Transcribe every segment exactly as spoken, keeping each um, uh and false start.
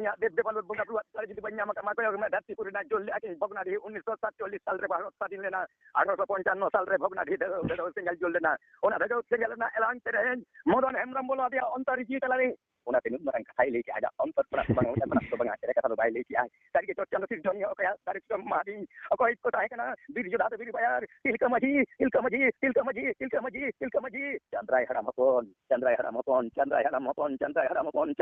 ᱤᱧᱟᱹᱜ ᱫᱮᱵ ᱫᱮᱵᱟᱞᱳ ᱵᱚᱸᱜᱟ ᱵᱩᱨᱩᱣᱟᱜ ᱫᱟᱲᱮ ᱡᱩᱫᱤ ᱵᱟᱹᱧ ᱧᱟᱢ ᱟᱠᱟᱫ ᱢᱟ, ᱠᱚᱭᱚᱜ ᱢᱮ ᱫᱷᱟᱹᱨᱛᱤ ᱯᱩᱨᱤ ᱨᱮᱱᱟᱜ ᱡᱳᱨ ᱞᱮᱫᱼᱟ ᱠᱤᱱ ᱵᱷᱚᱜᱽᱱᱟᱰᱤ ᱩᱱᱤᱥᱥᱚ ᱥᱟᱛᱪᱚᱞᱞᱤᱥ ᱥᱟᱞ ᱨᱮ ᱵᱷᱟᱨᱚᱛ ᱥᱟᱹᱫᱷᱤᱱ ᱞᱮᱱᱟ᱾ ᱟᱴᱷᱨᱚᱥᱚ ᱯᱚᱧᱪᱟᱱᱱᱚ ᱥᱟᱞ ᱨᱮ ᱵᱷᱚᱜᱽᱱᱟᱰᱤ ᱫᱷᱟᱹᱣ ᱫᱷᱟᱹᱣ ᱥᱮᱸᱜᱮᱞ ᱡᱩᱞ ᱞᱮᱱᱟ᱾ ᱚᱱᱟ ᱫᱷᱟᱹᱣ ᱥᱮᱸᱜᱮᱞ ᱨᱮᱱᱟᱜ ᱮᱞᱟᱝ ᱛᱮᱨᱮᱧ ᱢᱚᱫᱚᱱ ᱦᱮᱢᱵᱨᱚᱢ ᱵᱚᱞᱚ ᱟᱫᱮᱭᱟ ᱚᱱᱛᱚᱨ ᱡᱤᱣᱤ ᱛᱟᱞᱟᱨᱮ᱾ ᱚᱱᱟ ᱛᱤᱱᱟᱹᱜ ᱢᱟᱨᱟᱝ ᱠᱟᱛᱷᱟᱭ ᱞᱟᱹᱭ ᱠᱮᱜᱼᱟ, ᱟᱡᱟᱜ ᱚᱱᱛᱚᱨ ᱠᱷᱚᱱᱟᱜ ᱫᱚ ᱵᱟᱝ, ᱚᱱᱟ ᱠᱷᱚᱱᱟᱜ ᱫᱚ ᱵᱟᱝᱟ, ᱮᱲᱮ ᱠᱟᱛᱷᱟ ᱫᱚ ᱵᱟᱭ ᱞᱟᱹᱭ ᱠᱮᱜᱼᱟ᱾ ᱥᱟᱹᱨᱤᱜᱮ ᱪᱚᱴ ᱪᱟᱸᱫᱚ ᱥᱤᱨᱡᱚᱱᱤᱭᱟᱹ ᱚᱠᱚᱭᱟᱜ ᱫᱟᱨᱮ ᱥᱩᱛᱟᱹᱢ ᱢᱟᱦᱟᱫᱤᱧ, ᱚᱠᱚᱭ ᱠᱚ ᱛᱟᱦᱮᱸ ᱠᱟᱱᱟ ᱵᱤᱨ ᱡᱳᱫᱷᱟ ᱫᱚ ᱵᱤᱨ ᱵᱟᱭᱟᱨ, ᱛᱤᱞᱠᱟᱹ ᱢᱟᱹᱡᱷᱤ, ᱛᱤᱞᱠᱟᱹ ᱢᱟᱹᱡᱷᱤ, ᱛᱤᱞᱠᱟᱹ ᱢᱟᱹᱡᱷᱤ, ᱛᱤᱞᱠᱟᱹ ᱢᱟᱹᱡᱷᱤ, ᱛᱤᱞᱠᱟᱹ ᱢᱟᱹᱡᱷᱤ, ᱪᱟᱸᱫᱽᱨᱟᱭ ᱦᱟᱲᱟᱢ ᱦᱚᱯᱚᱱ, ᱪᱟᱸᱫᱽᱨᱟᱭ ᱦᱟᱲᱟᱢ ᱦᱚᱯᱚᱱ, ᱪᱟᱸᱫᱽᱨᱟᱭ ᱦᱟᱲᱟᱢ ᱦᱚᱯᱚᱱ, ᱪᱟᱸᱫᱽᱨᱟᱭ ᱦᱟᱲᱟᱢ ᱦᱚᱯᱚᱱ,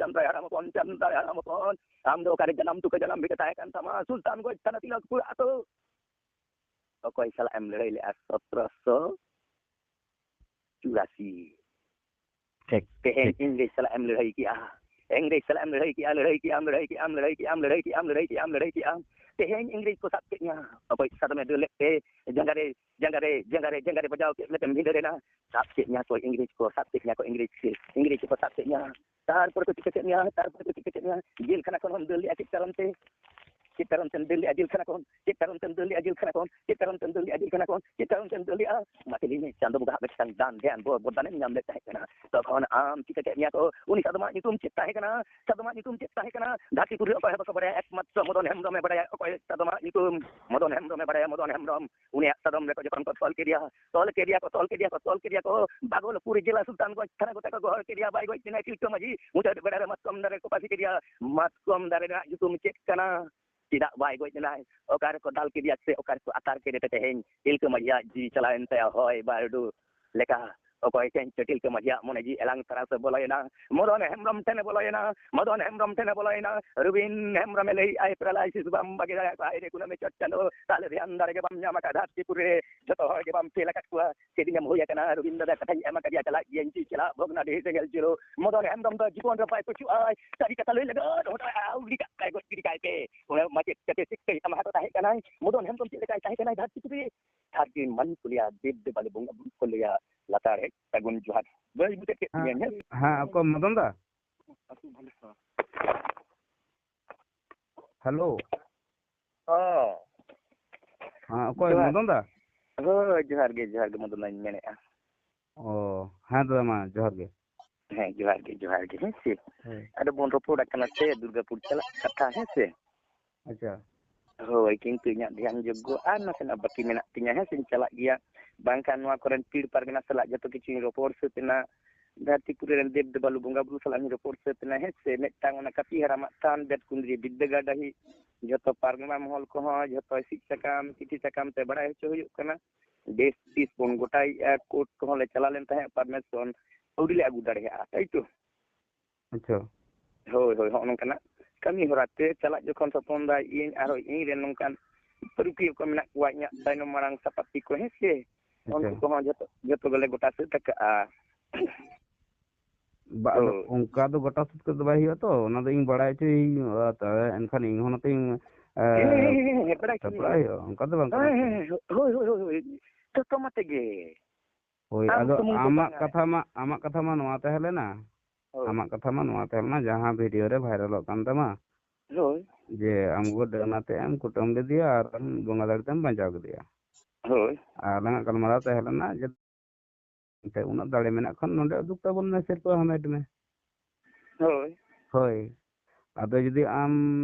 ᱪᱟᱸᱫᱽᱨᱟᱭ ᱦᱟᱲᱟᱢ ᱦᱚᱯᱚᱱ, ᱪᱟᱸᱫᱽᱨᱟᱭ ᱦᱟᱲᱟᱢ ᱦᱚᱯᱚᱱ, ᱟᱢ ᱫᱚ ᱚᱠᱟᱨᱮ ᱡᱟᱱᱟᱢ ᱛᱩᱠᱟᱹ ᱡᱟᱱᱟᱢ ᱵᱷᱤᱴᱟᱹ ᱛᱟᱦᱮᱸ ᱠᱟᱱ ᱛᱟᱢᱟ? ᱥᱩᱞᱛᱟᱱᱜᱚᱸᱡᱽ ᱛᱷᱟᱱᱟ ᱛᱤᱞᱚᱠᱯᱩᱨ ᱟᱛᱳ᱾ ᱚᱠᱚᱭ ᱥᱟᱞᱟᱜ ᱮᱢ ᱞᱟᱹᱲᱦᱟᱹᱭ ᱞᱮᱜᱼᱟ ᱥᱚᱛᱨᱚᱥᱚ ᱪᱩᱨᱟᱥᱤ? ᱴᱷᱤᱠ, ᱛᱮᱦᱮᱧ ᱴᱷᱤᱠ᱾ ᱤᱝᱨᱮᱡᱽ ᱥᱟᱞᱟᱜ ᱮᱢ ᱞᱟᱹᱲᱦᱟᱹᱭ ᱠᱮᱜᱼᱟ, ᱤᱝᱨᱮᱡᱽ ᱥᱟᱞᱟᱜ ᱮᱢ ᱞᱟᱹᱲᱦᱟᱹᱭ ᱠᱮᱜᱼᱟ, ᱞᱟᱹᱲᱦᱟᱹᱭ ᱠᱮᱜᱼᱟᱢ, ᱞᱟᱹᱲᱦᱟᱹᱭ ᱠᱮᱜᱼᱟᱢ, ᱞᱟᱹᱲᱦᱟᱹᱭ ᱠᱮᱜᱼᱟᱢ, ᱞᱟᱹᱲᱦᱟᱹᱭ ᱠᱮᱜᱼᱟᱢ, ᱞᱟᱹᱲᱦᱟᱹᱭ ᱠᱮᱜᱼᱟᱢ, ᱞᱟᱹᱲᱦᱟᱹᱭ ᱠᱮᱜᱼᱟᱢ᱾ ᱛᱮᱦᱮᱧ ᱤᱝᱨᱮᱡᱽ ᱠᱚ ᱥᱟᱵ ᱠᱮᱫ ᱢᱮᱭᱟ, ᱚᱠᱚᱭ ᱥᱟᱫᱚᱢᱮ ᱫᱟᱹᱲ ᱞᱮᱫ ᱛᱮ ᱡᱟᱸᱜᱟ ᱨᱮ, ᱡᱟᱸᱜᱟ ᱨᱮ, ᱡᱟᱸᱜᱟ ᱨᱮ, ᱡᱟᱸᱜᱟ ᱨᱮ ᱵᱟᱡᱟᱣ ᱠᱮᱫ ᱢᱮᱛᱮᱢ ᱵᱷᱤᱸᱫᱟᱹᱲ ᱮᱱᱟ᱾ ᱥᱟᱵ ᱠᱮᱫ ᱢᱮᱭᱟ ᱠᱚ ᱤᱝᱨᱮᱡᱽ ᱠᱚ, ᱥᱟᱵ ᱠᱮᱫ ᱢᱮᱭᱟ ᱠᱚ ᱤᱝᱨᱮᱡᱽ ᱠᱚ, ᱤᱝᱨᱮᱡᱽ ᱠᱚ ᱥᱟᱵ ᱠᱮᱫ ᱢᱮᱭᱟ᱾ ᱛᱟᱨᱯᱚᱨᱮ ᱠᱚ ᱪᱤᱠᱟᱹ ᱠᱮᱫ ᱢᱮᱭᱟ? ᱛᱟᱨᱯᱚᱨᱮ ᱠᱚ ᱪᱤᱠᱟᱹ ᱠᱮᱫ ᱢᱮᱭᱟ? ᱡᱮᱞ ᱠᱷᱟᱱᱟ ᱠᱷᱚᱱ ᱦᱚᱸᱢ ᱫᱟᱹᱲ ᱞᱮᱜᱼᱟ ᱪᱮᱫ ᱠᱟᱨᱚᱱ ᱛᱮ? ᱪᱮᱫ ᱠᱟᱨᱚᱱ ᱛᱮᱢ ᱫᱟᱹᱲ ᱞᱮᱜᱼᱟ ᱡᱮᱞ ᱠᱷᱟᱱᱟ ᱠᱷᱚᱱ? ᱪᱮᱫ ᱠᱟᱨᱚᱱ ᱛᱮᱢ ᱫᱟᱹᱲ ᱞᱮᱜᱼᱟ ᱡᱮᱞ ᱠᱷᱟᱱᱟ ᱠᱷᱚᱱ? ᱪᱮᱫ ᱠᱟᱨᱚᱱ ᱛᱮᱢ ᱫᱟᱹᱲ ᱞᱮᱜᱼᱟ? ᱢᱟᱥᱮ ᱞᱟᱹᱭ ᱢᱮ, ᱪᱟᱸᱫᱚ ᱵᱚᱸᱜᱟ ᱦᱟᱜ ᱢᱤᱫᱴᱟᱝ ᱫᱟᱱ ᱫᱷᱮᱭᱟᱱ ᱵᱚᱨᱫᱟᱱᱮᱢ ᱧᱟᱢ ᱞᱮᱫ ᱛᱟᱦᱮᱸ ᱠᱟᱱᱟ᱾ ᱛᱚᱠᱷᱚᱱ ᱟᱢ ᱪᱤᱠᱟᱹ ᱠᱮᱫ ᱢᱮᱭᱟ ᱠᱚ? ᱩᱱᱤ ᱥᱟᱫᱚᱢᱟᱜ ᱧᱩᱛᱩᱢ ᱪᱮᱫ ᱛᱟᱦᱮᱸ ᱠᱟᱱᱟ? ᱥᱟᱫᱚᱢᱟᱜ ᱧᱩᱛᱩᱢ ᱪᱮᱫ ᱛᱟᱦᱮᱸ ᱠᱟᱱᱟ? ᱫᱷᱟᱹᱨᱛᱤ ᱯᱩᱨᱤ ᱚᱠᱚᱭ ᱦᱚᱸ ᱵᱟᱠᱚ ᱵᱟᱲᱟᱭᱟ, ᱮᱠᱢᱟᱛᱨᱚ ᱢᱚᱫᱚᱱ ᱦᱮᱢᱵᱨᱚᱢᱮ ᱵᱟᱲᱟᱭᱟ᱾ ᱚᱠᱚᱭ ᱥᱟᱫᱚᱢᱟᱜ ᱧᱩᱛᱩᱢ? ᱢᱚᱫᱚᱱ ᱦᱮᱢᱵᱨᱚᱢᱮ ᱵᱟᱲᱟᱭᱟ, ᱢᱚᱫᱚᱱ ᱦᱮᱢᱵᱨᱚᱢ᱾ ᱩᱱᱤᱭᱟᱜ ᱥᱟᱫᱚᱢ ᱨᱮᱠᱚ ᱡᱚᱠᱷᱚᱱ ᱠᱚ ᱛᱚᱞ ᱠᱮᱫᱮᱭᱟ, ᱛᱚᱞ ᱠᱮᱫᱮᱭᱟ ᱠᱚ, ᱛᱚᱞ ᱠᱮᱫᱮᱭᱟ ᱠᱚ, ᱛᱚᱞ ᱠᱮᱫᱮᱭᱟ ᱠᱚ, ᱵᱟᱜᱚᱞᱯᱩᱨ ᱡᱮᱞᱟ ᱥᱩᱞᱛᱟᱱᱜᱚᱸᱡᱽ ᱛᱷᱟᱱᱟ ᱠᱚᱛᱮ ᱠᱚ ᱜᱚᱦᱚᱲ ᱠᱮᱫᱮᱭᱟ᱾ ᱵᱟᱭ ᱜᱚᱡ ᱞᱮᱱᱟᱭ ᱛᱤᱞᱠᱟᱹ ᱢᱟᱹᱡᱷᱤ, ᱢᱩᱪᱟᱹᱫ ᱵᱮᱲᱟ ᱨᱮ ᱢᱟᱛᱠᱚᱢ ᱫᱟᱨᱮ ᱠᱚ ᱯᱟᱹᱥᱤ ᱠᱮᱫᱮᱭᱟ᱾ ᱢᱟᱛᱠᱚᱢ ᱫᱟᱨᱮ ᱨᱮᱱᱟᱜ ᱧᱩᱛᱩᱢ ᱪᱮᱫ ᱠᱟᱱᱟ? ᱪᱮᱫᱟᱜ ᱵᱟᱭ ᱜᱚᱡ ᱞᱮᱱᱟᱭ? ᱚᱠᱟ ᱨᱮᱠᱚ ᱫᱟᱞ ᱠᱮᱫᱮᱭᱟ ᱥᱮ ᱚᱠᱟ ᱨᱮᱠᱚ ᱟᱛᱟᱨ ᱠᱮᱫᱮ ᱛᱮ ᱛᱮᱦᱮᱧ ᱛᱤᱞᱠᱟᱹ ᱢᱟᱹᱡᱷᱤᱭᱟᱜ ᱡᱤᱣᱤ ᱪᱟᱞᱟᱣᱮᱱ ᱛᱟᱭᱟ ᱦᱚᱭ ᱵᱟᱹᱨᱰᱩ ᱞᱮᱠᱟ? ᱚᱠᱚᱭ ᱴᱷᱮᱱ ᱪᱚ ᱛᱤᱞᱠᱟᱹ ᱢᱟᱹᱡᱷᱤᱭᱟᱜ ᱢᱚᱱᱮ ᱡᱤᱣᱤ ᱮᱞᱟᱝ ᱛᱟᱨᱟ ᱥᱮ ᱵᱚᱞᱚᱭᱮᱱᱟ, ᱢᱚᱫᱚᱱ ᱦᱮᱢᱵᱨᱚᱢ ᱴᱷᱮᱱᱮ ᱵᱚᱞᱚᱭᱮᱱᱟ, ᱢᱚᱫᱚᱱ ᱦᱮᱢᱵᱨᱚᱢ ᱴᱷᱮᱱᱮ ᱵᱚᱞᱚᱭᱮᱱᱟ᱾ ᱨᱚᱵᱤᱱ ᱦᱮᱢᱵᱨᱚᱢᱮ ᱞᱟᱹᱭᱮᱫᱼᱟᱭ, paralysis ᱵᱟᱢ ᱵᱟᱹᱜᱤ ᱫᱟᱲᱮᱭᱟᱜ ᱠᱚᱣᱟ, ᱦᱟᱭ ᱨᱮ ᱠᱩᱱᱟᱹᱢᱤ ᱪᱚᱴ ᱪᱟᱸᱫᱚ, ᱛᱟᱦᱞᱮ ᱫᱷᱮᱭᱟᱱ ᱫᱟᱲᱮ ᱜᱮ ᱵᱟᱢ ᱧᱟᱢ ᱟᱠᱟᱫ, ᱫᱷᱟᱹᱨᱛᱤ ᱯᱩᱨᱤ ᱨᱮ ᱡᱷᱚᱛᱚ ᱦᱚᱲ ᱜᱮ ᱵᱟᱢ ᱯᱷᱮᱞ ᱟᱠᱟᱫ ᱠᱚᱣᱟ᱾ ᱥᱮᱫᱤᱱᱮᱢ ᱦᱩᱭ ᱟᱠᱟᱱᱟ, ᱨᱚᱵᱤᱱ ᱫᱟᱫᱟ ᱠᱟᱛᱷᱟᱧ ᱮᱢ ᱟᱠᱟᱫᱮᱭᱟ, ᱪᱟᱞᱟᱜ ᱜᱤᱭᱟᱹᱧ ᱪᱮᱫ ᱪᱟᱞᱟᱜ ᱵᱷᱚᱜᱽᱱᱟᱰᱤᱦᱤ ᱥᱮᱸᱜᱮᱞ ᱡᱩᱞᱩᱜ, ᱢᱚᱫᱚᱱ ᱦᱮᱢᱵᱨᱚᱢ ᱫᱚ ᱡᱤᱵᱚᱱ ᱨᱮ ᱵᱟᱭ ᱯᱟᱹᱪᱩᱜᱼᱟᱭ᱾ ᱥᱟᱹᱨᱤ ᱠᱟᱛᱷᱟ ᱞᱟᱹᱭ ᱞᱟᱹᱜᱤᱫ ᱚᱸᱰᱮ ᱟᱹᱣᱲᱤ ᱠᱟᱜ ᱠᱟᱭ, ᱜᱚᱡ ᱜᱤᱰᱤ ᱠᱟᱭ ᱯᱮ᱾ ᱚᱱᱟ ᱢᱟᱪᱮᱫ ᱠᱟᱛᱮ ᱪᱮᱫ ᱠᱟᱹᱡ ᱛᱟᱢᱟ ᱦᱟᱛᱟᱣ ᱛᱟᱦᱮᱸ ᱠᱟᱱᱟᱭ, ᱢᱚᱫᱚᱱ ᱦᱮᱢᱵᱨᱚᱢ ᱪᱮᱫ ᱞᱮᱠᱟᱭ ᱛᱟᱦᱮᱸ ᱠᱟᱱᱟᱭ ᱫᱷᱟᱹᱨᱛᱤ ᱯᱩᱨᱤ ᱨᱮ? ᱥᱟᱹᱨᱫᱤ ᱢᱟᱹᱱ ᱠᱚ ᱞᱟᱹᱭᱟ, ᱫᱮᱵ ᱫᱮᱵᱟᱞᱤ ᱵᱚᱸᱜᱟ ᱵᱩᱨᱩ ᱠᱚ ᱞᱟᱹᱭᱟ, ᱞᱟᱛᱟᱨ ᱦᱮᱡ ᱥᱟᱹᱜᱩᱱ ᱡᱚᱦᱟᱨ᱾ ᱵᱟᱹᱧ ᱵᱩᱡᱷᱟᱹᱣ ᱠᱮᱫ ᱛᱤᱧᱟᱹ ᱦᱮᱸ᱾ ᱦᱮᱸ, ᱚᱠᱚᱭ ᱢᱚᱫᱚᱱ ᱫᱟ? ᱦᱮᱞᱳ᱾ ᱚ᱾ ᱦᱮᱸ, ᱚᱠᱚᱭ ᱡᱚᱦᱟᱨ᱾ ᱢᱚᱫᱚᱱ ᱫᱟ? ᱦᱳᱭ, ᱡᱚᱦᱟᱨ ᱜᱮ, ᱡᱚᱦᱟᱨ ᱜᱮ, ᱢᱚᱫᱚᱱ ᱫᱟᱧ ᱢᱮᱱᱮᱫᱼᱟ᱾ ᱚ, ᱦᱮᱸ ᱫᱟᱫᱟ, ᱢᱟ ᱡᱚᱦᱟᱨ ᱜᱮ᱾ ᱦᱮᱸ, ᱡᱚᱦᱟᱨ ᱜᱮ, ᱡᱚᱦᱟᱨ ᱜᱮ, ᱦᱮᱸ ᱥᱮ᱾ ᱦᱳᱭ᱾ ᱟᱫᱚ ᱵᱚᱱ ᱨᱚᱯᱚᱲ ᱟᱠᱟᱱᱟ ᱥᱮ ᱫᱩᱨᱜᱟᱯᱩᱨ ᱪᱟᱞᱟᱜ ᱠᱟᱛᱷᱟ, ᱦᱮᱸ ᱥᱮ᱾ ᱟᱪᱪᱷᱟ᱾ ᱦᱳᱭ, ᱠᱤᱱᱛᱩ ᱤᱧᱟᱹᱜ ᱫᱷᱮᱭᱟᱱ ᱡᱳᱜᱽᱜᱚ ᱟᱨ ᱱᱟᱥᱮᱱᱟᱜ ᱵᱟᱹᱠᱤ ᱢᱮᱱᱟᱜ ᱛᱤᱧᱟᱹ, ᱦᱮᱸ ᱥᱮᱧ ᱪᱟᱞᱟᱜ ᱜᱮᱭᱟ᱾ ᱵᱟᱝᱠᱷᱟᱱ ᱱᱚᱣᱟ ᱠᱚᱨᱮᱱ ᱯᱤᱲ ᱯᱟᱨᱜᱟᱱᱟ ᱥᱟᱞᱟᱜ ᱡᱚᱛᱚ ᱠᱤᱪᱷᱩᱧ ᱨᱚᱯᱚᱲ ᱥᱟᱹᱛ ᱮᱱᱟ, ᱫᱷᱟᱹᱨᱛᱤᱯᱩᱨᱤ ᱨᱮᱱ ᱫᱮᱵ ᱫᱮᱵᱟᱞᱩ ᱵᱚᱸᱜᱟ ᱵᱩᱨᱩ ᱥᱟᱞᱟᱜ ᱤᱧ ᱨᱚᱯᱚᱲ ᱥᱟᱹᱛ ᱮᱱᱟ, ᱦᱮᱸ ᱥᱮ᱾ ᱢᱤᱫᱴᱟᱝ ᱚᱱᱟ ᱠᱟᱹᱯᱤ ᱦᱟᱲᱟᱢᱟᱜ ᱛᱷᱟᱱ, ᱵᱮᱛᱠᱩᱸᱫᱽᱨᱤ ᱵᱤᱫᱽᱫᱟᱹᱜᱟᱲ ᱰᱟᱹᱦᱤ, ᱡᱷᱚᱛᱚ ᱯᱟᱨᱜᱟᱱᱟ ᱢᱚᱦᱚᱞ ᱠᱚᱦᱚᱸ ᱡᱷᱚᱛᱚ ᱥᱤᱫ ᱥᱟᱠᱟᱢ, ᱪᱤᱴᱷᱤ ᱥᱟᱠᱟᱢ ᱛᱮ ᱵᱟᱲᱟᱭ ᱦᱚᱪᱚ ᱦᱩᱭᱩᱜ ᱠᱟᱱᱟ᱾ ᱰᱮᱴ ᱛᱤᱥ ᱵᱚᱱ ᱜᱚᱴᱟᱭᱮᱜᱼᱟ, ᱠᱳᱨᱴ ᱠᱚᱦᱚᱸ ᱞᱮ ᱪᱟᱞᱟᱣ ᱞᱮᱱ ᱛᱟᱦᱮᱸᱫ, ᱯᱟᱨᱢᱤᱥᱚᱱ ᱟᱹᱣᱨᱤ ᱞᱮ ᱟᱹᱜᱩ ᱫᱟᱲᱮᱭᱟᱜᱼᱟ, ᱛᱟᱭ ᱛᱚ? ᱟᱪᱪᱷᱟ᱾ ᱦᱳᱭ, ᱦᱳᱭ, ᱦᱚᱸᱜᱼᱚ ᱱᱚᱝᱠᱟᱱᱟᱜ ᱠᱟᱹᱢᱤ ᱦᱚᱨᱟ ᱛᱮ ᱪᱟᱞᱟᱜ ᱡᱚᱠᱷᱚᱱ ᱥᱚᱯᱚᱱ ᱫᱟ, ᱤᱧ ᱟᱨᱦᱚᱸ ᱤᱧ ᱨᱮᱱ ᱱᱚᱝᱠᱟᱱ ᱯᱟᱹᱨᱩᱠᱷᱤᱭᱟᱹ ᱠᱚ ᱢᱮᱱᱟᱜ ᱠᱚᱣᱟ, ᱤᱧᱟᱹᱜ ᱛᱟᱭᱱᱚᱢ ᱢᱟᱲᱟᱝ ᱥᱟᱯᱟᱛᱤ ᱠᱚ, ᱦᱮᱸ ᱥᱮ? ᱟᱪᱪᱷᱟ᱾ ᱩᱱᱠᱩ ᱠᱚᱦᱚᱸ ᱡᱚᱛᱚ, ᱡᱚᱛᱚ ᱜᱮᱞᱮ ᱜᱚᱴᱟ ᱥᱟᱹᱛ ᱟᱠᱟᱜᱼᱟ᱾ ᱵᱟ, ᱟᱫᱚ ᱦᱳᱭ᱾ ᱚᱱᱠᱟ ᱫᱚ ᱜᱚᱴᱟ ᱥᱟᱹᱛ ᱠᱟᱛᱮ ᱫᱚ ᱵᱟᱭ ᱦᱩᱭᱩᱜᱼᱟ ᱛᱚ, ᱚᱱᱟ ᱫᱚ ᱤᱧ ᱵᱟᱲᱟᱭ ᱦᱚᱪᱚᱭᱤᱧ, ᱟᱨ ᱛᱟᱦᱞᱮ ᱮᱱᱠᱷᱟᱱ ᱤᱧ ᱦᱚᱸ ᱱᱚᱛᱮᱧ, ᱮ, ᱦᱮᱸ, ᱦᱮᱸ, ᱦᱮᱸ, ᱦᱮᱸ, ᱵᱟᱲᱟᱭ ᱦᱚᱪᱚ ᱥᱟᱯᱲᱟᱣ ᱢᱮᱭᱟ᱾ ᱦᱩᱭᱩᱜᱼᱟ, ᱚᱱᱠᱟ ᱫᱚ ᱵᱟᱝ ᱠᱟᱱᱟ ᱦᱮᱸ, ᱛᱚ᱾ ᱦᱮᱸ, ᱦᱮᱸ, ᱦᱳᱭ, ᱦᱳᱭ, ᱦᱳᱭ, ᱦᱳᱭ᱾ ᱡᱚᱛᱚ ᱢᱟᱛᱮ ᱜᱮ᱾ ᱦᱳᱭ, ᱟᱢ ᱟᱫᱚ ᱥᱩᱢᱩᱝ ᱫᱚ ᱟᱢᱟᱜ ᱵᱟᱝᱟ᱾ ᱠᱟᱛᱷᱟ ᱢᱟ, ᱟᱢᱟᱜ ᱠᱟᱛᱷᱟ ᱢᱟ ᱱᱚᱣᱟ ᱛᱟᱦᱮᱸ ᱞᱮᱱᱟ, ᱦᱳᱭ᱾ ᱟᱢᱟᱜ ᱠᱟᱛᱷᱟ ᱢᱟ ᱱᱚᱣᱟ ᱛᱟᱦᱮᱸ ᱞᱮᱱᱟ, ᱡᱟᱦᱟᱸ ᱵᱷᱤᱰᱤᱭᱳ ᱨᱮ ᱵᱷᱟᱭᱨᱟᱞᱚᱜ ᱠᱟᱱ ᱛᱟᱢᱟ, ᱦᱳᱭ᱾ ᱡᱮ ᱟᱢ ᱜᱚ ᱰᱟᱹᱱ ᱟᱛᱮ ᱮᱢ ᱠᱩᱴᱟᱹᱢ ᱞᱮᱫᱮᱭᱟ ᱟᱨ ᱵᱚᱸᱜᱟ ᱫᱟᱲᱮ ᱛᱮᱢ ᱵᱟᱧᱪᱟᱣ ᱠᱮᱫᱮᱭᱟ᱾ ᱦᱳᱭ᱾ ᱟᱨ ᱟᱞᱟᱝᱟᱜ ᱜᱟᱞᱢᱟᱨᱟᱣ ᱛᱟᱦᱮᱸ ᱞᱮᱱᱟ ᱡᱮ ᱮᱱᱛᱮ ᱩᱱᱟᱹᱜ ᱫᱟᱲᱮ ᱢᱮᱱᱟᱜ ᱠᱷᱟᱱ ᱱᱚᱰᱮ ᱩᱫᱩᱜ ᱛᱟᱵᱚᱱ ᱢᱮ, ᱥᱤᱨᱯᱟᱹ ᱦᱟᱢᱮᱴ ᱢᱮ᱾ ᱦᱳᱭ᱾ ᱦᱳᱭ᱾ ᱟᱫᱚ ᱡᱩᱫᱤ ᱟᱢ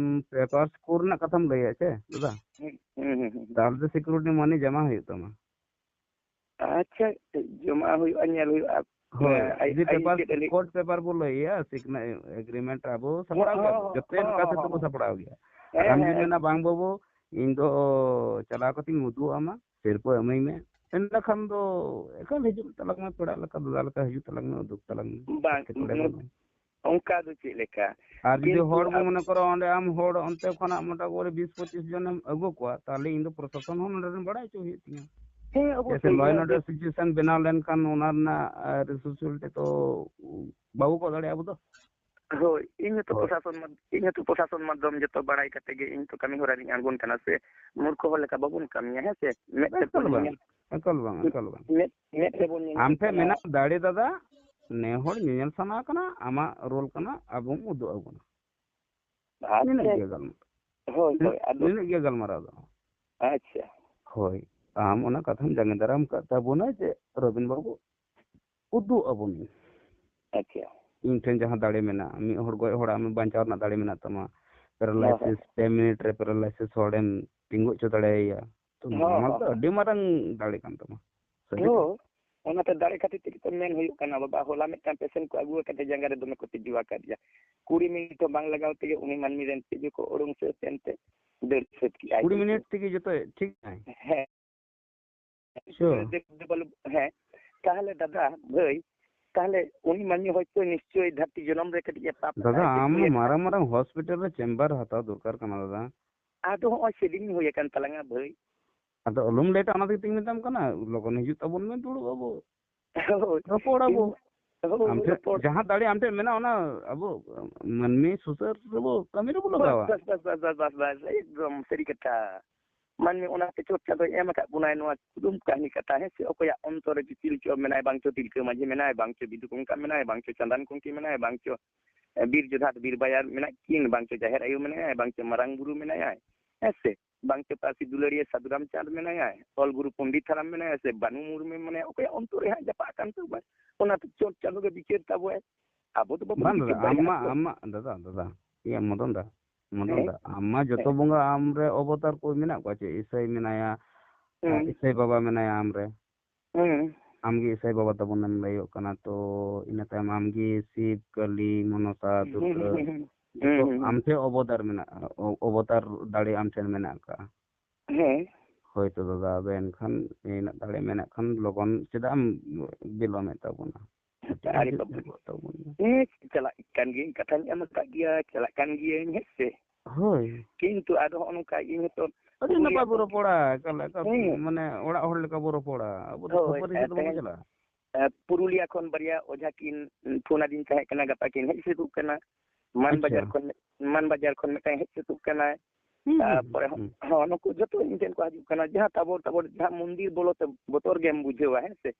ᱯᱮᱯᱟᱨᱥ ᱠᱳᱨ ᱨᱮᱱᱟᱜ ᱠᱟᱛᱷᱟᱢ ᱞᱟᱹᱭᱮᱫ ᱪᱮ, ᱫᱟᱫᱟ? ᱦᱩᱸ, ᱦᱩᱸ, ᱦᱩᱸ, ᱦᱩᱸ᱾ ᱛᱟᱦᱚᱞᱮ ᱫᱚ ᱥᱤᱠᱩᱨᱤᱴᱤ ᱢᱟᱱᱤ ᱡᱚᱢᱟ ᱦᱩᱭᱩᱜ ᱛᱟᱢᱟ᱾ ᱟᱪᱪᱷᱟ, ᱡᱚᱢᱟ ᱦᱩᱭᱩᱜᱼᱟ, ᱧᱮᱞ ᱦᱩᱭᱩᱜᱼᱟ᱾ ᱦᱳᱭ, ᱟᱡ, ᱡᱩᱫᱤ ᱟᱡ ᱯᱮᱯᱟᱨᱥ, ᱪᱮᱫ ᱮ ᱞᱟᱹᱭ? ᱠᱳᱨᱴ ᱯᱮᱯᱟᱨ ᱵᱚ ᱞᱟᱹᱭᱮᱜᱼᱟ, ᱥᱤᱠᱱᱟ ᱮᱜᱨᱤᱢᱮᱱᱴ ᱨᱮ ᱟᱵᱚ ᱦᱚᱸ, ᱥᱟᱯᱲᱟᱣ ᱜᱮᱭᱟ, ᱦᱚᱸ, ᱡᱚᱛᱚ ᱦᱚᱸ, ᱞᱮᱠᱟ ᱦᱚᱸ, ᱥᱮᱫ ᱛᱮᱵᱚ ᱦᱚᱸ᱾ ᱥᱟᱯᱲᱟᱣ ᱜᱮᱭᱟ᱾ ᱟᱨ ᱦᱮᱸ, ᱟᱢ ᱦᱮᱸ, ᱡᱩᱫᱤ ᱦᱮᱸ᱾ ᱢᱮᱱᱟ, "ᱵᱟᱝ ᱵᱟᱹᱵᱩ, ᱤᱧ ᱫᱚ ᱪᱟᱞᱟᱣ ᱠᱟᱛᱮᱧ ᱩᱫᱩᱜ ᱟᱢᱟ, ᱥᱤᱨᱯᱟᱹ ᱤᱢᱟᱹᱧ ᱢᱮ", ᱮᱸᱰᱮᱠᱷᱟᱱ ᱫᱚ ᱮᱠᱟᱞ ᱦᱤᱡᱩᱜ ᱛᱟᱞᱟᱝ ᱢᱮ, ᱯᱮᱲᱟ ᱞᱮᱠᱟ, ᱫᱟᱫᱟ ᱞᱮᱠᱟ ᱦᱤᱡᱩᱜ ᱛᱟᱞᱟᱝ ᱢᱮ, ᱩᱫᱩᱜ ᱛᱟᱞᱟᱝ ᱢᱮ᱾ ᱵᱟᱝ, ᱮᱴᱠᱮᱴᱚᱬᱮ ᱱᱚ-, ᱵᱟᱹᱱᱩᱜᱼᱟ᱾ ᱚᱱᱠᱟ ᱫᱚ ᱪᱮᱫ ᱞᱮᱠᱟ? ᱟᱨ ᱡᱩᱫᱤ ᱠᱤᱱᱛᱩ ᱦᱚᱲ ᱵᱚ ᱟᱵ- ᱢᱚᱱᱮ ᱠᱚᱨᱚ ᱚᱸᱰᱮ ᱟᱢ ᱦᱚᱲ ᱚᱱᱛᱮ ᱠᱷᱚᱱᱟᱜ ᱢᱚᱴᱟᱢᱩᱴᱤ ᱵᱤᱥ ᱯᱚᱸᱪᱤᱥ ᱡᱚᱱᱮᱢ ᱟᱹᱜᱩ ᱠᱚᱣᱟ, ᱛᱟᱦᱞᱮ ᱤᱧ ᱫᱚ ᱯᱨᱚᱥᱟᱥᱚᱱ ᱦᱚᱸ ᱱᱚᱰᱮ ᱨᱮᱱ ᱵᱟᱲᱟᱭ ᱦᱚᱪᱚ ᱦᱩᱭᱩᱜ ᱛᱤᱧᱟ᱾ ᱦᱮᱸ, ᱪᱮᱫᱟᱜ ᱥᱮ ᱚᱵᱚᱥᱥᱳᱭ, ᱞᱚ ᱮᱱᱰ ᱤᱧᱟᱹᱜ ᱚᱨᱰᱟᱨ ᱫᱚ ᱥᱤᱪᱩᱭᱮᱥᱚᱱ ᱵᱮᱱᱟᱣ ᱞᱮᱱᱠᱷᱟᱱ ᱚᱱᱟ ᱨᱮᱱᱟᱜ, ᱟ, ᱨᱮᱥᱯᱚᱱᱥᱤᱵᱤᱞᱤᱴᱤ ᱛᱚ ᱵᱟᱵᱚ ᱜᱚᱜ ᱫᱟᱲᱮᱭᱟᱜᱼᱟ ᱟᱵᱚ ᱫᱚ᱾ ᱦᱳᱭ, ᱤᱧ ᱦᱚᱸᱛᱚ ᱦᱳᱭ᱾ ᱯᱨᱚᱥᱟᱥᱚᱱ ᱢᱟᱫ-, ᱤᱧ ᱦᱚᱸᱛᱚ ᱯᱨᱚᱥᱟᱥᱚᱱ ᱢᱟᱫᱽᱫᱷᱚᱢ ᱡᱚᱛᱚ ᱵᱟᱲᱟᱭ ᱠᱟᱛᱮ ᱜᱮ ᱤᱧ ᱛᱚ ᱠᱟᱹᱢᱤ ᱦᱚᱨᱟ ᱨᱤᱧ ᱟᱬᱜᱚᱱ ᱠᱟᱱᱟ ᱥᱮ᱾ ᱢᱩᱨᱠᱷᱚ ᱦᱚᱲ ᱞᱮᱠᱟ ᱵᱟᱵᱚᱱ ᱠᱟᱹᱢᱤᱭᱟ, ᱦᱮᱸ ᱥᱮ? ᱢᱮᱫ ᱮᱠᱟᱞ ᱛᱮᱵᱚᱱ ᱵᱟᱝ, ᱧᱮᱧᱮᱞ, ᱮᱠᱟᱞ ᱵᱟᱝ, ᱮᱠᱟᱞ ᱵᱟᱝ᱾ ᱢᱮᱫ, ᱢᱮᱫ ᱛᱮᱵᱚᱱ ᱧᱮᱧᱮᱞ ᱟᱢ ᱴᱷᱮᱱ ᱠᱟᱱᱟ᱾ ᱢᱮᱱᱟᱜ ᱫᱟᱲᱮ ᱫᱟᱫᱟ, ᱱᱮ ᱦᱚᱲ ᱧᱮᱧᱮᱞ ᱥᱟᱱᱟ ᱠᱟᱱᱟ, ᱟᱢᱟᱜ ᱨᱳᱞ ᱠᱟᱱᱟ, ᱟᱵᱚᱢ ᱩᱫᱩᱜ ᱟᱵᱚᱱᱟ᱾ ᱱᱤᱱᱟᱹᱜ ᱟᱪᱪᱷᱟ᱾ ᱜᱮ ᱜᱟᱞᱢᱟᱨᱟᱣ᱾ ᱦᱳᱭ, ᱦᱳᱭ, ᱟᱫᱚ ᱱᱤᱱᱟᱹᱜ ᱜᱮ ᱜᱟᱞᱢᱟᱨᱟᱣ ᱫᱚ᱾ ᱟᱪᱪᱷᱟ᱾ ᱦᱳᱭ, ᱟᱢ ᱚᱱᱟ ᱠᱟᱛᱷᱟᱢ ᱡᱟᱸᱜᱮ ᱫᱟᱨᱟᱢ ᱠᱟᱜ ᱛᱟᱵᱚᱱᱟ ᱡᱮ ᱨᱚᱵᱤᱱ ᱵᱟᱹᱵᱩ ᱩᱫᱩᱜ ᱟᱵᱚᱱ ᱢᱮ᱾ ᱟᱪᱪᱷᱟ᱾ ᱤᱧ ᱴᱷᱮᱱ ᱡᱟᱦᱟᱸ ᱫᱟᱲᱮ ᱢᱮᱱᱟᱜᱼᱟ, ᱢᱤᱫ ᱦᱚᱲ ᱜᱚᱡ ᱦᱚᱲᱟᱜ ᱟᱢ ᱵᱟᱧᱪᱟᱣ ᱨᱮᱱᱟᱜ ᱫᱟᱲᱮ ᱢᱮᱱᱟᱜ ᱛᱟᱢᱟ, ᱦᱚᱸ, ᱦᱚᱸ᱾ ᱯᱮᱨᱟᱞᱟᱭᱥᱤᱥ, ᱯᱮ ᱢᱤᱱᱤᱴ ᱨᱮ ᱯᱮᱨᱟᱞᱟᱭᱥᱤᱥ ᱦᱚᱲᱮᱢ ᱛᱤᱸᱜᱩ ᱦᱚᱪᱚ ᱫᱟᱲᱮᱭᱟᱭᱟ, ᱛᱚ ᱦᱚᱸ, ᱱᱚᱣᱟ ᱦᱚᱸ, ᱫᱚ ᱦᱚᱸ᱾ ᱟᱹᱰᱤ ᱢᱟᱨᱟᱝ ᱫᱟᱲᱮ ᱠᱟᱱ ᱛᱟᱢᱟ᱾ ᱥᱟᱹᱨᱤ ᱜᱮ᱾ ᱦᱳᱭ, ᱚᱱᱟᱛᱮ ᱫᱟᱲᱮ ᱠᱷᱟᱹᱛᱤᱨ ᱛᱮᱜᱮ ᱛᱚ ᱢᱮᱱ ᱦᱩᱭᱩᱜ ᱠᱟᱱᱟ, ᱵᱟᱵᱟ, ᱦᱚᱞᱟ ᱢᱤᱫᱴᱟᱝ ᱯᱮᱥᱮᱱᱴ ᱠᱚ ᱟᱹᱜᱩ ᱟᱠᱟᱫᱮ, ᱡᱟᱸᱜᱟ ᱨᱮ ᱫᱚᱢᱮ ᱠᱚ ᱛᱤᱡᱩ ᱟᱠᱟᱫᱮᱭᱟ᱾ ᱠᱩᱲᱤ ᱢᱤᱱᱤᱴ ᱦᱚᱸ ᱵᱟᱝ ᱞᱟᱜᱟᱣ ᱛᱮᱜᱮ ᱩᱱᱤ ᱢᱟᱹᱱᱢᱤ ᱨᱮᱱ ᱛᱤᱡᱩ ᱠᱚ ᱩᱰᱩᱝ ᱥᱟᱹᱛ ᱮᱱᱛᱮ ᱫᱟᱹᱲ ᱥᱟᱹᱛ ᱠᱮᱜᱼᱟᱭ᱾ ᱠᱩᱲᱤ ᱢᱤᱱᱤᱴ ᱛᱮᱜᱮ ᱡᱚᱛᱚᱭ ᱴᱷᱤᱠ ᱮᱱᱟᱭ? ᱦᱮᱸ᱾ ᱥᱩᱨ᱾ ᱫᱮᱵ-, ᱫᱮᱵ-, ᱦᱮᱸ, ᱛᱟᱦᱞᱮ ᱫᱟᱫᱟ ᱵᱷᱟᱹᱭ, ᱛᱟᱦᱞᱮ ᱩᱱᱤ ᱢᱟᱹᱱᱢᱤ ᱦᱚᱭᱛᱳ ᱱᱤᱥᱪᱳᱭ ᱫᱷᱟᱹᱨᱛᱤ ᱡᱚᱱᱚᱢ ᱨᱮ ᱠᱟᱹᱴᱤᱡ ᱮ ᱯᱟᱯ ᱫᱟᱫᱟ, ᱟᱠᱟᱫᱼᱟᱭ, ᱟᱢ ᱯᱩᱨᱭᱟᱹ ᱟᱠᱟᱫᱼᱟᱭ᱾ ᱢᱟᱨᱟᱝ ᱢᱟᱨᱟᱝ ᱦᱚᱥᱯᱤᱴᱟᱞ ᱨᱮ ᱪᱮᱢᱵᱟᱨ ᱦᱟᱛᱟᱣ ᱫᱚᱨᱠᱟᱨ ᱠᱟᱱᱟ ᱫᱟᱫᱟ᱾ ᱟᱫᱚ ᱦᱚᱸᱜᱼᱚᱭ ᱥᱮᱫᱤᱱ ᱦᱩᱭ ᱟᱠᱟᱱ ᱛᱟᱞᱟᱝᱟ ᱵᱷᱟᱹᱭ᱾ ᱟᱫᱚ ᱟᱞᱚᱢ ᱞᱮᱴᱟ, ᱚᱱᱟ ᱛᱮᱜᱮ ᱛᱤᱧ ᱢᱮᱛᱟᱢ ᱠᱟᱱᱟ, ᱞᱚᱜᱚᱱ ᱦᱤᱡᱩᱜ ᱛᱟᱵᱚᱱ ᱢᱮ, ᱫᱩᱲᱩᱵ ᱟᱵᱚ᱾ ᱦᱳᱭ᱾ ᱨᱚᱯᱚᱲ ᱟᱵᱚ᱾ ᱤᱧ, ᱦᱳᱭ, ᱟᱢ ᱴᱷᱮᱱ ᱨᱚᱯᱚᱲ᱾ ᱡᱟᱦᱟᱸ ᱫᱟᱲᱮ ᱟᱢ ᱴᱷᱮᱱ ᱢᱮᱱᱟᱜᱼᱟ, ᱚᱱᱟ ᱟᱵᱚ ᱢᱟᱹᱱᱢᱤ ᱥᱩᱥᱟᱹᱨ ᱨᱮᱵᱚ ᱠᱟᱹᱢᱤ ᱨᱮᱵᱚ ᱵᱟᱥ, ᱞᱟᱜᱟᱣᱟ᱾ ᱵᱟᱥ, ᱵᱟᱥ, ᱮᱠᱫᱚᱢ ᱥᱟᱹᱨᱤ ᱠᱟᱛᱷᱟ᱾ ᱢᱟᱹᱱᱢᱤ ᱚᱱᱟᱛᱮ ᱪᱚᱴ ᱪᱟᱸᱫᱚᱭ ᱮᱢ ᱟᱠᱟᱫ ᱵᱚᱱᱟᱭ ᱱᱚᱣᱟ ᱠᱩᱫᱩᱢ ᱠᱟᱹᱦᱱᱤ ᱠᱟᱛᱷᱟ, ᱦᱮᱸ ᱥᱮ? ᱚᱠᱚᱭᱟᱜ ᱚᱱᱛᱚᱨ ᱨᱮ ᱪᱤᱪᱤᱞ ᱪᱚ ᱢᱮᱱᱟᱭ, ᱵᱟᱝ ᱪᱚ ᱛᱤᱞᱠᱟᱹ ᱢᱟᱹᱡᱷᱤ ᱢᱮᱱᱟᱭ, ᱵᱟᱝ ᱪᱚ ᱵᱤᱫᱩ ᱠᱚᱝᱠᱟ ᱢᱮᱱᱟᱭ, ᱵᱟᱝ ᱪᱚ ᱪᱟᱸᱫᱟᱱ ᱠᱚᱝᱠᱤ ᱢᱮᱱᱟᱭ, ᱵᱟᱝ ᱪᱚ, ᱮ, ᱵᱤᱨ ᱡᱳᱫᱷᱟ ᱵᱤᱨ ᱵᱟᱭᱟᱨ ᱢᱮᱱᱟᱜ ᱠᱤᱱ, ᱵᱟᱝ ᱪᱚ ᱡᱟᱦᱮᱨ ᱟᱭᱳ ᱢᱮᱱᱟᱭᱟ, ᱵᱟᱝ ᱪᱚ ᱢᱟᱨᱟᱝ ᱵᱩᱨᱩ ᱢᱮᱱᱟᱭᱟ, ᱦᱮᱸ ᱥᱮ? ᱵᱟᱝ ᱪᱚ ᱯᱟᱹᱨᱥᱤ ᱫᱩᱞᱟᱹᱲᱤᱭᱟᱹ ᱥᱟᱹᱫᱷᱩ ᱨᱟᱢᱪᱟᱸᱫᱽ ᱢᱮᱱᱟᱭᱟ, ᱚᱞ ᱜᱩᱨᱩ ᱯᱚᱱᱰᱤᱛ ᱦᱟᱲᱟᱢ ᱢᱮᱱᱟᱭᱟ, ᱥᱮ ᱵᱟᱹᱱᱩ ᱢᱩᱨᱢᱩ ᱢᱮᱱᱟᱭᱟ, ᱚᱠᱚᱭᱟᱜ ᱚᱱᱛᱚᱨ ᱨᱮ ᱦᱟᱸᱜ ᱡᱟᱯᱟᱜ ᱠᱟᱱ ᱛᱟᱵᱚᱱᱟ, ᱚᱱᱟ ᱫᱚ ᱪᱚᱴ ᱪᱟᱸᱫᱚ ᱜᱮ ᱵᱤᱪᱟᱹᱨ ᱛᱟᱵᱚᱭ᱾ ᱟᱵᱚ ᱫᱚ ᱵᱟᱵᱚᱱ ᱵᱟᱝ ᱵᱤᱪᱟᱹᱨ ᱫᱟᱫᱟ, ᱫᱟᱲᱮᱭᱟᱜᱼᱟ ᱟᱢᱟᱜ, ᱛᱚ᱾ ᱟᱢᱟᱜ ᱫᱟᱫᱟ, ᱫᱟᱫᱟ, ᱤᱭᱟᱹ ᱢᱚᱫᱚᱱ ᱫᱟ, ᱢᱚᱫᱚᱱ ᱦᱮᱸ? ᱫᱟ, ᱟᱢ ᱢᱟ ᱡᱚᱛᱚ ᱦᱮᱸ᱾ ᱵᱚᱸᱜᱟ ᱟᱢ ᱨᱮ ᱚᱵᱚᱛᱟᱨ ᱠᱚ ᱢᱮᱱᱟᱜ ᱠᱚᱣᱟ ᱪᱮ? ᱤᱥᱟᱹᱭ ᱢᱮᱱᱟᱭᱟ, ᱦᱩᱸ᱾ ᱤᱥᱟᱹᱭ ᱵᱟᱵᱟ ᱢᱮᱱᱟᱭᱟ ᱟᱢ ᱨᱮ᱾ ᱦᱩᱸ᱾ ᱟᱢ ᱜᱮ ᱤᱥᱟᱹᱭ ᱵᱟᱵᱟ ᱛᱟᱵᱚᱱᱮᱢ ᱞᱟᱹᱭᱚᱜ ᱠᱟᱱᱟ, ᱛᱚ ᱤᱱᱟᱹ ᱛᱟᱭᱚᱢ ᱟᱢ ᱜᱮ ᱥᱤᱵ, ᱠᱟᱹᱞᱤ, ᱢᱚᱱᱚᱛᱟ, ᱦᱩᱸ, ᱫᱩᱨᱜᱟᱹ, ᱦᱩᱸ, ᱦᱩᱸ, ᱦᱩᱸ᱾ ᱡᱚᱛᱚ ᱦᱩᱸ, ᱦᱩᱸ, ᱟᱢ ᱦᱩᱸ᱾ ᱴᱷᱮᱱ ᱚᱵᱚᱛᱟᱨ ᱢᱮᱱᱟᱜᱼᱟ, ᱚ-, ᱚᱵᱚᱛᱟᱨ ᱫᱟᱲᱮ ᱟᱢ ᱴᱷᱮᱱ ᱢᱮᱱᱟᱜ ᱟᱠᱟᱫᱼᱟ᱾ ᱦᱮᱸ᱾ ᱦᱳᱭ ᱛᱚ ᱫᱟᱫᱟ, ᱟᱫᱚ ᱮᱱᱠᱷᱟᱱ ᱤᱱᱟᱹᱜ ᱫᱟᱲᱮ ᱢᱮᱱᱟᱜ ᱠᱷᱟᱱ ᱞᱚᱜᱚᱱ ᱪᱮᱫᱟᱜ ᱮᱢ ᱵᱤᱞᱚᱢᱮᱫ ᱛᱟᱵᱚᱱᱟ? ᱟᱹᱰᱤ ᱦᱤᱡᱩᱜ ᱵᱟᱵᱟ᱾ ᱜᱚᱫᱚᱜ ᱛᱟᱵᱚᱱ ᱢᱮ᱾ ᱦᱮᱸ, ᱪᱟᱞᱟᱜ ᱠᱟᱱ ᱜᱤᱭᱟᱹᱧ, ᱠᱟᱛᱷᱟᱧ ᱮᱢ ᱟᱠᱟᱫ ᱜᱮᱭᱟ, ᱪᱟᱞᱟᱜ ᱠᱟᱱ ᱜᱤᱭᱟᱹᱧ, ᱦᱮᱸ ᱥᱮ᱾ ᱦᱳᱭ᱾ ᱠᱤᱱᱛᱩ ᱟᱫᱚ ᱦᱚᱸᱜᱼᱚ ᱱᱚᱝᱠᱟ ᱤᱧ ᱦᱚᱸᱛᱚ ᱟᱹᱰᱤ ᱯᱩᱨᱩᱞᱤᱭᱟᱹ ᱱᱟᱯᱟᱭ ᱵᱚ ᱠᱷᱚᱱ ᱨᱚᱯᱚᱲᱟ, ᱮᱠᱟᱞ, ᱮᱠᱟᱞ, ᱦᱮᱸ᱾ ᱢᱟᱱᱮ ᱚᱲᱟᱜ ᱦᱚᱲ ᱞᱮᱠᱟ ᱵᱚ ᱨᱚᱯᱚᱲᱟ᱾ ᱟᱵᱚ ᱫᱚ ᱦᱳᱭ, ᱠᱷᱟᱹᱯᱟᱹᱨᱤ ᱟᱨ ᱥᱮᱫ ᱫᱚ ᱵᱟᱵᱚ ᱛᱮᱦᱮᱧ, ᱪᱟᱞᱟᱜᱼᱟ᱾ ᱮ, ᱯᱩᱨᱩᱞᱤᱭᱟᱹ ᱠᱷᱚᱱ ᱵᱟᱨᱭᱟ ᱚᱡᱷᱟ ᱠᱤᱱ ᱯᱷᱳᱱ ᱟᱹᱫᱤᱧ ᱛᱟᱦᱮᱸ ᱠᱟᱱᱟ, ᱜᱟᱯᱟ ᱠᱤᱱ ᱦᱮᱡ ᱥᱟᱹᱛᱚᱜ ᱠᱟᱱᱟ᱾ ᱢᱟᱱ ᱟᱪᱪᱷᱟ᱾ ᱵᱟᱡᱟᱨ ᱠᱷᱚᱱ, ᱢᱟᱱ ᱵᱟᱡᱟᱨ ᱠᱷᱚᱱ ᱢᱤᱫᱴᱟᱝ ᱦᱮᱡ ᱥᱟᱹᱛᱚᱜ ᱠᱟᱱᱟᱭ᱾ ᱦᱩᱸ, ᱦᱩᱸ, ᱛᱟᱨᱯᱚᱨᱮ ᱦᱩᱸ, ᱦᱚᱸ, ᱦᱩᱸ᱾ ᱦᱚᱸ, ᱱᱩᱠᱩ ᱡᱚᱛᱚ ᱤᱧ ᱴᱷᱮᱱ ᱠᱚ ᱦᱤᱡᱩᱜ ᱠᱟᱱᱟ᱾ ᱡᱟᱦᱟᱸ ᱛᱟᱵᱚᱨ ᱛᱟᱵᱚᱨ ᱡᱟᱦᱟᱸ ᱢᱚᱱᱫᱤᱨ ᱵᱚᱞᱚ ᱛᱮ ᱵᱚᱛᱚᱨ ᱜᱮᱢ ᱵᱩᱡᱷᱟᱹᱣᱟ, ᱦᱮᱸ ᱥᱮ?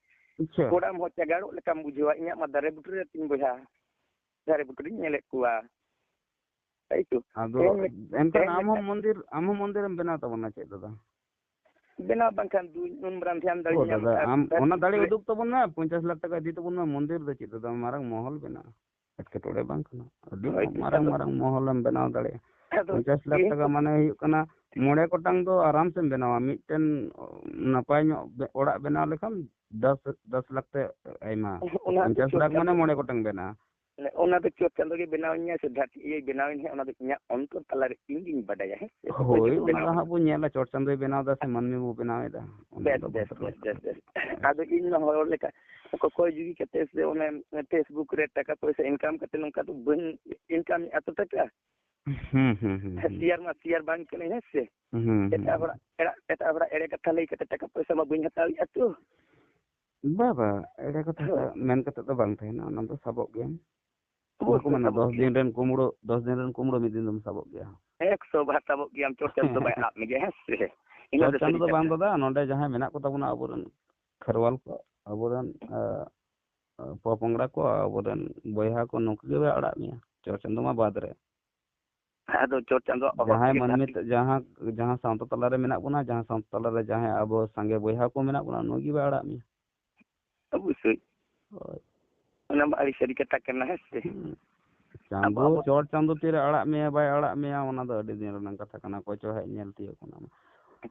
ᱟᱪᱪᱷᱟ᱾ ᱠᱚᱲᱟᱢ ᱦᱚᱸ ᱪᱟᱜᱟᱲᱚᱜ ᱞᱮᱠᱟᱢ ᱵᱩᱡᱷᱟᱹᱣᱟ᱾ ᱤᱧᱟᱹᱜ ᱢᱟ ᱫᱟᱨᱮ ᱵᱩᱴᱟᱹ ᱨᱮ ᱛᱤᱧ ᱵᱚᱭᱦᱟ, ᱫᱟᱨᱮ ᱵᱩᱴᱟᱹ ᱨᱤᱧ ᱧᱮᱞᱮᱫ ᱠᱚᱣᱟ᱾ ᱛᱟᱭ ᱛᱚ? ᱟᱫᱚ ᱮᱢ ᱢᱤᱫ-, ᱮᱱᱠᱷᱟᱱ ᱮᱢ ᱟᱢ ᱦᱚᱸ ᱢᱤᱫᱴᱟᱝ ᱢᱚᱱᱫᱤᱨ, ᱟᱢ ᱦᱚᱸ ᱢᱚᱱᱫᱤᱨ ᱮᱢ ᱵᱮᱱᱟᱣ ᱛᱟᱵᱚᱱᱟ ᱪᱮᱫ ᱫᱟᱫᱟ? ᱵᱮᱱᱟᱣ ᱵᱟᱝᱠᱷᱟᱱ ᱫᱩᱧ ᱩᱱ ᱢᱟᱨᱟᱝ ᱫᱷᱮᱭᱟᱱ ᱫᱟᱲᱮ ᱚ ᱧᱟᱢ ᱫᱟᱫᱟ, ᱟᱠᱟᱫ ᱟᱢ ᱫᱷᱟᱹᱨᱛᱤ ᱚᱱᱟ ᱫᱟᱲᱮ ᱯᱩᱨᱤ᱾ ᱩᱫᱩᱜ ᱛᱟᱵᱚᱱ ᱢᱮ, ᱯᱚᱧᱪᱟᱥ ᱞᱟᱠᱷ ᱴᱟᱠᱟ ᱤᱫᱤ ᱛᱟᱵᱚᱱ ᱢᱮ, ᱢᱚᱱᱫᱤᱨ ᱫᱚ ᱪᱮᱫ ᱫᱟᱫᱟ, ᱢᱟᱨᱟᱝ ᱢᱚᱦᱚᱞ ᱵᱮᱱᱟᱣ, ᱮᱴᱠᱮᱴᱚᱬᱮ ᱵᱟᱝ ᱠᱟᱱᱟ᱾ ᱟᱹᱰᱤ ᱦᱳᱭ, ᱢᱟᱨᱟᱝ ᱟᱫᱚ ᱢᱟᱨᱟᱝ ᱢᱚᱦᱚᱞᱮᱢ ᱵᱮᱱᱟᱣ ᱫᱟᱲᱮᱭᱟᱜᱼᱟ᱾ ᱟᱫᱚ ᱯᱚᱧᱪᱟᱥ ᱞᱟᱠᱷ ᱡᱮᱦᱮᱛᱩ ᱴᱟᱠᱟ ᱢᱟᱱᱮ ᱦᱩᱭᱩᱜ ᱠᱟᱱᱟ, ᱢᱚᱬᱮ ᱜᱚᱴᱟᱝ ᱫᱚ ᱟᱨᱟᱢ ᱥᱮᱢ ᱵᱮᱱᱟᱣᱟ᱾ ᱢᱤᱫᱴᱮᱱ ᱱᱟᱯᱟᱭ ᱧᱚᱜ ᱵᱮ-, ᱚᱲᱟᱜ ᱵᱮᱱᱟᱣ ᱞᱮᱠᱷᱟᱱ ᱫᱚᱥ, ᱫᱚᱥ ᱞᱟᱠᱷ ᱛᱮ ᱟᱭᱢᱟ᱾ ᱚᱱᱟ ᱫᱚ ᱯᱚᱧᱪᱟᱥ ᱪᱮᱫ ᱞᱟᱠᱷ ᱢᱟᱱᱮ ᱠᱟᱱᱟ? ᱢᱚᱬᱮ ᱜᱚᱴᱟᱝ ᱵᱮᱱᱟᱣᱟ᱾ ᱚᱱᱟ ᱫᱚ ᱪᱚᱴ ᱪᱟᱸᱫᱳ ᱜᱮ ᱵᱮᱱᱟᱣ ᱤᱧᱟᱹ ᱥᱮ ᱫᱷᱟᱹᱨᱛᱤ ᱤᱭᱟᱹᱭ ᱵᱮᱱᱟᱣ ᱤᱧ ᱦᱟᱸᱜ, ᱚᱱᱟ ᱫᱚ ᱤᱧᱟᱹᱜ ᱚᱱᱛᱚᱨ ᱛᱟᱞᱟᱨᱮ ᱤᱧ ᱜᱤᱧ ᱵᱟᱰᱟᱭᱟ, ᱦᱮᱸ ᱥᱮ? ᱚᱠᱚᱭ ᱦᱳᱭ, ᱪᱚ ᱚᱱᱟ ᱫᱚ ᱵᱮᱱᱟᱣᱟ? ᱦᱟᱸᱜ ᱵᱚᱱ ᱧᱮᱞᱟ, ᱪᱚᱴ ᱪᱟᱸᱫᱳᱭ ᱵᱮᱱᱟᱣ ᱮᱫᱟ ᱥᱮ ᱢᱟᱹᱱᱢᱤ ᱵᱚ ᱵᱮᱱᱟᱣ ᱮᱫᱟ, ᱚᱱᱟ ᱵᱮᱥ, ᱫᱚ ᱵᱮᱥ, ᱵᱷᱚᱫᱨᱚ ᱵᱮᱥ, ᱠᱟᱛᱷᱟ᱾ ᱵᱮᱥ, ᱵᱮᱥ᱾ ᱟᱫᱚ ᱤᱧ ᱢᱟ ᱦᱚᱲ ᱞᱮᱠᱟ ᱚᱠᱚᱭ ᱡᱩᱜᱤ ᱠᱟᱛᱮ ᱥᱮ ᱚᱱᱮ Facebook ᱨᱮ ᱴᱟᱠᱟ ᱯᱚᱭᱥᱟ income ᱠᱟᱛᱮ ᱱᱚᱝᱠᱟ ᱫᱚ ᱵᱟᱹᱧ income ᱮᱫᱟ ᱛᱚ ᱴᱟᱠᱟ᱾ ᱦᱩᱸ, ᱦᱩᱸ, ᱦᱩᱸ, ᱦᱩᱸ᱾ ᱥᱮᱭᱟᱨ ᱢᱟ ᱥᱮᱭᱟᱨ ᱵᱟᱝ ᱠᱟᱹᱱᱟᱹᱧ, ᱦᱮᱸ ᱥᱮ? ᱦᱩᱸ, ᱦᱩᱸ, ᱮᱴᱟᱜ ᱦᱩᱸ᱾ ᱦᱚᱲᱟᱜ, ᱮᱴᱟᱜ, ᱮᱴᱟᱜ ᱦᱚᱲᱟᱜ ᱮᱲᱮ ᱠᱟᱛᱷᱟ ᱞᱟᱹᱭ ᱠᱟᱛᱮ ᱴᱟᱠᱟ ᱯᱚᱭᱥᱟ ᱢᱟ ᱵᱟᱹᱧ ᱦᱟᱛᱟᱣᱮᱫᱼᱟ ᱛᱚ᱾ ᱵᱟᱵᱟ, ᱮᱲᱮ ᱠᱟᱛᱷᱟ ᱦᱳᱭ᱾ ᱢᱮᱱ ᱠᱟᱛᱮ ᱫᱚ ᱵᱟᱝ ᱛᱟᱦᱮᱱᱟ, ᱚᱱᱟ ᱫᱚ ᱥᱟᱵᱚᱜ ᱜᱮᱭᱟ᱾ ᱚᱵᱚᱥᱥᱳᱭ ᱵᱟᱠᱚ ᱢᱮᱱᱟ, ᱥᱟᱵᱚᱜ ᱫᱚᱥ ᱜᱮᱭᱟ᱾ ᱫᱤᱱ ᱨᱮᱱ ᱠᱩᱢᱵᱽᱲᱩ, ᱫᱚᱥ ᱫᱤᱱ ᱨᱮᱱ ᱠᱩᱢᱵᱽᱲᱩ ᱢᱤᱫ ᱫᱤᱱ ᱫᱚᱢ ᱥᱟᱵᱚᱜ ᱜᱮᱭᱟ᱾ ᱮᱠᱥᱚ ᱵᱟᱨ ᱥᱟᱵᱚᱜ ᱜᱮᱭᱟᱢ, ᱪᱚᱴ ᱪᱟᱸᱫᱚ ᱫᱚ ᱵᱟᱭ ᱟᱫ ᱢᱮᱜᱮᱭᱟ, ᱦᱮᱸ ᱥᱮ? ᱤᱱᱟᱹ ᱪᱚᱴ ᱫᱚ ᱪᱟᱸᱫᱚ ᱥᱟᱹᱨᱤ ᱫᱚ ᱵᱟᱝ ᱠᱟᱛᱷᱟ᱾ ᱫᱟᱫᱟ, ᱱᱚᱰᱮ ᱡᱟᱦᱟᱸᱭ ᱢᱮᱱᱟᱜ ᱠᱚ ᱛᱟᱵᱚᱱᱟ ᱟᱵᱚᱨᱮᱱ ᱠᱷᱮᱨᱣᱟᱞ ᱠᱚ, ᱟᱵᱚᱨᱮᱱ, ᱮ, ᱯᱚᱯᱚᱝᱲᱟ ᱠᱚ, ᱟᱵᱚᱨᱮᱱ ᱵᱚᱭᱦᱟ ᱠᱚ, ᱱᱩᱠᱩ ᱜᱮ ᱵᱟᱭ ᱟᱲᱟᱜ ᱢᱮᱭᱟ ᱪᱚᱴ ᱪᱟᱸᱫᱚ ᱢᱟ ᱵᱟᱫᱽ ᱨᱮ᱾ ᱟᱫᱚ ᱪᱚᱴ ᱪᱟᱸᱫᱚᱣᱟᱜ ᱚᱦᱚᱫ ᱡᱟᱦᱟᱸᱭ ᱜᱮ ᱢᱟᱹᱱᱢᱤ ᱫᱷᱟᱹᱨᱛᱤ ᱛᱮ-, ᱡᱟᱦᱟᱸ, ᱡᱟᱦᱟᱸ ᱥᱟᱶᱛᱟ ᱛᱟᱞᱟᱨᱮ ᱢᱮᱱᱟᱜ ᱵᱚᱱᱟ, ᱡᱟᱦᱟᱸ ᱥᱟᱶᱛᱟ ᱛᱟᱞᱟᱨᱮ ᱡᱟᱦᱟᱸᱭ ᱟᱵᱚ ᱥᱟᱸᱜᱮ ᱵᱚᱭᱦᱟ ᱠᱚ ᱢᱮᱱᱟᱜ ᱵᱚᱱᱟ, ᱱᱩᱭ ᱜᱮ ᱵᱟᱭ ᱟᱲᱟᱜ ᱢᱮᱭᱟ᱾ ᱚᱵᱚᱥᱥᱳᱭ᱾ ᱦᱳᱭ᱾ ᱚᱱᱟ ᱢᱟ ᱟᱹᱰᱤ ᱥᱟᱹᱨᱤ ᱠᱟᱛᱷᱟ ᱠᱟᱱᱟ, ᱦᱮᱸ ᱥᱮ? ᱦᱩᱸ᱾ ᱟᱵᱚ, ᱪᱟᱸᱫᱚ, ᱟᱵᱚ ᱪᱚᱴ ᱪᱟᱸᱫᱚ ᱛᱤᱨᱮ ᱟᱲᱟᱜ ᱢᱮᱭᱟ, ᱵᱟᱭ ᱟᱲᱟᱜ ᱢᱮᱭᱟ, ᱚᱱᱟ ᱫᱚ ᱟᱹᱰᱤ ᱫᱤᱱ ᱨᱮᱱᱟᱜ ᱠᱟᱛᱷᱟ ᱠᱟᱱᱟ᱾ ᱚᱠᱚᱭ ᱪᱚ ᱦᱮᱡ ᱧᱮᱞ ᱛᱤᱭᱳᱜ ᱠᱟᱱᱟ᱾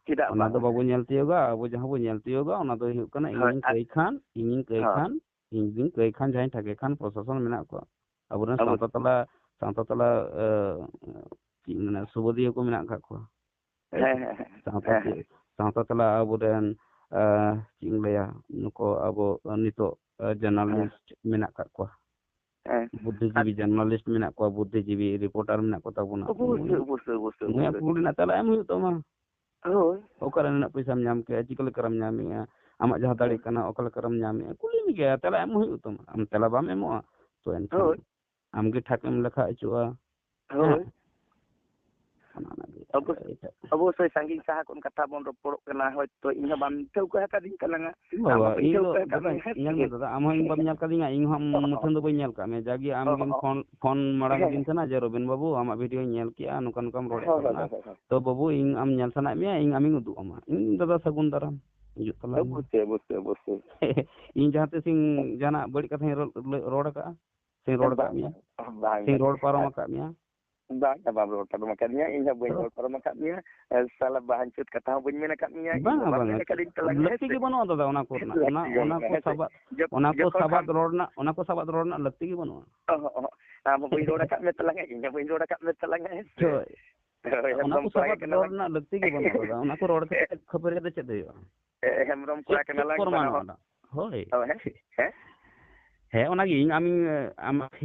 ᱪᱮᱫᱟᱜ ᱚᱱᱟ ᱵᱟᱝ? ᱫᱚ ᱵᱟᱵᱚ ᱧᱮᱞ ᱛᱤᱭᱳᱜᱟ, ᱟᱵᱚ ᱡᱟᱦᱟᱸ ᱵᱚ ᱧᱮᱞ ᱛᱤᱭᱳᱜᱟ, ᱚᱱᱟ ᱫᱚ ᱦᱩᱭᱩᱜ ᱠᱟᱱᱟ, ᱦᱳᱭ, ᱤᱧᱤᱧ ᱟᱨ ᱠᱟᱹᱭ ᱠᱷᱟᱱ, ᱤᱧᱤᱧ ᱠᱟᱹᱭ ᱦᱳᱭ᱾ ᱠᱷᱟᱱ, ᱤᱧ ᱡᱩᱫᱤᱧ ᱠᱟᱹᱭ ᱠᱷᱟᱱ, ᱡᱟᱦᱟᱸᱭ ᱴᱷᱟᱠᱮ ᱠᱷᱟᱱ ᱯᱨᱚᱥᱟᱥᱚᱱ ᱢᱮᱱᱟᱜ ᱠᱚᱣᱟ᱾ ᱟᱵᱚᱨᱮᱱ ᱟᱵᱚ ᱥᱟᱶᱛᱟ ᱛᱟᱞᱟ, ᱥᱟᱶᱛᱟ ᱛᱟᱞᱟ, ᱮ, ᱪᱮᱫ ᱤᱧ ᱢᱮᱱᱟ, ᱥᱩᱵᱟᱹᱫᱤᱭᱟᱹ ᱠᱚ ᱢᱮᱱᱟᱜ ᱟᱠᱟᱫ ᱠᱚᱣᱟ᱾ ᱦᱮᱸ, ᱦᱮᱸ, ᱦᱮᱸ᱾ ᱥᱟᱶᱛᱟ ᱦᱮᱸ, ᱛᱮ-, ᱦᱮᱸ᱾ ᱥᱟᱶᱛᱟ ᱛᱟᱞᱟ ᱟᱵᱚᱨᱮᱱ, ᱮ, ᱪᱮᱫ ᱤᱧ ᱞᱟᱹᱭᱟ, ᱱᱩᱠᱩ ᱟᱵᱚ ᱱᱤᱛᱚᱜ, ᱮ, ᱡᱟᱨᱱᱟᱞᱤᱥᱴ ᱢᱮᱱᱟᱜ ᱟᱠᱟᱫ ᱠᱚᱣᱟ᱾ ᱦᱮᱸ᱾ ᱵᱩᱫᱽᱫᱷᱤᱡᱤᱵᱤ ᱟᱨ ᱡᱟᱨᱱᱟᱞᱤᱥᱴ ᱢᱮᱱᱟᱜ ᱠᱚᱣᱟ, ᱵᱩᱫᱽᱫᱷᱤᱡᱤᱵᱤ ᱨᱤᱯᱳᱨᱴᱟᱨ ᱢᱮᱱᱟᱜ ᱠᱚ ᱛᱟᱵᱚᱱᱟ᱾ ᱚᱵᱚᱥᱥᱳᱭ, ᱱᱩᱭ-, ᱚᱵᱚᱥᱥᱳᱭ, ᱚᱵᱚᱥᱥᱳᱭ, ᱱᱩᱭᱟᱜ ᱚᱵᱚᱥᱥᱳᱭ᱾ ᱠᱩᱠᱞᱤ ᱨᱮᱱᱟᱜ ᱛᱮᱞᱟ ᱮᱢ ᱦᱩᱭᱩᱜ ᱛᱟᱢᱟ᱾ ᱦᱳᱭ᱾ ᱚᱠᱟᱨᱮ ᱱᱩᱱᱟᱹᱜ ᱯᱚᱭᱥᱟᱢ ᱧᱟᱢ ᱠᱮᱜᱼᱟ, ᱪᱤᱠᱟᱹ ᱞᱮᱠᱟᱨᱮᱢ ᱧᱟᱢᱮᱜᱼᱟ, ᱟᱢᱟᱜ ᱡᱟᱦᱟᱸ ᱫᱟᱲᱮ ᱦᱳᱭ᱾ ᱠᱟᱱᱟ, ᱚᱠᱟ ᱞᱮᱠᱟᱨᱮᱢ ᱧᱟᱢᱮᱜᱼᱟ, ᱠᱩᱞᱤ ᱢᱮᱜᱮᱭᱟ, ᱛᱮᱞᱟ ᱮᱢ ᱦᱩᱭᱩᱜ ᱛᱟᱢᱟ᱾ ᱟᱢ ᱛᱮᱞᱟ ᱵᱟᱢ ᱮᱢᱚᱜᱼᱟ, ᱛᱚ ᱮᱱᱠᱷᱟᱱ ᱦᱳᱭ᱾ ᱟᱢᱜᱮ ᱴᱷᱟᱠ ᱮᱢ ᱞᱮᱠᱷᱟ ᱦᱚᱪᱚᱜᱼᱟ᱾ ᱦᱳᱭ᱾ ᱦᱮᱸ? ᱚᱱᱟ ᱚᱱᱟᱜᱮ᱾ ᱚᱵᱚᱥ-, ᱮᱴᱟᱜ ᱚᱵᱚᱥᱥᱳᱭ ᱥᱟᱺᱜᱤᱧ ᱥᱟᱦᱟ ᱠᱷᱚᱱ ᱠᱟᱛᱷᱟ ᱵᱚᱱ ᱨᱚᱯᱚᱲᱚᱜ ᱠᱟᱱᱟ, ᱦᱚᱭᱛᱳ ᱤᱧ ᱦᱚᱸ ᱵᱟᱢ ᱴᱷᱟᱹᱣᱠᱟᱹ ᱟᱠᱟᱫᱤᱧ ᱛᱟᱞᱟᱝᱟ, ᱟᱢ ᱵᱟᱵᱟ, ᱦᱚᱸ ᱵᱟᱹᱧ ᱤᱧ ᱫᱚ, ᱴᱷᱟᱹᱣᱠᱟᱹ ᱟᱠᱟᱫ ᱫᱟᱫᱟ, ᱢᱮᱭᱟ, ᱦᱮᱸ ᱧᱮᱞ ᱢᱮ ᱥᱮ? ᱫᱟᱫᱟ, ᱟᱢ ᱦᱚᱸ ᱤᱧ ᱵᱟᱢ ᱧᱮᱞ ᱠᱟᱫᱤᱧᱟ, ᱤᱧ ᱦᱚᱸ ᱟᱢ ᱚ, ᱢᱩᱴᱷᱟᱹᱱ ᱫᱚ ᱵᱟᱹᱧ ᱧᱮᱞ ᱠᱟᱜ ᱢᱮᱭᱟ, ᱡᱟᱜᱮ ᱟᱢ ᱚ, ᱜᱮᱢ ᱚ, ᱯᱷᱳᱱ, ᱯᱷᱳᱱ ᱢᱟᱲᱟᱝ ᱦᱮᱸ, ᱟᱹᱫᱤᱧ ᱦᱮᱸ᱾ ᱛᱟᱦᱮᱱᱟ ᱡᱮ, "ᱨᱚᱵᱤᱱ ᱵᱟᱹᱵᱩ, ᱟᱢᱟᱜ ᱵᱷᱤᱰᱤᱭᱳᱧ ᱧᱮᱞ ᱠᱮᱜᱼᱟ, ᱱᱚᱝᱠᱟ ᱱᱚᱝᱠᱟᱢ ᱨᱚᱲᱮᱫ ᱦᱳᱭ, ᱦᱳᱭ, ᱛᱟᱵᱚᱱᱟ, ᱦᱳᱭ, ᱦᱳᱭ᱾ ᱛᱚ ᱵᱟᱹᱵᱩ, ᱤᱧ ᱟᱢ ᱧᱮᱞ ᱥᱟᱱᱟᱭᱮᱫ ᱢᱮᱭᱟ, ᱤᱧ ᱟᱢᱤᱧ ᱩᱫᱩᱜ ᱟᱢᱟ, ᱤᱧ ᱫᱟᱫᱟ ᱥᱟᱹᱜᱩᱱ ᱫᱟᱨᱟᱢ ᱦᱤᱡᱩᱜ ᱛᱟᱞᱟᱝ ᱢᱮ᱾" ᱚᱵᱚᱥᱥᱳᱭ, ᱚᱵᱚᱥᱥᱳᱭ, ᱚᱵᱚᱥᱥᱳᱭ᱾ ᱤᱧ ᱡᱟᱦᱟᱸ ᱛᱤᱥ ᱤᱧ ᱡᱟᱦᱟᱱᱟᱜ ᱵᱟᱹᱲᱤᱡ ᱠᱟᱛᱷᱟᱧ ᱨᱚᱲ, ᱨᱚᱲ ᱟᱠᱟᱜᱼᱟ? ᱥᱮᱧ ᱨᱚᱲ ᱟᱠᱟᱫ ᱵᱟᱝ, ᱢᱮᱭᱟ? ᱵᱟᱝ, ᱥᱮᱧ ᱵᱟᱝ, ᱨᱚᱲ ᱯᱟᱨᱚᱢ ᱵᱟᱝ᱾ ᱟᱠᱟᱫ ᱢᱮᱭᱟ? ᱵᱟᱝ, ᱵᱟᱢ ᱨᱚᱲ ᱯᱟᱨᱚᱢ ᱟᱠᱟᱫᱤᱧᱟ, ᱤᱧ ᱦᱚᱸ ᱵᱟᱹᱧ ᱛᱚ? ᱨᱚᱲ ᱯᱟᱨᱚᱢ ᱟᱠᱟᱫ ᱢᱮᱭᱟ᱾ ᱮ, ᱥᱟᱞᱟ ᱵᱟᱦᱟᱧᱪᱩᱫ ᱠᱟᱛᱷᱟ ᱦᱚᱸ ᱵᱟᱹᱧ ᱢᱮᱱ ᱟᱠᱟᱫ ᱢᱮᱭᱟ, ᱤᱧ ᱵᱟᱝᱟ, ᱦᱚᱸ ᱵᱟᱢ ᱵᱟᱝᱟ, ᱢᱮᱱ ᱟᱠᱟᱫᱤᱧ ᱛᱟᱞᱟᱝ, ᱦᱮᱸ ᱞᱟᱹᱠᱛᱤ ᱥᱮ? ᱜᱮ ᱵᱟᱹᱱᱩᱜᱼᱟ ᱫᱟᱫᱟ ᱚᱱᱟ ᱠᱚᱨᱮᱱᱟᱜ᱾ ᱞᱟᱹᱠᱛᱤ ᱚᱱᱟ, ᱜᱮ ᱚᱱᱟ ᱵᱟᱹᱱᱩᱜᱼᱟ, ᱠᱚ ᱦᱮᱸ ᱥᱮ? ᱥᱟᱵᱟᱫ, ᱡᱚᱛ-, ᱚᱱᱟ ᱠᱚ ᱡᱚᱛᱚ ᱥᱟᱵᱟᱫ ᱠᱷᱟᱱ ᱨᱚᱲ ᱨᱮᱱᱟᱜ, ᱚᱱᱟ ᱠᱚ ᱥᱟᱵᱟᱫ ᱨᱚᱲ ᱨᱮᱱᱟᱜ ᱞᱟᱹᱠᱛᱤ ᱜᱮ ᱵᱟᱹᱱᱩᱜᱼᱟ᱾ ᱚᱦᱚᱸ, ᱚᱦᱚᱸ᱾ ᱟᱢ ᱦᱚᱸ ᱵᱟᱹᱧ ᱨᱚᱲ ᱟᱠᱟᱫ ᱢᱮ ᱛᱟᱞᱟᱝᱟ, ᱤᱧ ᱦᱚᱸ ᱵᱟᱹᱧ ᱨᱚᱲ ᱟᱠᱟᱫ ᱢᱮ ᱛᱟᱞᱟᱝᱟ, ᱦᱮᱸ ᱥᱮ? ᱦᱳᱭ᱾ ᱦᱳᱭ, ᱚᱱᱟ ᱦᱮᱢᱵᱨᱚᱢ ᱠᱚ ᱠᱚᱲᱟ ᱜᱮ ᱥᱟᱵᱟᱫ ᱨᱚᱲ ᱠᱟᱱᱟᱞᱟᱝ᱾ ᱨᱮᱱᱟᱜ ᱞᱟᱹᱠᱛᱤ ᱜᱮ ᱵᱟᱹᱱᱩᱜᱼᱟ ᱫᱟᱫᱟ, ᱚᱱᱟ ᱠᱚ ᱨᱚᱲ ᱠᱟᱛᱮ ᱠᱷᱟᱹᱯᱟᱹᱨᱤ ᱨᱮᱫᱚ ᱪᱮᱫ ᱦᱩᱭᱩᱜᱼᱟ? ᱮ, ᱦᱮᱢᱵᱨᱚᱢ ᱪᱮᱫ, ᱠᱚᱲᱟ ᱪᱮᱫ ᱠᱟᱱᱟᱞᱟᱝ ᱯᱨᱚᱢᱟᱱᱚᱜᱼᱟ ᱵᱟᱱᱟ ᱦᱚᱲ᱾ ᱚᱸᱰᱮ? ᱦᱳᱭ᱾ ᱦᱳᱭ, ᱦᱮᱸ? ᱦᱮᱸ? ᱦᱮᱸ, ᱚᱱᱟᱜᱮ ᱤᱧ ᱟᱢᱤᱧ, ᱟᱢ,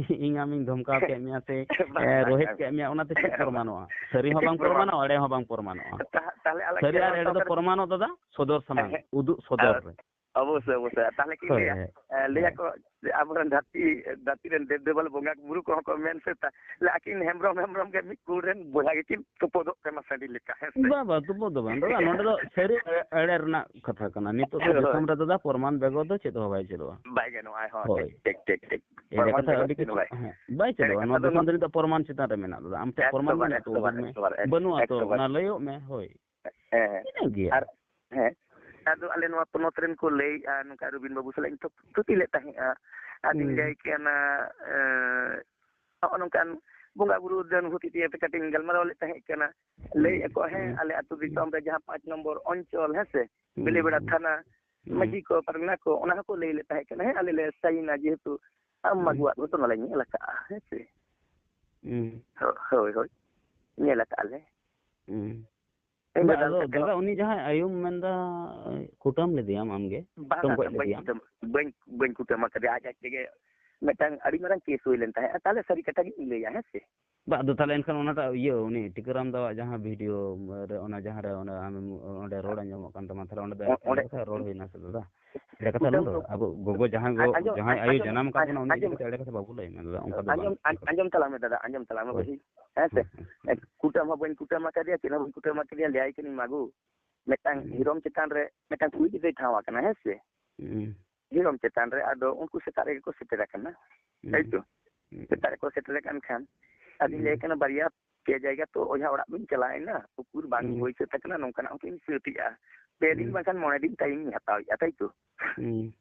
ᱤᱧ ᱟᱢᱤᱧ ᱫᱷᱚᱢᱠᱟᱣ ᱠᱮᱫ ᱢᱮᱭᱟ ᱥᱮ, ᱵᱟᱝ, ᱮ, ᱵᱟᱝ, ᱨᱳᱦᱮᱫ ᱵᱟᱝ᱾ ᱠᱮᱫ ᱢᱮᱭᱟ, ᱚᱱᱟᱛᱮ ᱪᱮᱫ ᱯᱨᱚᱢᱟᱱᱚᱜᱼᱟ? ᱥᱟᱹᱨᱤ ᱦᱚᱸ ᱪᱮᱫ ᱵᱟᱝ ᱯᱨᱚᱢᱟᱱ? ᱯᱨᱚᱢᱟᱱᱚᱜᱼᱟ, ᱮᱲᱮ ᱦᱚᱸ ᱵᱟᱝ ᱯᱨᱚᱢᱟᱱᱚᱜᱼᱟ᱾ ᱛᱟ-, ᱛᱟᱦᱞᱮ ᱟᱞᱟᱝ ᱥᱟᱹᱨᱤ ᱟᱨ ᱠᱷᱮᱞᱳᱰ ᱮᱲᱮ ᱫᱚ ᱥᱟᱶᱛᱟ ᱨᱮ ᱯᱨᱚᱢᱟᱱᱚᱜ ᱫᱟᱫᱟ, ᱥᱚᱫᱚᱨ ᱥᱟᱢᱟᱝ, ᱦᱮᱸ, ᱩᱫᱩᱜ ᱥᱚᱫᱚᱨ ᱟᱨ ᱨᱮ᱾ ᱚᱵᱚᱥᱥᱳᱭ, ᱚᱵᱚᱥᱥᱳᱭ᱾ ᱛᱟᱦᱞᱮ ᱠᱤ ᱦᱳᱭ, ᱞᱟᱹᱭᱟ, ᱦᱳᱭ, ᱮ, ᱞᱟᱹᱭᱟ ᱦᱳᱭ᱾ ᱠᱚ ᱡᱮ ᱟᱵᱚᱨᱮᱱ ᱫᱷᱟᱹᱨᱛᱤ, ᱫᱷᱟᱹᱨᱛᱤ ᱨᱮᱱ ᱫᱮᱵ ᱫᱮᱵᱟᱞ ᱵᱚᱸᱜᱟ ᱵᱩᱨᱩ ᱠᱚᱦᱚᱸ ᱠᱚ ᱢᱮᱱ ᱥᱟᱹᱛᱟ, ᱞᱟᱹᱭᱟ, ᱟᱹᱠᱤᱱ ᱦᱮᱢᱵᱨᱚᱢ, ᱦᱮᱢᱵᱨᱚᱢ ᱜᱮ ᱢᱤᱫ ᱠᱩᱞ ᱨᱮᱱ ᱵᱚᱭᱦᱟ ᱜᱮᱠᱤᱱ ᱛᱩᱯᱩᱫᱚᱜ ᱠᱟᱱᱟ ᱥᱟᱺᱰᱤ ᱞᱮᱠᱟ, ᱦᱮᱸ ᱥᱮ? ᱵᱟᱝ, ᱵᱟᱝ, ᱛᱩᱯᱩᱫ ᱫᱚ ᱵᱟᱝ ᱫᱟᱫᱟ, ᱱᱚᱰᱮ ᱫᱚ ᱥᱟᱹᱨᱤ ᱮᱲᱮ ᱨᱮᱱᱟᱜ ᱠᱟᱛᱷᱟ ᱠᱟᱱᱟ᱾ ᱱᱤᱛᱚᱜ ᱫᱚ ᱦᱳᱭ, ᱦᱳᱭ᱾ ᱫᱤᱥᱚᱢ ᱨᱮ ᱫᱟᱫᱟ ᱯᱨᱚᱢᱟᱱ ᱵᱮᱜᱚᱨ ᱫᱚ ᱪᱮᱫ ᱦᱚᱸ ᱵᱟᱭ ᱪᱟᱹᱞᱩᱜᱼᱟ᱾ ᱵᱟᱭ ᱜᱟᱱᱚᱜᱼᱟ, ᱦᱳᱭ, ᱦᱳᱭ᱾ ᱴᱷᱤᱠ, ᱴᱷᱤᱠ, ᱴᱷᱤᱠ, ᱴᱷᱤᱠ᱾ ᱮᱲᱮ ᱯᱨᱚᱢᱟᱱ ᱠᱟᱛᱷᱟ ᱵᱮᱜᱚᱨ ᱟᱹᱰᱤ ᱪᱮᱫ ᱦᱚᱸ ᱠᱤᱪᱷᱩ, ᱵᱟᱭ ᱦᱮᱸ, ᱵᱟᱭ ᱪᱟᱹᱞᱩᱜᱼᱟ᱾ ᱮᱲᱮ ᱱᱚᱣᱟ ᱠᱟᱛᱷᱟ ᱫᱚ ᱫᱤᱥᱚᱢ ᱵᱟᱝ᱾ ᱫᱚ ᱱᱤᱛᱚᱜ ᱯᱨᱚᱢᱟᱱ ᱪᱮᱛᱟᱱ ᱨᱮ ᱢᱮᱱᱟᱜ ᱫᱟᱫᱟ᱾ ᱟᱢ ᱴᱷᱮᱱ ᱯᱨᱚᱢᱟᱱ ᱮᱠᱫᱚᱢ, ᱢᱮᱱᱟᱜ ᱛᱚ ᱮᱠᱫᱚᱢ, ᱩᱫᱩᱜ ᱢᱮ᱾ ᱮᱠᱫᱚᱢ, ᱮᱠᱫᱚᱢ᱾ ᱵᱟᱹᱱᱩᱜᱼᱟ ᱛᱚ, ᱮᱠᱫᱚᱢ, ᱚᱱᱟ ᱮᱠᱫᱚᱢ᱾ ᱞᱟᱹᱭᱚᱜ ᱢᱮ, ᱦᱳᱭ᱾ ᱦᱮᱸ, ᱦᱮᱸ᱾ ᱤᱱᱟᱹᱜ ᱜᱮ᱾ ᱟᱨ, ᱦᱮᱸ, ᱟᱫᱚ ᱟᱞᱮ ᱱᱚᱣᱟ ᱯᱚᱱᱚᱛ ᱨᱮᱱ ᱠᱚ ᱞᱟᱹᱭᱮᱜᱼᱟ, ᱱᱚᱝᱠᱟ ᱨᱚᱵᱤᱱ ᱵᱟᱹᱵᱩ ᱥᱟᱞᱟᱜ ᱤᱧ ᱛᱷᱩ-, ᱛᱷᱩᱛᱤ ᱞᱮᱫ ᱛᱟᱦᱮᱸᱜᱼᱟ᱾ ᱟᱫᱚᱧ ᱦᱩᱸ᱾ ᱞᱟᱹᱭ ᱠᱮᱜᱼᱟ, ᱚᱱᱟ, ᱮᱸ, ᱱᱚᱜᱼᱚ ᱱᱚᱝᱠᱟᱱ ᱵᱚᱸᱜᱟ ᱵᱩᱨᱩ ᱫᱟᱹᱱ ᱦᱩᱛᱤ ᱛᱮ ᱠᱟᱹᱴᱤᱡ ᱤᱧ ᱜᱟᱞᱢᱟᱨᱟᱣ ᱞᱮᱫ ᱛᱟᱦᱮᱸ ᱠᱟᱱᱟ᱾ ᱞᱟᱹᱭᱮᱫᱼᱟ ᱠᱚ, ᱦᱮᱸ, ᱦᱩᱸ᱾ ᱟᱞᱮ ᱟᱹᱛᱩ ᱫᱤᱥᱚᱢ ᱨᱮ ᱡᱟᱦᱟᱸ ᱯᱟᱸᱪ ᱱᱚᱢᱵᱚᱨ ᱚᱧᱪᱚᱞ, ᱦᱮᱸ ᱥᱮ, ᱦᱩᱸ, ᱵᱤᱞᱤᱵᱮᱲᱟ ᱦᱩᱸ᱾ ᱛᱷᱟᱱᱟ, ᱦᱩᱸ᱾ ᱢᱟᱹᱡᱷᱤ ᱠᱚ, ᱯᱟᱨᱜᱟᱱᱟ ᱠᱚ, ᱚᱱᱟ ᱦᱚᱸᱠᱚ ᱞᱟᱹᱭ ᱞᱮᱫ ᱛᱟᱦᱮᱸ ᱠᱟᱱᱟ, ᱦᱮᱸ, ᱟᱞᱮ ᱞᱮ ᱥᱟᱭᱤᱱᱟ, ᱡᱮᱦᱮᱛᱩ ᱟᱢ ᱦᱩᱸ᱾ ᱢᱟᱹᱜᱩᱣᱟᱜ ᱜᱷᱚᱴᱚᱱᱟ ᱞᱮ ᱧᱮᱞ ᱟᱠᱟᱫᱼᱟ, ᱦᱮᱸ ᱥᱮ᱾ ᱦᱩᱸ᱾ ᱦᱳ-, ᱦᱳᱭ, ᱦᱳᱭ, ᱧᱮᱞ ᱟᱠᱟᱫᱼᱟ ᱞᱮ᱾ ᱦᱩᱸ᱾ ᱤᱧ ᱵᱟ, ᱫᱚ ᱟᱫᱚ ᱫᱟᱫᱟ ᱫᱟᱫᱟ, ᱩᱱᱤ ᱡᱟᱦᱟᱸᱭ ᱟᱭᱳᱢ ᱢᱮᱱᱫᱟ, ᱠᱩᱴᱟᱹᱢ ᱞᱮᱫᱮᱭᱟᱢ ᱟᱢᱜᱮ? ᱵᱟᱝ, ᱠᱩᱴᱟᱹᱢ ᱜᱚᱡ ᱵᱟᱝ, ᱵᱟᱹᱧ ᱞᱮᱫᱮᱭᱟᱢ? ᱠᱩᱴᱟᱹᱢ, ᱵᱟᱹᱧ, ᱵᱟᱹᱧ ᱠᱩᱴᱟᱹᱢ ᱟᱠᱟᱫᱮᱭᱟ᱾ ᱟᱡ ᱟᱡ ᱛᱮᱜᱮ ᱢᱤᱫᱴᱟᱝ ᱟᱹᱰᱤ ᱢᱟᱨᱟᱝ ᱠᱮᱥ ᱦᱩᱭ ᱞᱮᱱ ᱛᱟᱦᱮᱸᱫ᱾ ᱛᱟᱦᱚᱞᱮ ᱥᱟᱹᱨᱤ ᱠᱟᱛᱷᱟ ᱜᱤᱧ ᱞᱟᱹᱭᱟ, ᱦᱮᱸ ᱥᱮ? ᱵᱟ, ᱟᱫᱚ ᱛᱟᱦᱚᱞᱮ ᱮᱱᱠᱷᱟᱱ ᱚᱱᱟᱴᱟᱜ ᱤᱭᱟᱹ, ᱩᱱᱤ ᱴᱤᱠᱟᱹᱨᱟᱢ ᱫᱟᱣᱟᱜ ᱡᱟᱦᱟᱸ ᱵᱷᱤᱰᱤᱭᱳ ᱨᱮ, ᱚᱱᱟ ᱡᱟᱦᱟᱸ ᱨᱮ ᱚᱱᱟ ᱟᱢᱮᱢ, ᱚᱸᱰᱮ ᱨᱚᱲ ᱟᱸᱡᱚᱢᱚᱜ ᱠᱟᱱ ᱛᱟᱢᱟ, ᱛᱟᱦᱚᱞᱮ ᱚᱸᱰᱮ ᱚ-, ᱮᱲᱮ ᱚᱸᱰᱮ ᱠᱟᱛᱷᱟ ᱨᱚᱲ ᱦᱩᱭᱱᱟ ᱥᱮ ᱫᱟᱫᱟ? ᱮᱲᱮ ᱠᱟᱛᱷᱟ ᱟᱞᱚᱢ ᱠᱩᱴᱟᱹᱢ ᱫᱚ ᱨᱚᱲᱟ᱾ ᱟᱵᱚ ᱜᱚᱜᱚ ᱡᱟᱦᱟᱸᱭ ᱜᱚ-, ᱟᱸᱡᱚᱢ, ᱡᱟᱦᱟᱸᱭ ᱟᱭᱳ ᱟᱸᱡᱚᱢ, ᱡᱟᱱᱟᱢ ᱟᱠᱟᱫ ᱟᱸ-, ᱵᱚᱱᱟ, ᱩᱱᱤ ᱤᱫᱤ ᱟᱸᱡᱚᱢ, ᱠᱟᱛᱮ ᱮᱲᱮ ᱠᱟᱛᱷᱟ ᱵᱟᱵᱚ ᱞᱟᱹᱭ ᱢᱟ ᱫᱟᱫᱟ, ᱚᱱᱠᱟ ᱫᱚ ᱵᱟᱝ ᱟᱸᱡᱚᱢ, ᱟᱸ-, ᱴᱷᱤᱠᱟ᱾ ᱟᱸᱡᱚᱢ ᱛᱟᱞᱟᱝ ᱢᱮ ᱫᱟᱫᱟ, ᱟᱸᱡᱚᱢ ᱛᱟᱞᱟᱝ ᱢᱮ ᱦᱳᱭ᱾ ᱵᱟᱹᱵᱩ, ᱦᱮᱸ ᱥᱮ? ᱦᱮᱸ, ᱦᱮᱸ, ᱦᱮᱸ᱾ ᱮ, ᱠᱩ-, ᱠᱩᱴᱟᱹᱢ ᱦᱚᱸ ᱵᱟᱹᱧ ᱠᱩᱴᱟᱹᱢ ᱟᱠᱟᱫᱮᱭᱟ, ᱪᱮᱫ ᱦᱚᱸ ᱵᱟᱹᱧ ᱠᱩᱴᱟᱹᱢ ᱟᱠᱟᱫᱮᱭᱟ, ᱞᱟᱹᱭᱟᱭ ᱠᱟᱹᱱᱟᱹᱧ, "ᱢᱟᱜᱩ, ᱢᱤᱫᱴᱟᱝ ᱦᱩᱸ᱾ ᱦᱤᱨᱚᱢ ᱪᱮᱛᱟᱱ ᱨᱮ ᱢᱤᱫᱴᱟᱝ ᱠᱩᱲᱤ ᱜᱤᱫᱽᱨᱟᱹᱭ ᱴᱷᱟᱶ ᱟᱠᱟᱱᱟ, ᱦᱮᱸ ᱥᱮ?" ᱦᱩᱸ᱾ ᱦᱤᱨᱚᱢ ᱪᱮᱛᱟᱱ ᱨᱮ, ᱟᱫᱚ ᱩᱱᱠᱩ ᱥᱮᱛᱟᱜ ᱨᱮᱜᱮ ᱠᱚ ᱥᱮᱴᱮᱨ ᱟᱠᱟᱱᱟ, ᱦᱩᱸ᱾ ᱛᱟᱭ ᱛᱚ? ᱦᱩᱸ᱾ ᱥᱮᱛᱟᱜ ᱨᱮᱠᱚ ᱥᱮᱴᱮᱨ ᱟᱠᱟᱱ ᱠᱷᱟᱱ, ᱟᱫᱚᱧ ᱞᱟᱹᱭ ᱦᱩᱸ᱾ ᱠᱟᱱᱟ, "ᱵᱟᱨᱭᱟ ᱯᱮᱭᱟ ᱡᱟᱭᱜᱟ ᱛᱚ ᱚᱡᱷᱟ ᱚᱲᱟᱜ ᱵᱤᱱ ᱪᱟᱞᱟᱣ ᱮᱱᱟ, ᱩᱠᱩᱨ ᱵᱟᱝ ᱦᱩᱸ᱾ ᱦᱩᱭ ᱥᱟᱹᱛ ᱟᱠᱟᱱᱟ, ᱱᱚᱝᱠᱟᱱᱟᱜ ᱦᱚᱸ ᱠᱤᱱ ᱥᱟᱹᱛ ᱮᱜᱼᱟ, ᱯᱮ ᱫᱤᱱ ᱦᱩᱸ᱾ ᱵᱟᱝᱠᱷᱟᱱ ᱢᱚᱬᱮ ᱫᱤᱱ ᱴᱟᱭᱤᱢ ᱤᱧ ᱦᱟᱛᱟᱣᱮᱫᱼᱟ", ᱛᱟᱭ ᱛᱚ? ᱦᱩᱸ᱾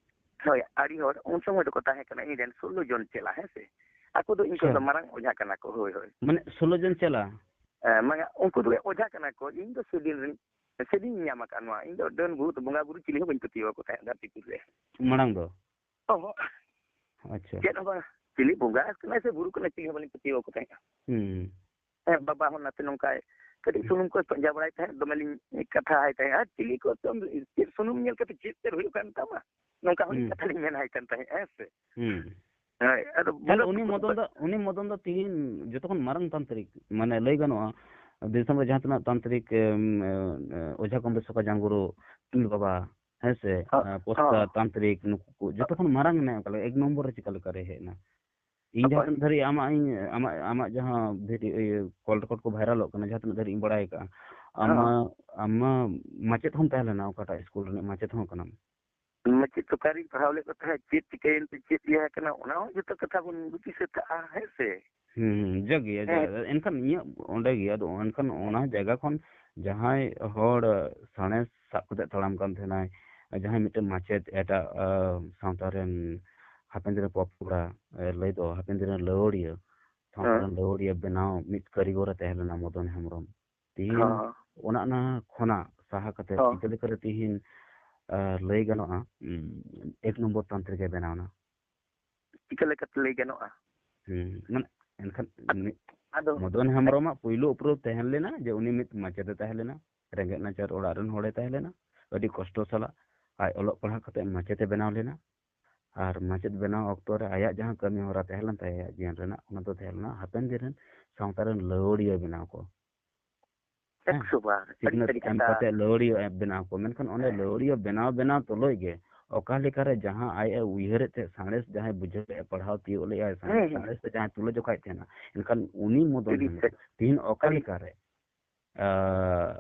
ᱦᱳᱭ, ᱟᱹᱰᱤ ᱦᱚᱲ ᱩᱱ ᱥᱚᱢᱚᱭ ᱫᱚᱠᱚ ᱛᱟᱦᱮᱸ ᱠᱟᱱᱟ ᱤᱧ ᱨᱮᱱ ᱥᱳᱞᱳ ᱡᱚᱱ ᱪᱮᱞᱟ, ᱦᱮᱸ ᱥᱮ? ᱟᱠᱚ ᱫᱚ ᱤᱧ ᱠᱷᱚᱱ ᱟᱪᱪᱷᱟ᱾ ᱫᱚ ᱢᱟᱨᱟᱝ ᱚᱡᱷᱟ ᱠᱟᱱᱟ ᱠᱚ, ᱦᱳᱭ, ᱦᱳᱭ᱾ ᱢᱟᱱᱮ ᱥᱳᱞᱳ ᱡᱚᱱ ᱪᱮᱞᱟ? ᱮᱸ, ᱢᱟᱱᱮ ᱩᱱᱠᱩ ᱫᱚ ᱚᱡᱷᱟ ᱠᱟᱱᱟ ᱠᱚ, ᱤᱧ ᱫᱚ ᱥᱮᱫᱤᱱ ᱨᱮᱱ, ᱥᱮᱫᱤᱧ ᱧᱟᱢ ᱟᱠᱟᱫ ᱱᱚᱣᱟ, ᱤᱧ ᱫᱚ ᱰᱟᱹᱱ ᱵᱷᱩᱛ ᱵᱚᱸᱜᱟ ᱵᱩᱨᱩ ᱪᱤᱞᱤ ᱦᱚᱸ ᱵᱟᱹᱧ ᱯᱟᱹᱛᱭᱟᱹᱣ ᱟᱠᱚ ᱛᱟᱦᱮᱸᱫ ᱫᱷᱟᱹᱨᱛᱤᱯᱩᱨᱤ ᱨᱮ᱾ ᱢᱟᱲᱟᱝ ᱫᱚ? ᱚᱦᱚᱸ᱾ ᱟᱪᱪᱷᱟ᱾ ᱪᱮᱫ ᱦᱚᱸ ᱵᱟᱝ, ᱪᱤᱞᱤ ᱵᱚᱸᱜᱟ ᱠᱟᱱᱟᱭ ᱥᱮ ᱵᱩᱨᱩ ᱠᱟᱱᱟᱭ, ᱪᱤᱞᱤ ᱦᱚᱸ ᱵᱟᱹᱞᱤᱧ ᱯᱟᱹᱛᱭᱟᱹᱣ ᱟᱠᱚ ᱛᱟᱦᱮᱸᱫ᱾ ᱦᱩᱸ᱾ ᱦᱮᱸ, ᱵᱟᱵᱟ ᱦᱚᱸ ᱱᱟᱛᱮ ᱱᱚᱝᱠᱟᱭ ᱠᱟᱹᱴᱤᱡ ᱦᱩᱸ᱾ ᱥᱩᱱᱩᱢ ᱠᱚᱭ ᱯᱟᱸᱡᱟ ᱵᱟᱲᱟᱭ ᱛᱟᱦᱮᱸᱫ, ᱫᱚᱢᱮ ᱞᱤᱧ ᱠᱟᱛᱷᱟ ᱟᱭ ᱛᱟᱦᱮᱸᱫ, "ᱟᱨ ᱪᱤᱞᱤ ᱠᱚ ᱪᱚᱢ, ᱪᱮᱫ ᱥᱩᱱᱩᱢ ᱧᱮᱞ ᱠᱟᱛᱮ ᱪᱮᱫ ᱪᱮᱫ ᱦᱩᱭᱩᱜ ᱠᱟᱱ ᱛᱟᱢᱟ?" ᱱᱚᱝᱠᱟ ᱦᱚᱸᱞᱤᱧ ᱦᱩᱸ᱾ ᱠᱟᱛᱷᱟ ᱞᱤᱧ ᱢᱮᱱ ᱟᱭ ᱠᱟᱱ ᱛᱟᱦᱮᱸᱫ, ᱦᱮᱸ ᱥᱮ? ᱦᱩᱸ᱾ ᱦᱳᱭ, ᱟᱫᱚ ᱛᱟᱦᱞᱮ ᱵᱚᱸᱜᱟ ᱩᱱᱤ ᱵᱩᱨᱩ ᱢᱚᱫᱚᱱ ᱫᱚ, ᱩᱱᱤ ᱢᱚᱫᱚᱱ ᱫᱚ ᱛᱤᱦᱤᱧ ᱡᱚᱛᱚ ᱠᱷᱚᱱ ᱢᱟᱨᱟᱝ ᱛᱟᱱᱛᱨᱤᱠ, ᱢᱟᱱᱮ ᱞᱟᱹᱭ ᱜᱟᱱᱚᱜᱼᱟ, ᱫᱤᱥᱚᱢ ᱨᱮ ᱡᱟᱦᱟᱸ ᱛᱤᱱᱟᱹᱜ ᱛᱟᱱᱛᱨᱤᱠ, ᱮᱢ, ᱮ, ᱮ, ᱚᱡᱷᱟ ᱠᱚᱢ ᱵᱮᱥ ᱠᱚ ᱡᱟᱝ ᱜᱩᱨᱩ, ᱯᱤᱲ ᱵᱟᱵᱟ, ᱦᱮᱸ ᱥᱮ? ᱦᱚᱸ, ᱮ, ᱯᱚᱥᱛᱟ ᱦᱚᱸ᱾ ᱛᱟᱱᱛᱨᱤᱠ, ᱱᱩᱠᱩ ᱠᱚ ᱡᱚᱛᱚ ᱠᱷᱚᱱ ᱢᱟᱨᱟᱝ ᱢᱮᱱᱟᱭᱟ, ᱚᱠᱟ ᱞᱮᱠᱟ ᱮᱠ ᱱᱚᱢᱵᱚᱨ ᱨᱮ ᱪᱤᱠᱟ ᱞᱮᱠᱟ ᱨᱮ ᱦᱮᱡ ᱮᱱᱟ? ᱤᱧ ᱡᱟᱦᱟᱸ ᱚᱠᱚᱭ? ᱛᱤᱱᱟᱹᱜ ᱫᱷᱟᱹᱨᱤᱡ ᱟᱢᱟᱜ ᱤᱧ, ᱟᱢᱟᱜ, ᱟᱢᱟᱜ ᱡᱟᱦᱟᱸ ᱵᱷᱤᱰᱤ-, ᱤᱭᱟᱹ, ᱠᱚᱞ ᱨᱮᱠᱚᱨᱰ ᱠᱚ ᱵᱷᱟᱭᱨᱟᱞᱚᱜ ᱠᱟᱱᱟ, ᱡᱟᱦᱟᱸ ᱛᱤᱱᱟᱹᱜ ᱫᱷᱟᱹᱨᱤᱡ ᱤᱧ ᱵᱟᱲᱟᱭ ᱟᱠᱟᱫᱼᱟ, ᱟᱢ ᱢᱟ, ᱦᱚᱸ᱾ ᱟᱢ ᱢᱟ ᱢᱟᱪᱮᱫ ᱦᱚᱸᱢ ᱛᱟᱦᱮᱸ ᱞᱮᱱᱟ ᱚᱠᱟᱴᱟᱜ ᱥᱠᱩᱞ ᱨᱤᱱᱤᱡ ᱢᱟᱪᱮᱫ ᱦᱚᱸ ᱠᱟᱱᱟᱢ᱾ ᱢᱟᱪᱮᱫ ᱛᱚ ᱚᱠᱟᱨᱤᱧ ᱯᱟᱲᱦᱟᱣ ᱞᱮᱫ ᱠᱚ ᱛᱟᱦᱮᱸᱫ, ᱪᱮᱫ ᱪᱤᱠᱟᱹᱭᱮᱱ ᱛᱮ ᱪᱮᱫ ᱤᱭᱟᱹ ᱟᱠᱟᱱᱟ, ᱚᱱᱟ ᱦᱚᱸ ᱡᱚᱛᱚ ᱠᱟᱛᱷᱟ ᱵᱚᱱ ᱜᱩᱯᱤ ᱥᱟᱹᱛ ᱠᱟᱜᱼᱟ, ᱦᱮᱸ ᱥᱮ? ᱦᱩᱸ, ᱦᱩᱸ, ᱡᱟᱜᱮ, ᱦᱮᱸ᱾ ᱡᱟᱜᱮ, ᱮᱱᱠᱷᱟᱱ ᱤᱧᱟᱹᱜ ᱚᱸᱰᱮ ᱜᱮ, ᱟᱫᱚ ᱮᱱᱠᱷᱟᱱ ᱚᱱᱟ ᱡᱟᱭᱜᱟ ᱠᱷᱚᱱ ᱡᱟᱦᱟᱸᱭ ᱦᱚᱲ ᱥᱟᱬᱮᱥ ᱥᱟᱵ ᱠᱟᱛᱮ ᱛᱟᱲᱟᱢ ᱠᱟᱱ ᱛᱟᱦᱮᱱᱟᱭ, ᱡᱟᱦᱟᱸᱭ ᱢᱤᱫᱴᱮᱱ ᱢᱟᱪᱮᱫ ᱮᱴᱟᱜ, ᱟ, ᱥᱟᱶᱛᱟ ᱨᱮᱱ ᱦᱟᱯᱮᱱ ᱫᱤᱱ ᱨᱮ ᱯᱚᱯᱚᱲᱟ, ᱮ, ᱞᱟᱹᱭ ᱫᱚ ᱦᱟᱯᱮᱱ ᱫᱤᱱ ᱨᱮᱱ ᱞᱟᱹᱣᱲᱤᱭᱟᱹ, ᱥᱟᱶᱛᱟ ᱦᱮᱸ᱾ ᱨᱮᱱ ᱞᱟᱹᱣᱲᱤᱭᱟᱹ ᱵᱮᱱᱟᱣ ᱢᱤᱫ ᱠᱟᱹᱨᱤᱜᱚᱨ ᱮ ᱛᱟᱦᱮᱸ ᱞᱮᱱᱟ ᱢᱚᱫᱚᱱ ᱦᱮᱢᱵᱨᱚᱢ᱾ ᱛᱤᱦᱤᱧ ᱦᱚᱸ᱾ ᱚᱱᱟ, ᱚᱱᱟ ᱠᱷᱚᱱᱟᱜ ᱥᱟᱦᱟ ᱠᱟᱛᱮ ᱦᱚᱸ᱾ ᱪᱤᱠᱟᱹ ᱞᱮᱠᱟᱨᱮ ᱛᱤᱦᱤᱧ, ᱟ, ᱞᱟᱹᱭ ᱜᱟᱱᱚᱜᱼᱟ, ᱩᱸ, ᱮᱠ ᱱᱚᱢᱵᱚᱨ ᱛᱟᱱᱛᱨᱤᱠ ᱮ ᱵᱮᱱᱟᱣ ᱮᱱᱟ? ᱪᱤᱠᱟᱹ ᱞᱮᱠᱟᱛᱮ ᱞᱟᱹᱭ ᱜᱟᱱᱚᱜᱼᱟ? ᱦᱩᱸ, ᱢᱟᱱᱮ ᱮᱱᱠᱷᱟᱱ ᱩᱱᱤ ᱟᱫᱚ ᱢᱚᱫᱚᱱ ᱦᱮᱢᱵᱨᱚᱢᱟᱜ ᱯᱩᱭᱞᱩ ᱩᱯᱨᱩᱢ ᱛᱟᱦᱮᱸ ᱞᱮᱱᱟ ᱡᱮ ᱩᱱᱤ ᱢᱤᱫ ᱢᱟᱪᱮᱛ ᱮ ᱛᱟᱦᱮᱸ ᱞᱮᱱᱟ, ᱨᱮᱸᱜᱮᱡ ᱱᱟᱪᱟᱨ ᱚᱲᱟᱜ ᱨᱮᱱ ᱦᱚᱲᱮ ᱛᱟᱦᱮᱸ ᱞᱮᱱᱟ, ᱟᱹᱰᱤ ᱠᱚᱥᱴᱚ ᱥᱟᱞᱟᱜ ᱟᱡ ᱚᱞᱚᱜ ᱯᱟᱲᱦᱟᱜ ᱠᱟᱛᱮ ᱢᱟᱪᱮᱛ ᱮ ᱵᱮᱱᱟᱣ ᱞᱮᱱᱟ᱾ ᱟᱨ ᱢᱟᱪᱮᱛ ᱵᱮᱱᱟᱣ ᱚᱠᱛᱚ ᱨᱮ ᱟᱭᱟᱜ ᱡᱟᱦᱟᱸ ᱠᱟᱹᱢᱤ ᱦᱚᱨᱟ ᱛᱟᱦᱮᱸ ᱞᱮᱱ ᱛᱟᱭᱟ ᱟᱭᱟᱜ ᱡᱤᱭᱚᱱ ᱨᱮᱱᱟᱜ, ᱚᱱᱟ ᱫᱚ ᱛᱟᱦᱮᱸ ᱞᱮᱱᱟ ᱦᱟᱯᱮᱱ ᱫᱤᱱ ᱨᱮᱱ ᱥᱟᱶᱛᱟ ᱨᱮᱱ ᱞᱟᱹᱣᱲᱤᱭᱟᱹ ᱵᱮᱱᱟᱣ ᱠᱚ᱾ ᱦᱮᱸ, ᱮᱠᱥᱚ ᱵᱟᱨ, ᱟᱹᱰᱤ ᱥᱤᱠᱷᱱᱟᱹᱛ ᱥᱟᱹᱨᱤ ᱮᱢ ᱠᱟᱛᱷᱟ᱾ ᱠᱟᱛᱮ ᱞᱟᱹᱣᱲᱤᱭᱟᱹ ᱵᱮᱱᱟᱣ ᱠᱚ, ᱢᱮᱱᱠᱷᱟᱱ ᱚᱸᱰᱮ ᱦᱮᱸ᱾ ᱞᱟᱹᱣᱲᱤᱭᱟᱹ ᱵᱮᱱᱟᱣ ᱵᱮᱱᱟᱣ ᱛᱩᱞᱩᱡ ᱜᱮ ᱚᱠᱟ ᱞᱮᱠᱟᱨᱮ ᱡᱟᱦᱟᱸ ᱟᱡ ᱮ ᱩᱭᱦᱟᱹᱨᱮᱫ ᱛᱟᱦᱮᱸᱫ, ᱥᱟᱬᱮᱥ ᱡᱟᱦᱟᱸᱭ ᱵᱩᱡᱷᱟᱹᱣ ᱞᱮᱫᱼᱟ, ᱯᱟᱲᱦᱟᱣ ᱛᱤᱭᱳᱜ ᱞᱮᱫᱼᱟᱭ, ᱥᱟᱬᱮᱥ, ᱦᱩᱸ, ᱦᱩᱸ᱾ ᱥᱟᱬᱮᱥ ᱛᱮ ᱡᱟᱦᱟᱸᱭ ᱛᱩᱞᱟᱹ ᱡᱚᱠᱷᱟᱭᱮᱫ ᱛᱟᱦᱮᱱᱟ, ᱮᱱᱠᱷᱟᱱ ᱩᱱᱤ ᱢᱚᱫᱚᱱ ᱦᱮᱢᱵᱨᱚᱢ ᱛᱤᱦᱤᱧ ᱚᱠᱟ ᱞᱮᱠᱟᱨᱮ, ᱟᱸ,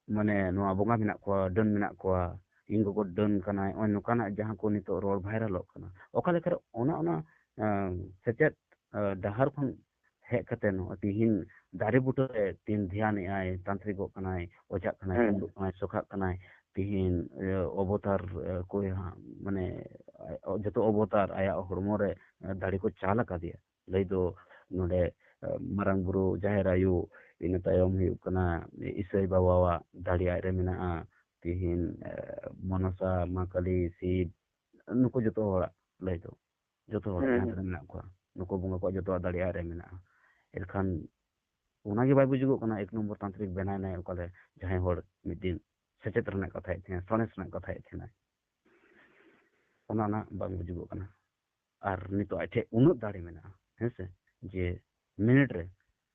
ᱢᱟᱱᱮ ᱱᱚᱣᱟ ᱵᱚᱸᱜᱟ ᱢᱮᱱᱟᱜ ᱠᱚᱣᱟ, ᱰᱟᱹᱱ ᱢᱮᱱᱟᱜ ᱠᱚᱣᱟ, ᱤᱧ ᱜᱚᱜᱚ ᱰᱟᱹᱱ ᱠᱟᱱᱟᱭ, ᱱᱚᱜᱼᱚᱭ ᱱᱚᱝᱠᱟᱱᱟᱜ ᱡᱟᱦᱟᱸ ᱠᱚ ᱱᱤᱛᱚᱜ ᱨᱚᱲ ᱵᱷᱟᱭᱨᱟᱞᱚᱜ ᱠᱟᱱᱟ, ᱚᱠᱟ ᱞᱮᱠᱟᱨᱮ ᱚᱱᱟ, ᱚᱱᱟ, ᱟᱸ, ᱥᱮᱪᱮᱫ, ᱟᱸ, ᱰᱟᱦᱟᱨ ᱠᱷᱚᱱ ᱦᱮᱡ ᱠᱟᱛᱮ ᱱᱚᱣᱟ ᱛᱤᱦᱤᱧ ᱫᱟᱨᱮ ᱵᱩᱴᱟᱹ ᱨᱮ ᱛᱤᱦᱤᱧ ᱫᱷᱮᱭᱟᱱᱮᱜᱼᱟᱭ, ᱛᱟᱱᱛᱨᱤᱠᱚᱜ ᱠᱟᱱᱟᱭ, ᱚᱡᱷᱟᱜ ᱠᱟᱱᱟᱭ, ᱦᱮᱸ᱾ ᱠᱩᱢᱵᱽᱲᱩᱜ ᱠᱟᱱᱟᱭ, ᱥᱚᱠᱷᱟᱜ ᱠᱟᱱᱟᱭ, ᱛᱤᱦᱤᱧ, ᱮ, ᱚᱵᱚᱛᱟᱨ, ᱮ, ᱠᱚᱭ ᱦᱟ-, ᱢᱟᱱᱮ, ᱡᱚᱛᱚ ᱚᱵᱚᱛᱟᱨ ᱟᱭᱟᱜ ᱦᱚᱲᱢᱚ ᱨᱮ, ᱮ, ᱫᱟᱲᱮ ᱠᱚ ᱪᱟᱞ ᱟᱠᱟᱫᱮᱭᱟ᱾ ᱞᱟᱹᱭ ᱫᱚ ᱱᱚᱰᱮ, ᱮ, ᱢᱟᱨᱟᱝ ᱵᱩᱨᱩ, ᱡᱟᱦᱮᱨ ᱟᱭᱳ, ᱤᱱᱟᱹ ᱛᱟᱭᱚᱢ ᱦᱩᱭᱩᱜ ᱠᱟᱱᱟ ᱤᱥᱟᱹᱭ ᱵᱟᱵᱟᱣᱟᱜ ᱫᱟᱲᱮ ᱟᱡ ᱨᱮ ᱢᱮᱱᱟᱜᱼᱟ᱾ ᱛᱤᱦᱤᱧ, ᱮ, ᱢᱚᱱᱚᱥᱟ, ᱢᱟ ᱠᱟᱞᱤ, ᱥᱤᱵ, ᱱᱩᱠᱩ ᱡᱚᱛᱚ ᱦᱚᱲᱟᱜ ᱞᱟᱹᱭ ᱫᱚ᱾ ᱡᱚᱛᱚ ᱦᱚᱲᱟᱜ ᱦᱩᱸ, ᱡᱟᱦᱟᱸ ᱦᱩᱸ᱾ ᱛᱤᱱᱟᱹᱜ ᱢᱮᱱᱟᱜ ᱠᱚᱣᱟ, ᱱᱩᱠᱩ ᱵᱚᱸᱜᱟ ᱠᱚᱣᱟᱜ ᱡᱚᱛᱚᱣᱟᱜ ᱫᱟᱲᱮ ᱟᱡ ᱨᱮ ᱢᱮᱱᱟᱜᱼᱟ᱾ ᱮᱱᱠᱷᱟᱱ ᱚᱱᱟᱜᱮ ᱵᱟᱭ ᱵᱩᱡᱩᱜᱚᱜ ᱠᱟᱱᱟ, ᱮᱠ ᱱᱚᱢᱵᱚᱨ ᱛᱟᱱᱛᱨᱤᱠ ᱵᱮᱱᱟᱭᱱᱟᱭ ᱚᱠᱟᱨᱮ, ᱡᱟᱦᱟᱸᱭ ᱦᱚᱲ ᱢᱤᱫ ᱫᱤᱱ ᱥᱮᱪᱮᱫ ᱨᱮᱱᱟᱜ ᱠᱟᱛᱷᱟᱭᱮᱫ ᱛᱟᱦᱮᱸᱱᱟ, ᱥᱟᱬᱮᱥ ᱨᱮᱱᱟᱜ ᱠᱟᱛᱷᱟᱭᱮᱫ ᱛᱟᱦᱮᱸᱱᱟᱭ, ᱚᱱᱟ, ᱚᱱᱟ ᱵᱟᱝ ᱵᱩᱡᱩᱜᱚᱜ ᱠᱟᱱᱟ᱾ ᱟᱨ ᱱᱤᱛᱚᱜ ᱟᱡ ᱴᱷᱮᱱ ᱩᱱᱟᱹᱜ ᱫᱟᱲᱮ ᱢᱮᱱᱟᱜᱼᱟ, ᱦᱮᱸ ᱥᱮ, ᱡᱮ ᱢᱤᱱᱤᱴ ᱨᱮ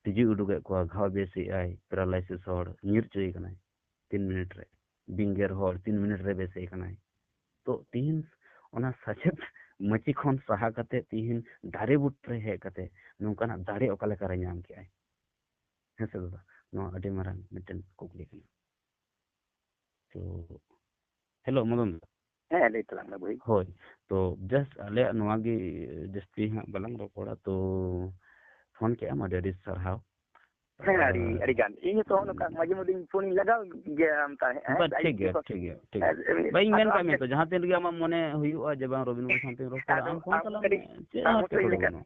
ᱛᱤᱡᱩᱭ ᱩᱰᱩᱠᱮᱫ ᱠᱚᱣᱟ, ᱜᱷᱟᱣ ᱵᱮᱥᱮᱜᱼᱟᱭ, paralysis ᱦᱚᱲ ᱧᱤᱨ ᱦᱚᱪᱚᱭᱮ ᱠᱟᱱᱟᱭ ᱛᱤᱱ ᱢᱤᱱᱤᱴ ᱨᱮ, ᱵᱤᱧᱜᱮᱨ ᱦᱚᱲ ᱛᱤᱱ ᱢᱤᱱᱤᱴ ᱨᱮ ᱵᱮᱥᱮ ᱠᱟᱱᱟᱭ᱾ ᱛᱚ ᱛᱤᱦᱤᱧ ᱚᱱᱟ ᱥᱮᱪᱮᱫ ᱢᱟᱹᱪᱤ ᱠᱷᱚᱱ ᱥᱟᱦᱟ ᱠᱟᱛᱮ ᱛᱤᱦᱤᱧ ᱫᱟᱨᱮ ᱵᱩᱴᱟᱹ ᱨᱮ ᱦᱮᱡ ᱠᱟᱛᱮ ᱱᱚᱝᱠᱟᱱᱟᱜ ᱫᱟᱲᱮ ᱚᱠᱟ ᱞᱮᱠᱟᱨᱮ ᱧᱟᱢ ᱠᱮᱜᱼᱟᱭ? ᱦᱮᱸ ᱥᱮ ᱫᱟᱫᱟ, ᱱᱚᱣᱟ ᱟᱹᱰᱤ ᱢᱟᱨᱟᱝ ᱢᱤᱫᱴᱮᱱ ᱠᱩᱠᱞᱤ ᱠᱟᱱᱟ᱾ ᱛᱚ ᱦᱮᱞᱳ ᱢᱚᱫᱚᱱ ᱫᱟ᱾ ᱦᱮᱸ, ᱞᱟᱹᱭ ᱛᱟᱞᱟᱝ ᱢᱮ ᱵᱷᱟᱹᱭ᱾ ᱦᱳᱭ, ᱛᱚ ᱡᱟᱥᱴ ᱟᱞᱮᱭᱟᱜ ᱱᱚᱣᱟ ᱜᱮ ᱡᱟᱹᱥᱛᱤ ᱦᱟᱸᱜ ᱵᱟᱞᱟᱝ ᱨᱚᱯᱚᱲᱟ, ᱛᱚ ᱯᱷᱳᱱ ᱠᱮᱜᱼᱟᱢ, ᱟᱹᱰᱤ ᱟᱹᱰᱤ ᱥᱟᱨᱦᱟᱣ᱾ ᱦᱮᱸ, ᱟᱹᱰᱤ, ᱟᱨ ᱟᱹᱰᱤ ᱜᱟᱱ᱾ ᱤᱧ ᱦᱚᱸᱛᱚ ᱱᱚᱝᱠᱟ ᱢᱟᱡᱷᱮ ᱢᱚᱫᱽᱫᱷᱮᱧ ᱯᱷᱳᱱᱤᱧ ᱞᱟᱜᱟᱣ ᱜᱮᱭᱟ ᱟᱢ ᱛᱟᱦᱮᱸᱫ, ᱦᱮᱸ, ᱵᱟ, ᱴᱷᱤᱠ ᱜᱮᱭᱟ, ᱴᱷᱤᱠ ᱜᱮᱭᱟ, ᱴᱷᱤᱠ ᱜᱮᱭᱟ᱾ ᱵᱟ, ᱤᱧ ᱟᱫᱚ ᱢᱮᱱ ᱠᱟᱜ ᱟᱢ ᱢᱮᱭᱟ ᱛᱚ, ᱡᱟᱦᱟᱸ ᱛᱤᱱ ᱨᱮᱜᱮ ᱟᱢᱟᱜ ᱢᱚᱱᱮ ᱦᱩᱭᱩᱜᱼᱟ ᱡᱮ ᱵᱟᱝ ᱨᱚᱵᱤᱱᱫᱨᱚ ᱥᱟᱶᱛᱮᱧ ᱨᱚᱯᱚᱲᱟ, ᱟᱫᱚ ᱟᱢ ᱯᱷᱳᱱ ᱟᱢ ᱛᱟᱞᱟᱝ ᱠᱟᱹᱴᱤᱡ, ᱢᱮ, ᱪᱮᱫ ᱟᱢ ᱦᱚᱸ ᱦᱚᱸᱛᱚ ᱤᱧ ᱮᱴᱠᱮᱴᱚᱬᱮ ᱞᱮᱠᱟᱱ, ᱵᱟᱹᱱᱩᱜᱼᱟ᱾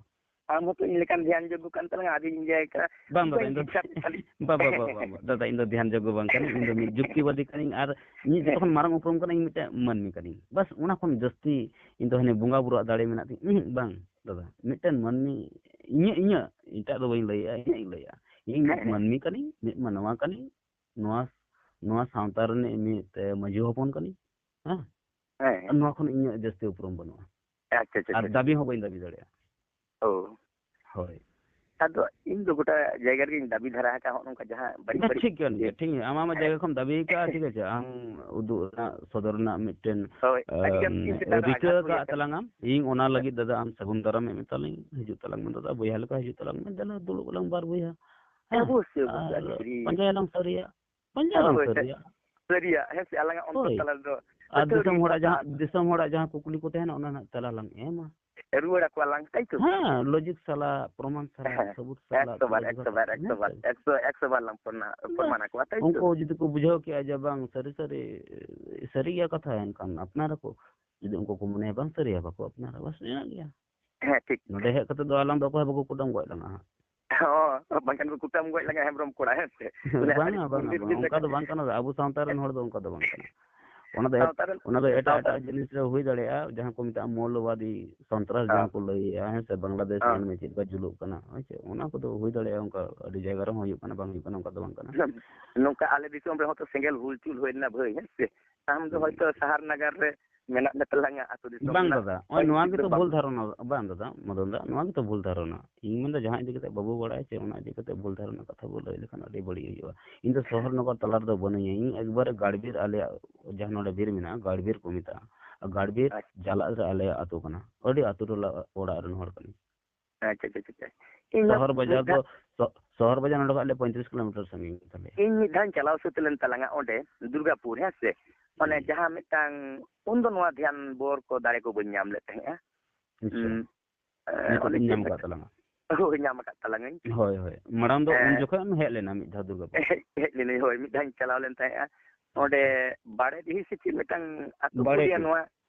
ᱟᱢ ᱦᱚᱸᱛᱚ ᱤᱧ ᱞᱮᱠᱟᱱ ᱫᱷᱮᱭᱟᱱ ᱡᱳᱜᱽᱜᱚ ᱠᱟᱱ ᱛᱟᱞᱟᱝᱟ, ᱟᱫᱚᱧ ᱞᱟᱹᱭ ᱠᱟᱱᱟ, ᱵᱟᱝ ᱫᱟᱫᱟ, ᱵᱟᱹᱧ ᱤᱧ ᱫᱚ ᱴᱷᱤᱠ ᱴᱷᱟᱠ ᱠᱷᱟᱹᱞᱤ ᱵᱟ, ᱵᱟ, ᱵᱟ, ᱵᱟ, ᱵᱟ, ᱫᱟᱫᱟ, ᱤᱧ ᱫᱚ ᱫᱷᱮᱭᱟᱱ ᱡᱳᱜᱽᱜᱚ ᱵᱟᱝ ᱠᱟᱹᱱᱟᱹᱧ, ᱤᱧ ᱫᱚ ᱢᱤᱫ ᱡᱩᱠᱛᱤᱵᱟᱫᱤ ᱠᱟᱹᱱᱟᱹᱧ, ᱟᱨ ᱤᱧ ᱡᱚᱛᱚ ᱠᱷᱚᱱ ᱢᱟᱨᱟᱝ ᱩᱯᱨᱩᱢ ᱠᱟᱱᱟ, ᱤᱧ ᱢᱤᱫᱴᱮᱱ ᱢᱟᱹᱱᱢᱤ ᱠᱟᱹᱱᱟᱹᱧ᱾ ᱵᱟᱥ, ᱚᱱᱟ ᱠᱷᱚᱱ ᱡᱟᱹᱥᱛᱤ ᱤᱧ ᱫᱚ ᱦᱟᱱᱮ ᱵᱚᱸᱜᱟ ᱵᱩᱨᱩᱣᱟᱜ ᱫᱟᱲᱮ ᱢᱮᱱᱟᱜ ᱛᱤᱧ, ᱩᱸᱦᱩᱸᱜ, ᱵᱟᱝ ᱫᱟᱫᱟ, ᱢᱤᱫᱴᱮᱱ ᱢᱟᱹᱱᱢᱤ, ᱤᱧᱟᱹᱜ, ᱤᱧᱟᱹᱜ, ᱮᱴᱟᱜ ᱫᱚ ᱵᱟᱹᱧ ᱞᱟᱹᱭᱮᱜᱼᱟ, ᱤᱧᱟᱹᱜ ᱤᱧ ᱞᱟᱹᱭᱮᱜᱼᱟ᱾ ᱤᱧ ᱢᱤᱫ ᱦᱮᱸ, ᱦᱮᱸ᱾ ᱢᱟᱹᱱᱢᱤ ᱠᱟᱹᱱᱟᱹᱧ, ᱢᱤᱫ ᱢᱟᱱᱣᱟ ᱠᱟᱹᱱᱟᱹᱧ, ᱱᱚᱣᱟ, ᱱᱚᱣᱟ ᱥᱟᱶᱛᱟ ᱨᱤᱱᱤᱡ ᱢᱤᱫ, ᱮ, ᱢᱟᱹᱡᱷᱤ ᱦᱚᱯᱚᱱ ᱠᱟᱹᱱᱟᱹᱧ, ᱦᱮᱸ? ᱦᱮᱸ, ᱦᱮᱸ᱾ ᱱᱚᱣᱟ ᱠᱷᱚᱱ ᱤᱧᱟᱹᱜ ᱡᱟᱹᱥᱛᱤ ᱩᱯᱨᱩᱢ ᱵᱟᱹᱱᱩᱜᱼᱟ᱾ ᱟᱪᱪᱷᱟ, ᱟᱪᱪᱷᱟ, ᱟᱨ ᱟᱪᱪᱷᱟ, ᱫᱟᱹᱵᱤ ᱟᱪᱪᱷᱟ᱾ ᱦᱚᱸ ᱵᱟᱹᱧ ᱫᱟᱹᱵᱤ ᱫᱟᱲᱮᱭᱟᱜᱼᱟ᱾ ᱚ᱾ ᱦᱳᱭ᱾ ᱟᱫᱚ ᱤᱧ ᱫᱚ ᱜᱚᱴᱟ ᱡᱟᱭᱜᱟ ᱨᱮᱜᱮᱧ ᱫᱟᱹᱵᱤ ᱫᱷᱟᱨᱟ ᱟᱠᱟᱫᱼᱟ, ᱦᱚᱸᱜᱼᱚ ᱱᱚᱝᱠᱟ ᱡᱟᱦᱟᱸ ᱵᱟᱹᱲᱤᱡ ᱦᱮᱸ, ᱵᱟᱹᱲᱤᱡ ᱴᱷᱤᱠ ᱠᱟᱱ ᱜᱮᱭᱟ, ᱴᱷᱤᱠ ᱜᱮᱭᱟ᱾ ᱟᱢ ᱟᱢᱟᱜ ᱦᱮᱸ᱾ ᱡᱟᱭᱜᱟ ᱠᱷᱚᱱ ᱫᱟᱹᱵᱤ ᱟᱠᱟᱫᱼᱟ, ᱴᱷᱤᱠ ᱟᱪᱷᱮ, ᱟᱢ ᱩᱫᱩᱜ ᱨᱮᱱᱟᱜ, ᱥᱚᱫᱚᱨ ᱨᱮᱱᱟᱜ ᱢᱤᱫᱴᱮᱱ, ᱦᱳᱭ, ᱟᱹᱰᱤ ᱜᱟᱱ ᱟᱢ, ᱪᱤᱱᱛᱟᱹ ᱫᱷᱟᱨᱟ ᱨᱤᱠᱟᱹ ᱟᱠᱟᱫ ᱟᱠᱟᱫ ᱛᱟᱞᱟᱝ ᱟᱢ᱾ ᱤᱧ ᱚᱱᱟ ᱦᱮᱸ᱾ ᱞᱟᱹᱜᱤᱫ, ᱫᱟᱫᱟ, ᱟᱢ ᱥᱟᱹᱜᱩᱱ ᱫᱟᱨᱟᱢ ᱮᱢ ᱛᱟᱞᱟᱝ, ᱦᱤᱡᱩᱜ ᱛᱟᱞᱟᱝ ᱢᱮ, ᱫᱟᱫᱟ, ᱵᱚᱭᱦᱟ ᱞᱮᱠᱟ ᱦᱤᱡᱩᱜ ᱛᱟᱞᱟᱝ ᱢᱮ, ᱫᱮᱞᱟ, ᱫᱩᱲᱩᱵ ᱟᱞᱟᱝ ᱵᱟᱨ ᱵᱚᱭᱦᱟ᱾ ᱦᱮᱸ? ᱚᱵᱚᱥᱥᱳᱭ, ᱚᱵᱚᱥᱥᱳᱭ, ᱟᱨ ᱟᱹᱰᱤ ᱯᱟᱸᱡᱟᱭᱟᱞᱟᱝ ᱥᱟᱹᱨᱤᱭᱟᱜ, ᱯᱟᱸᱡᱟᱭᱟᱞᱟᱝ ᱦᱳᱭ, ᱦᱮᱸ᱾ ᱥᱟᱹᱨᱤᱭᱟᱜ᱾ ᱥᱟᱹᱨᱤᱭᱟᱜ, ᱦᱮᱸ ᱥᱮ, ᱟᱞᱟᱝᱟᱜ ᱚᱱᱛᱚᱨ ᱦᱳᱭ᱾ ᱛᱟᱞᱟ ᱨᱮᱫᱚ ᱟᱨ ᱟᱹᱛᱷᱟᱹᱣᱲᱤ ᱫᱤᱥᱚᱢ ᱦᱚᱲᱟᱜ ᱠᱟᱛᱷᱟ ᱡᱟᱦᱟᱸ, ᱫᱤᱥᱚᱢ ᱦᱚᱲᱟᱜ ᱡᱟᱦᱟᱸ ᱠᱩᱠᱞᱤ ᱠᱚ ᱛᱟᱦᱮᱱᱟ, ᱚᱱᱟ ᱨᱮᱱᱟᱜ ᱛᱮᱞᱟ ᱞᱟᱝ ᱮᱢᱟ᱾ ᱨᱩᱣᱟᱹᱲ ᱟᱠᱚᱣᱟ ᱞᱟᱝ, ᱛᱟᱭ ᱛᱚ? ᱦᱮᱸ, logic ᱥᱟᱞᱟᱜ, ᱯᱨᱚᱢᱟᱱ ᱥᱟᱞᱟᱜ, ᱦᱮᱸ, ᱥᱟᱹᱵᱩᱛ ᱥᱟᱞᱟᱜ ᱮᱠᱥᱚ ᱵᱟᱨ, ᱛᱩᱞᱟᱹ ᱡᱚᱠᱷᱟ ᱮᱠᱥᱚ ᱵᱟᱨ, ᱠᱟᱛᱮ, ᱮᱠᱥᱚ ᱦᱮᱸ ᱵᱟᱨ, ᱥᱮ? ᱮᱠᱥᱚ, ᱮᱠᱥᱚ ᱵᱟᱨ ᱞᱟᱝ ᱯᱚᱨᱢᱟ-, ᱵᱟᱥ, ᱯᱨᱚᱢᱟᱱ ᱟᱠᱚᱣᱟ, ᱛᱟᱭ ᱛᱚ? ᱩᱱᱠᱩ ᱡᱩᱫᱤ ᱠᱚ ᱵᱩᱡᱷᱟᱹᱣ ᱠᱮᱜᱼᱟ ᱡᱮ ᱵᱟᱝ, ᱥᱟᱹᱨᱤ ᱥᱟᱹᱨᱤ, ᱥᱟᱹᱨᱤ ᱜᱮᱭᱟ ᱠᱟᱛᱷᱟ, ᱮᱱᱠᱷᱟᱱ ᱟᱯᱱᱟᱨ ᱟᱠᱚ᱾ ᱡᱩᱫᱤ ᱩᱱᱠᱩ ᱠᱚ ᱢᱚᱱᱮᱭᱟ ᱵᱟᱝ ᱥᱟᱹᱨᱤᱭᱟ, ᱵᱟᱠᱚ ᱟᱯᱱᱟᱨᱟ, ᱵᱟᱥ, ᱤᱱᱟᱹᱜ ᱜᱮᱭᱟ᱾ ᱦᱮᱸ, ᱴᱷᱤᱠ᱾ ᱱᱚᱰᱮ ᱦᱮᱡ ᱠᱟᱛᱮ ᱫᱚ ᱟᱞᱟᱝ ᱫᱚ ᱚᱠᱚᱭ ᱦᱚᱸ ᱵᱟᱠᱚ ᱠᱩᱴᱟᱹᱢ ᱜᱚᱡ ᱞᱟᱝᱟ ᱦᱟᱸᱜ᱾ ᱦᱚᱸ, ᱵᱟᱝᱠᱷᱟᱱ ᱠᱚ ᱠᱩᱴᱟᱹᱢ ᱜᱚᱡ ᱞᱟᱝᱟ ᱦᱮᱢᱵᱨᱚᱢ ᱠᱚᱲᱟ, ᱦᱮᱸ ᱥᱮ? ᱵᱟᱝᱟ, ᱵᱟᱝᱟ, ᱵᱟᱝᱟ, ᱚᱱᱠᱟ ᱫᱚ ᱵᱟᱝ ᱠᱟᱱᱟ᱾ ᱟᱵᱚ ᱥᱟᱶᱛᱟ ᱨᱮᱱ ᱦᱚᱲ ᱫᱚ ᱚᱱᱠᱟ ᱫᱚ ᱵᱟᱝ ᱠᱟᱱᱟ᱾ ᱚᱱᱟ ᱫᱚ ᱮᱴ-, ᱥᱟᱶᱛᱟ ᱨᱮᱱ, ᱚᱱᱟ ᱫᱚ ᱮᱴᱟᱜ, ᱥᱟᱶᱛᱟ ᱮᱴᱟᱜ ᱨᱮᱱ᱾ ᱡᱤᱱᱤᱥ ᱨᱮ ᱦᱩᱭ ᱫᱟᱲᱮᱭᱟᱜᱼᱟ, ᱡᱟᱦᱟᱸ ᱠᱚ ᱢᱮᱛᱟᱜᱼᱟ ᱢᱳᱣᱞᱚᱵᱟᱫᱤ ᱥᱚᱱᱛᱨᱟᱥ, ᱦᱚᱸ᱾ ᱡᱟᱦᱟᱸ ᱠᱚ ᱞᱟᱹᱭᱮᱜᱼᱟ, ᱦᱮᱸ ᱥᱮ, ᱵᱟᱝᱞᱟᱫᱮᱥ ᱦᱚᱸ᱾ ᱧᱮᱞ ᱢᱮ ᱪᱮᱫ ᱞᱮᱠᱟ ᱡᱩᱞᱩᱜ ᱠᱟᱱᱟ, ᱦᱳᱭ ᱥᱮ? ᱚᱱᱟ ᱠᱚᱫᱚ ᱦᱩᱭ ᱫᱟᱲᱮᱭᱟᱜᱼᱟ, ᱚᱱᱠᱟ ᱟᱹᱰᱤ ᱡᱟᱭᱜᱟ ᱨᱮᱦᱚᱸ ᱦᱩᱭᱩᱜ ᱠᱟᱱᱟ, ᱵᱟᱝ ᱦᱩᱭᱩᱜ ᱠᱟᱱᱟ, ᱚᱱᱠᱟ ᱫᱚ ᱵᱟᱝ ᱠᱟᱱᱟ᱾ ᱱᱚᱝᱠᱟ ᱟᱞᱮ ᱫᱤᱥᱚᱢ ᱨᱮᱦᱚᱸ ᱛᱚ ᱥᱮᱸᱜᱮᱞ ᱦᱩᱞᱪᱩᱞ ᱦᱩᱭ ᱞᱮᱱᱟ ᱵᱷᱟᱹᱭ, ᱦᱮᱸ ᱥᱮ? ᱟᱢ ᱫᱚ ᱦᱩᱸ᱾ ᱦᱚᱭᱛᱚ ᱥᱟᱦᱟᱨ ᱱᱟᱜᱟᱨ ᱨᱮ ᱢᱮᱱᱟᱜ ᱢᱮ ᱛᱟᱞᱟᱝᱟ, ᱟᱹᱛᱩ ᱫᱤᱥᱚᱢ ᱵᱟᱝ ᱨᱮᱱᱟᱜ ᱫᱟᱫᱟ, ᱱᱚᱜᱼᱚᱭ ᱵᱷᱟᱹᱜᱤ ᱱᱚᱣᱟ ᱴᱷᱤᱠ ᱫᱚ ᱜᱮᱛᱚ ᱵᱟᱢ ᱵᱷᱩᱞ ᱵᱩᱡᱽ ᱫᱷᱟᱨᱚᱱᱟ, ᱵᱟᱝ ᱫᱟᱫᱟ, ᱢᱚᱫᱚᱱ ᱫᱟ, ᱱᱚᱣᱟ ᱜᱮᱛᱚ ᱵᱷᱩᱞ ᱫᱷᱟᱨᱚᱱᱟ᱾ ᱤᱧ ᱢᱮᱱᱫᱟ ᱡᱟᱦᱟᱸ ᱤᱫᱤ ᱠᱟᱛᱮ ᱵᱟᱵᱚ ᱵᱟᱲᱟᱭᱟ ᱪᱮ, ᱚᱱᱟ ᱤᱫᱤ ᱠᱟᱛᱮ ᱵᱷᱩᱞ ᱫᱷᱟᱨᱚᱱᱟ ᱠᱟᱛᱷᱟ ᱵᱚ ᱞᱟᱹᱭ ᱞᱮᱠᱷᱟᱱ ᱟᱹᱰᱤ ᱵᱟᱹᱲᱤᱡ ᱦᱩᱭᱩᱜᱼᱟ᱾ ᱤᱧ ᱫᱚ ᱥᱚᱦᱚᱨ ᱱᱚᱜᱚᱨ ᱛᱟᱞᱟ ᱨᱮᱫᱚ ᱵᱟᱹᱱᱩᱧᱟ, ᱤᱧ ᱮᱠᱵᱟᱨᱮ ᱜᱟᱲᱵᱤᱨ, ᱟᱞᱮᱭᱟᱜ ᱡᱟᱦᱟᱸ ᱱᱚᱰᱮ ᱵᱤᱨ ᱢᱮᱱᱟᱜᱼᱟ, ᱜᱟᱲᱵᱤᱨ ᱠᱚ ᱢᱮᱛᱟᱜᱼᱟ, ᱟᱨ ᱜᱟᱲᱵᱤᱨ ᱟᱪᱪᱷᱟ᱾ ᱡᱟᱞᱟᱜ ᱨᱮ ᱟᱞᱮᱭᱟᱜ ᱟᱹᱛᱩ ᱠᱟᱱᱟ, ᱟᱹᱰᱤ ᱟᱹᱛᱩ ᱴᱚᱞᱟ ᱚᱲᱟᱜ ᱨᱮᱱ ᱦᱚᱲ ᱠᱟᱱᱟ᱾ ᱟᱪᱪᱷᱟ, ᱟᱪᱪᱷᱟ, ᱟᱪᱪᱷᱟ᱾ ᱤᱧ ᱦᱚᱸ ᱥᱚᱦᱚᱨ ᱵᱟᱡᱟᱨ ᱢᱤᱫ ᱫᱷᱟᱣ ᱫᱚ, ᱥᱚ-, ᱥᱚᱦᱚᱨ ᱵᱟᱡᱟᱨ ᱱᱚᱰᱮ ᱠᱷᱚᱱ ᱟᱞᱮ ᱯᱚᱸᱭᱛᱨᱤᱥ ᱠᱤᱞᱳᱢᱤᱴᱟᱨ ᱥᱟᱺᱜᱤᱧ ᱛᱟᱞᱮᱭᱟ᱾ ᱤᱧ ᱢᱤᱫ ᱫᱷᱟᱣ ᱤᱧ ᱪᱟᱞᱟᱣ ᱥᱟᱹᱛ ᱞᱮᱱ ᱛᱟᱞᱟᱝᱟ ᱚᱸᱰᱮ, ᱫᱩᱨᱜᱟᱯᱩᱨ, ᱦᱮᱸ ᱥᱮ? ᱢᱟᱱᱮ ᱦᱩᱸ᱾ ᱡᱟᱦᱟᱸ ᱢᱤᱫᱴᱟᱝ, ᱩᱱᱫᱚ ᱱᱚᱣᱟ ᱫᱷᱮᱭᱟᱱ ᱵᱚᱨ ᱠᱚ ᱫᱟᱲᱮ ᱠᱚ ᱵᱟᱹᱧ ᱧᱟᱢ ᱞᱮᱫ ᱛᱟᱦᱮᱸᱜᱼᱟ᱾ ᱟᱪᱪᱷᱟ᱾ ᱩᱸ, ᱮ, ᱱᱤᱛᱚᱜ ᱚᱱᱮ ᱵᱤᱱ ᱪᱮᱫ ᱧᱟᱢ ᱟᱠᱟᱫ ᱢᱤᱫᱴᱟᱝ, ᱛᱟᱞᱟᱝᱟ᱾ ᱦᱳᱭ, ᱧᱟᱢ ᱟᱠᱟᱫ ᱛᱟᱞᱟᱝᱟᱹᱧ᱾ ᱦᱳᱭ, ᱦᱳᱭ᱾ ᱢᱟᱲᱟᱝ ᱫᱚ ᱩᱱ ᱮ, ᱡᱚᱠᱷᱚᱱ ᱮᱢ ᱦᱮᱡ ᱞᱮᱱᱟ ᱢᱤᱫ ᱫᱷᱟᱣ ᱫᱩᱨᱜᱟᱯᱩᱨ᱾ ᱦᱮᱡ, ᱦᱮᱡ ᱞᱮᱱᱟᱹᱧ, ᱦᱳᱭ, ᱢᱤᱫ ᱫᱷᱟᱣ ᱤᱧ ᱪᱟᱞᱟᱣ ᱞᱮᱱ ᱛᱟᱦᱮᱸᱜᱼᱟ᱾ ᱚᱸᱰᱮ ᱟᱪᱪᱷᱟ᱾ ᱵᱟᱲᱮᱰᱤᱦᱤ ᱥᱮ ᱪᱮᱫ ᱢᱤᱫᱴᱟᱝ ᱟᱹᱛᱩ ᱠᱚ ᱞᱟᱹᱭᱟ, ᱵᱟᱲᱮᱰᱤ᱾ ᱱᱚᱣᱟ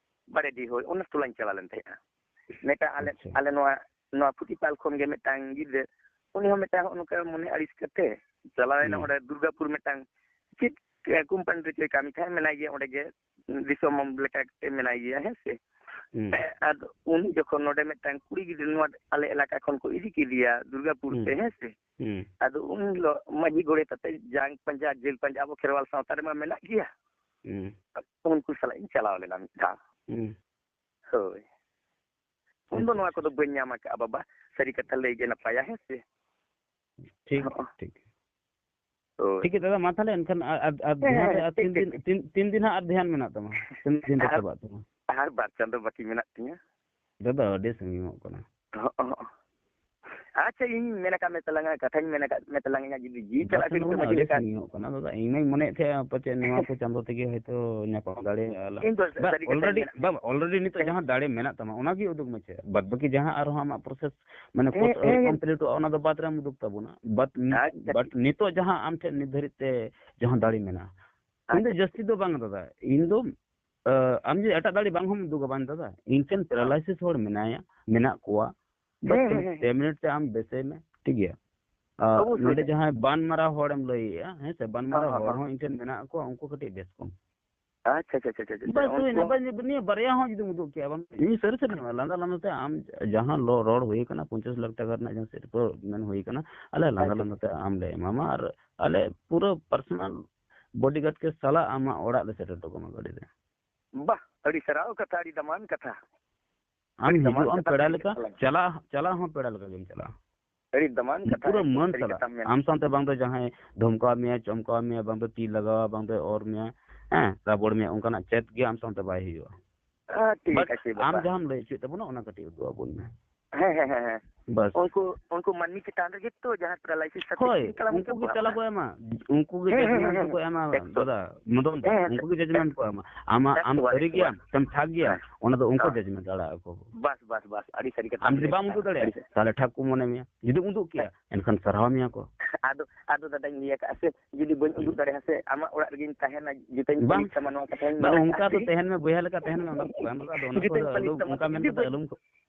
ᱵᱟᱲᱮᱰᱤ, ᱦᱳᱭ, ᱚᱱᱟ ᱴᱚᱞᱟᱧ ᱪᱟᱞᱟᱣ ᱞᱮᱱ ᱛᱟᱦᱮᱸᱜᱼᱟ᱾ ᱢᱤᱫᱴᱟᱝ ᱟᱞᱮ, ᱟᱪᱪᱷᱟ᱾ ᱟᱞᱮ ᱱᱚᱣᱟ, ᱱᱚᱣᱟ ᱯᱷᱩᱴᱤᱯᱟᱞ ᱠᱷᱚᱱ ᱜᱮ ᱢᱤᱫᱴᱟᱝ ᱜᱤᱫᱽᱨᱟᱹ, ᱩᱱᱤ ᱦᱚᱸ ᱢᱤᱫᱴᱟᱝ ᱦᱚᱸᱜᱼᱚ ᱱᱚᱝᱠᱟ ᱢᱚᱱᱮ ᱟᱹᱲᱤᱥ ᱠᱟᱛᱮ ᱪᱟᱞᱟᱣ ᱮᱱᱟ ᱦᱩᱸ᱾ ᱚᱸᱰᱮ ᱫᱩᱨᱜᱟᱯᱩᱨ, ᱢᱤᱫᱴᱟᱝ ᱪᱮᱫ ᱠᱳᱢᱯᱟᱱᱤ ᱨᱮ ᱪᱚᱭ ᱠᱟᱹᱢᱤ ᱛᱟᱦᱮᱸᱫ, ᱢᱮᱱᱟᱭ ᱜᱮᱭᱟ ᱚᱸᱰᱮ ᱜᱮ, ᱫᱤᱥᱚᱢ ᱞᱮᱠᱟᱛᱮ ᱢᱮᱱᱟᱭ ᱜᱮᱭᱟ, ᱦᱮᱸ ᱥᱮ᱾ ᱦᱩᱸ᱾ ᱟᱫᱚ ᱩᱱᱤ ᱡᱚᱠᱷᱚᱱ ᱱᱚᱰᱮ ᱢᱤᱫᱴᱟᱝ ᱠᱩᱲᱤ ᱜᱤᱫᱽᱨᱟᱹ ᱱᱚᱣᱟ ᱟᱞᱮ ᱮᱞᱟᱠᱟ ᱠᱷᱚᱱ ᱠᱚ ᱤᱫᱤ ᱠᱮᱫᱮᱭᱟ ᱫᱩᱨᱜᱟᱯᱩᱨ ᱦᱩᱸ᱾ ᱛᱮ, ᱦᱮᱸ ᱥᱮ᱾ ᱦᱩᱸ᱾ ᱟᱫᱚ ᱩᱱ ᱦᱤᱞᱳᱜ ᱢᱟᱹᱡᱷᱤ ᱜᱚᱰᱮᱛ ᱟᱛᱮ ᱡᱟᱝ ᱯᱟᱸᱡᱟ, ᱡᱤᱞ ᱯᱟᱸᱡᱟ, ᱟᱵᱚ ᱠᱷᱮᱨᱣᱟᱞ ᱥᱟᱶᱛᱟ ᱨᱮᱢᱟ ᱢᱮᱱᱟᱜ ᱜᱮᱭᱟ᱾ ᱦᱩᱸ᱾ ᱩᱱᱠᱩ ᱥᱟᱞᱟᱜ ᱤᱧ ᱪᱟᱞᱟᱣ ᱞᱮᱱᱟ ᱢᱤᱫ ᱫᱷᱟᱣ᱾ ᱦᱩᱸ᱾ ᱦᱳᱭ᱾ ᱩᱱ ᱫᱚ ᱟᱪᱪᱷᱟ, ᱱᱚᱣᱟ ᱟᱪᱪᱷᱟ᱾ ᱠᱚᱫᱚ ᱵᱟᱹᱧ ᱧᱟᱢ ᱟᱠᱟᱫᱼᱟ ᱵᱟᱵᱟ᱾ ᱥᱟᱹᱨᱤ ᱠᱟᱛᱷᱟ ᱞᱟᱹᱭ ᱜᱮ ᱱᱟᱯᱟᱭᱟ, ᱦᱮᱸ ᱥᱮ? ᱴᱷᱤᱠ, ᱦᱚᱸ᱾ ᱴᱷᱤᱠ᱾ ᱦᱳᱭ᱾ ᱴᱷᱤᱠ ᱜᱮᱭᱟ ᱫᱟᱫᱟ, ᱢᱟ ᱛᱟᱦᱚᱞᱮ ᱮᱱᱠᱷᱟᱱ ᱟᱨ, ᱟᱨ, ᱟᱨ ᱦᱮᱸ, ᱫᱷᱮᱭᱟᱱ ᱦᱮᱸ, ᱨᱮ ᱟᱨ ᱴᱷᱤᱠ, ᱛᱤᱱ ᱴᱷᱤᱠ, ᱫᱤᱱ, ᱴᱷᱤᱠ᱾ ᱛᱤᱱ, ᱛᱤᱱ ᱫᱤᱱ ᱦᱟᱸᱜ ᱟᱨ ᱫᱷᱮᱭᱟᱱ ᱢᱮᱱᱟᱜ ᱛᱟᱢᱟ? ᱛᱤᱱ ᱫᱤᱱ ᱨᱮ ᱟᱨ, ᱪᱟᱵᱟᱜ ᱛᱟᱢᱟ? ᱟᱨ ᱵᱟᱨ ᱪᱟᱸᱫᱚ ᱵᱟᱹᱠᱤ ᱢᱮᱱᱟᱜ ᱛᱤᱧᱟ᱾ ᱫᱟᱫᱟ, ᱟᱹᱰᱤ ᱥᱟᱺᱜᱤᱧᱚᱜ ᱠᱟᱱᱟ᱾ ᱦᱚᱸ, ᱦᱚᱸ᱾ ᱟᱪᱪᱷᱟ, ᱤᱧ ᱢᱮᱱ ᱟᱠᱟᱫ ᱢᱮ ᱛᱟᱞᱟᱝᱟ, ᱠᱟᱛᱷᱟᱧ ᱢᱮᱱ ᱟᱠᱟᱫ ᱢᱮ ᱛᱟᱞᱟᱝᱟ, ᱡᱩᱫᱤ ᱡᱤᱣᱤ ᱵᱟᱨ ᱪᱟᱞᱟᱜ ᱪᱟᱸᱫᱚ ᱠᱤᱱ ᱢᱟ ᱛᱟᱢᱟ ᱟᱹᱰᱤ ᱪᱮᱫ ᱞᱮᱠᱟ? ᱥᱟᱺᱜᱤᱧᱚᱜ ᱠᱟᱱᱟ ᱫᱟᱫᱟ᱾ ᱤᱧ ᱢᱟᱧ ᱢᱚᱱᱮᱭᱮᱫ ᱛᱟᱦᱮᱸᱫ ᱯᱟᱪᱮᱫ ᱱᱚᱣᱟ ᱠᱚ ᱪᱟᱸᱫᱚ ᱛᱮᱜᱮ ᱦᱚᱭᱛᱳ ᱧᱟᱯᱟᱢ ᱫᱟᱲᱮᱭᱟᱜᱼᱟ ᱞᱟᱝ᱾ ᱤᱧ ᱫᱚ ᱵᱟ, ᱥᱟᱹᱨᱤ ᱠᱟᱛᱷᱟᱧ already, ᱢᱮᱱᱟ᱾ ᱵᱟ, already ᱱᱤᱛᱚᱜ ᱦᱮᱸ᱾ ᱡᱟᱦᱟᱸ ᱫᱟᱲᱮ ᱢᱮᱱᱟᱜ ᱛᱟᱢᱟ, ᱚᱱᱟᱜᱮ ᱩᱫᱩᱜ ᱢᱮᱥᱮ᱾ ᱵᱟᱫ ᱵᱟᱹᱠᱤ ᱡᱟᱦᱟᱸ ᱟᱨᱦᱚᱸ ᱟᱢᱟᱜ process, ᱢᱟᱱᱮ, ᱦᱮᱸ, ᱠᱚ-, ᱦᱮᱸ, ᱦᱮᱸ᱾ complete ᱚᱜᱼᱟ, ᱚᱱᱟ ᱫᱚ ᱵᱟᱫ ᱨᱮᱢ ᱩᱫᱩᱜ ᱛᱟᱵᱚᱱᱟ᱾ But, ᱟᱪᱪᱷᱟ, but ᱴᱷᱤᱠ᱾ ᱱᱤᱛᱚᱜ ᱡᱟᱦᱟᱸ ᱟᱢ ᱴᱷᱮᱱ ᱱᱤᱛ ᱫᱷᱟᱹᱨᱤᱡ ᱛᱮ ᱡᱟᱦᱟᱸ ᱫᱟᱲᱮ ᱢᱮᱱᱟᱜᱼᱟ, ᱤᱧ ᱫᱚ ᱟᱪᱪᱷᱟ᱾ ᱡᱟᱹᱥᱛᱤ ᱫᱚ ᱵᱟᱝ ᱫᱟᱫᱟ, ᱤᱧ ᱫᱚ, ᱟ, ᱟᱢ ᱡᱩᱫᱤ ᱮᱴᱟᱜ ᱫᱟᱲᱮ ᱵᱟᱝ ᱦᱚᱸᱢ ᱩᱫᱩᱜᱟ, ᱵᱟᱝ ᱫᱟᱫᱟ, ᱤᱧ ᱴᱷᱮᱱ ᱦᱮᱸ᱾ paralysis ᱦᱚᱲ ᱢᱮᱱᱟᱭᱟ, ᱢᱮᱱᱟᱜ ᱠᱚᱣᱟ, but ᱦᱮᱸ, ᱦᱮᱸ, ᱦᱮᱸ᱾ ᱯᱮ ᱢᱤᱱᱤᱴ ᱛᱮ ᱟᱢ ᱵᱮᱥᱮ ᱢᱮ, ᱴᱷᱤᱠ ᱜᱮᱭᱟ? ᱟ, ᱚᱵᱚᱥᱥᱳᱭ ᱱᱚᱰᱮ ᱦᱮᱸ᱾ ᱡᱟᱦᱟᱸᱭ ᱵᱟᱱ ᱢᱟᱨᱟ ᱦᱚᱲᱮᱢ ᱞᱟᱹᱭᱮᱜᱼᱟ, ᱦᱮᱸ ᱥᱮ, ᱵᱟᱱ ᱦᱚᱸ, ᱢᱟᱨᱟ ᱦᱚᱸ, ᱦᱚᱲ ᱦᱚᱸ᱾ ᱦᱚᱸ ᱤᱧ ᱴᱷᱮᱱ ᱢᱮᱱᱟᱜ ᱠᱚᱣᱟ, ᱩᱱᱠᱩ ᱠᱟᱹᱴᱤᱡ ᱵᱮᱥ ᱠᱚᱢ᱾ ᱟᱪᱪᱷᱟ, ᱟᱪᱪᱷᱟ, ᱟᱪᱪᱷᱟ, ᱟᱪᱪᱷᱟ, ᱵᱟᱥ ᱦᱩᱭᱱᱟ, ᱩᱱᱠᱩ ᱵᱟᱥ, ᱱᱤᱭᱟᱹ ᱵᱟᱨᱭᱟ ᱦᱚᱸ ᱡᱩᱫᱤᱢ ᱩᱫᱩᱜ ᱠᱮᱭᱟ, ᱵᱟᱝ, ᱤᱧ ᱥᱟᱹᱨᱤ ᱥᱟᱹᱨᱤ ᱢᱮᱱᱟ, ᱞᱟᱸᱫᱟ ᱞᱟᱸᱫᱟ ᱛᱮ ᱟᱢ ᱡᱟᱦᱟᱸ ᱞᱚ-, ᱨᱚᱲ ᱦᱩᱭ ᱠᱟᱱᱟ, ᱯᱚᱧᱪᱟᱥ ᱞᱟᱠᱷ ᱴᱟᱠᱟ ᱨᱮᱱᱟᱜ ᱡᱟᱦᱟᱸ ᱥᱤᱨᱯᱟᱹ ᱢᱮᱱ ᱦᱩᱭ ᱠᱟᱱᱟ, ᱟᱞᱮ ᱞᱟᱸᱫᱟ ᱟᱪᱪᱷᱟ᱾ ᱞᱟᱸᱫᱟ ᱛᱮ ᱟᱢ ᱞᱮ ᱮᱢᱟᱢᱟ ᱟᱨ ᱟᱞᱮ ᱯᱩᱨᱟᱹ personal bodyguard ᱠᱮ ᱥᱟᱞᱟᱜ ᱟᱢᱟᱜ ᱚᱲᱟᱜ ᱞᱮ ᱥᱮᱴᱮᱨ ᱦᱚᱴᱚ ᱠᱟᱢᱟ ᱜᱟᱹᱰᱤ ᱨᱮ᱾ ᱵᱟᱦ, ᱟᱹᱰᱤ ᱥᱟᱨᱦᱟᱣ ᱠᱟᱛᱷᱟ, ᱟᱹᱰᱤ ᱫᱟᱢᱟᱱ ᱠᱟᱛᱷᱟ᱾ ᱟᱢ ᱟᱹᱰᱤ ᱫᱟᱢᱟᱱ ᱦᱤᱡᱩᱜ ᱟᱢ ᱠᱟᱛᱷᱟ ᱯᱮᱲᱟ ᱵᱮᱱ ᱞᱮᱠᱟ, ᱞᱟᱹᱭ ᱠᱮᱫ ᱛᱟᱞᱟᱝᱟ᱾ ᱪᱟᱞᱟᱜ, ᱪᱟᱞᱟᱜ ᱦᱚᱸ ᱯᱮᱲᱟ ᱞᱮᱠᱟ ᱜᱮᱢ ᱪᱟᱞᱟᱜᱼᱟ᱾ ᱟᱹᱰᱤ ᱫᱟᱢᱟᱱ ᱠᱟᱛᱷᱟ, ᱯᱩᱨᱟᱹ ᱮᱠᱫᱚᱢ ᱢᱟᱹᱱ ᱥᱟᱹᱨᱤ ᱥᱟᱞᱟᱜ᱾ ᱠᱟᱛᱷᱟᱢ ᱢᱮᱱ ᱟᱢ ᱥᱟᱶᱛᱮ ᱵᱟᱝ ᱫᱚ ᱡᱟᱦᱟᱸᱭ ᱫᱷᱚᱢᱠᱟᱣ ᱢᱮᱭᱟ, ᱪᱚᱢᱠᱟᱣ ᱢᱮᱭᱟ, ᱵᱟᱝ ᱫᱚ ᱛᱤ ᱞᱟᱜᱟᱣᱟ, ᱵᱟᱝ ᱫᱚ ᱚᱨ ᱢᱮᱭᱟ, ᱦᱮᱸ, ᱨᱟᱵᱚᱲ ᱢᱮᱭᱟ, ᱚᱱᱠᱟᱱᱟᱜ ᱪᱮᱫ ᱜᱮ ᱟᱢ ᱥᱟᱶᱛᱮ ᱵᱟᱭ ᱦᱩᱭᱩᱜᱼᱟ᱾ ᱦᱮᱸ, ᱴᱷᱤᱠ ᱵᱟᱥ, ᱟᱪᱷᱮ ᱟᱢ ᱵᱟᱵᱟ᱾ ᱡᱟᱦᱟᱸᱢ ᱞᱟᱹᱭ ᱦᱚᱪᱚᱭᱮᱫ ᱛᱟᱵᱚᱱᱟ, ᱚᱱᱟ ᱠᱟᱹᱴᱤᱡ ᱩᱫᱩᱜ ᱟᱵᱚᱱ ᱢᱮ᱾ ᱦᱮᱸ, ᱦᱮᱸ, ᱦᱮᱸ, ᱦᱮᱸ᱾ ᱵᱟᱥ᱾ ᱩᱱᱠᱩ, ᱩᱱᱠᱩ ᱢᱟᱹᱱᱢᱤ ᱪᱮᱛᱟᱱ ᱨᱮᱜᱮ ᱛᱚ ᱡᱟᱦᱟᱸ paralysis ᱠᱷᱟᱹᱛᱤᱨ ᱦᱳᱭ, ᱪᱮᱫ ᱞᱮᱠᱟ ᱩᱱᱠᱩ ᱜᱮ ᱪᱟᱞᱟᱣ ᱠᱚ ᱮᱢᱟ, ᱩᱱᱠᱩ ᱜᱮ ᱦᱮᱸ, ᱦᱮᱸ, judgment ᱦᱮᱸ, ᱫᱚᱠᱚ ᱮᱢᱟ, ᱮᱠᱫᱚᱢ᱾ ᱫᱟᱫᱟ, ᱢᱚᱫᱚᱱ ᱫᱟ, ᱦᱮᱸ, ᱦᱮᱸ, ᱩᱱᱠᱩ ᱜᱮ judgment ᱮᱠ-, ᱠᱚ ᱮᱢᱟ᱾ ᱟᱢᱟᱜ, ᱟᱢ ᱮᱠᱫᱚᱢ, ᱥᱟᱹᱨᱤ ᱮᱠᱫᱚᱢ᱾ ᱜᱮᱭᱟᱢ ᱥᱮᱢ ᱴᱷᱟᱠ ᱜᱮᱭᱟ, ᱦᱮᱸ᱾ ᱚᱱᱟ ᱫᱚ ᱩᱱᱠᱩ ᱦᱮᱸ᱾ Judgment ᱟᱲᱟᱜ ᱟᱠᱚ᱾ ᱵᱟᱥ, ᱵᱟᱥ, ᱵᱟᱥ, ᱟᱹᱰᱤ ᱥᱟᱹᱨᱤ ᱠᱟᱛᱷᱟ ᱟᱢ ᱵᱮᱱ ᱡᱩᱫᱤ ᱞᱟᱹᱭ ᱵᱟᱢ ᱠᱮᱫᱟ, ᱩᱫᱩᱜ ᱫᱟᱲᱮᱭᱟᱜᱼᱟ, ᱟᱹᱰᱤ ᱥᱟᱹᱨᱤ᱾ ᱛᱟᱦᱚᱞᱮ ᱴᱷᱟᱠ ᱠᱚ ᱢᱚᱱᱮ ᱢᱮᱭᱟ, ᱡᱩᱫᱤᱢ ᱩᱫᱩᱜ ᱠᱮᱭᱟ, ᱦᱮᱸ᱾ ᱮᱱᱠᱷᱟᱱ ᱥᱟᱨᱦᱟᱣ ᱢᱮᱭᱟ ᱠᱚ᱾ ᱟᱫᱚ, ᱟᱫᱚ ᱫᱟᱫᱟᱧ ᱞᱟᱹᱭ ᱟᱠᱟᱫᱼᱟ ᱥᱮ, ᱡᱩᱫᱤ ᱵᱟᱹᱧ ᱩᱫᱩᱜ ᱫᱟᱲᱮᱭᱟᱜᱼᱟ ᱥᱮ, ᱟᱢᱟᱜ ᱚᱲᱟᱜ ᱨᱮᱜᱮᱧ ᱛᱟᱦᱮᱱᱟ, ᱡᱩᱛᱟᱹᱧ ᱵᱟᱝ, ᱯᱟᱹᱞᱤᱥ ᱛᱟᱢᱟ, ᱱᱚᱣᱟ ᱠᱟᱛᱷᱟᱧ ᱵᱟᱝ, ᱢᱮᱱ ᱚᱱᱠᱟ ᱟᱠᱟᱫᱼᱟ ᱫᱚ ᱥᱮ᱾ ᱛᱟᱦᱮᱱ ᱢᱮ, ᱵᱚᱭᱦᱟ ᱞᱮᱠᱟ ᱛᱟᱦᱮᱱ ᱢᱮ, ᱚᱱᱟ ᱫᱚ ᱵᱟᱝ, ᱚᱱᱟ ᱫᱚ ᱡᱩᱛᱟᱹᱧ ᱚᱱᱠᱟ ᱯᱟᱹᱞᱤᱥ ᱫᱚ ᱛᱟᱢᱟ ᱥᱮ, ᱟᱞᱚᱢ, ᱡᱩᱫᱤ ᱚᱱᱠᱟ ᱵᱟᱹᱧ, ᱢᱮᱱ ᱠᱟᱛᱮ ᱡᱩᱫᱤ ᱟᱞᱚᱢ ᱠᱚ᱾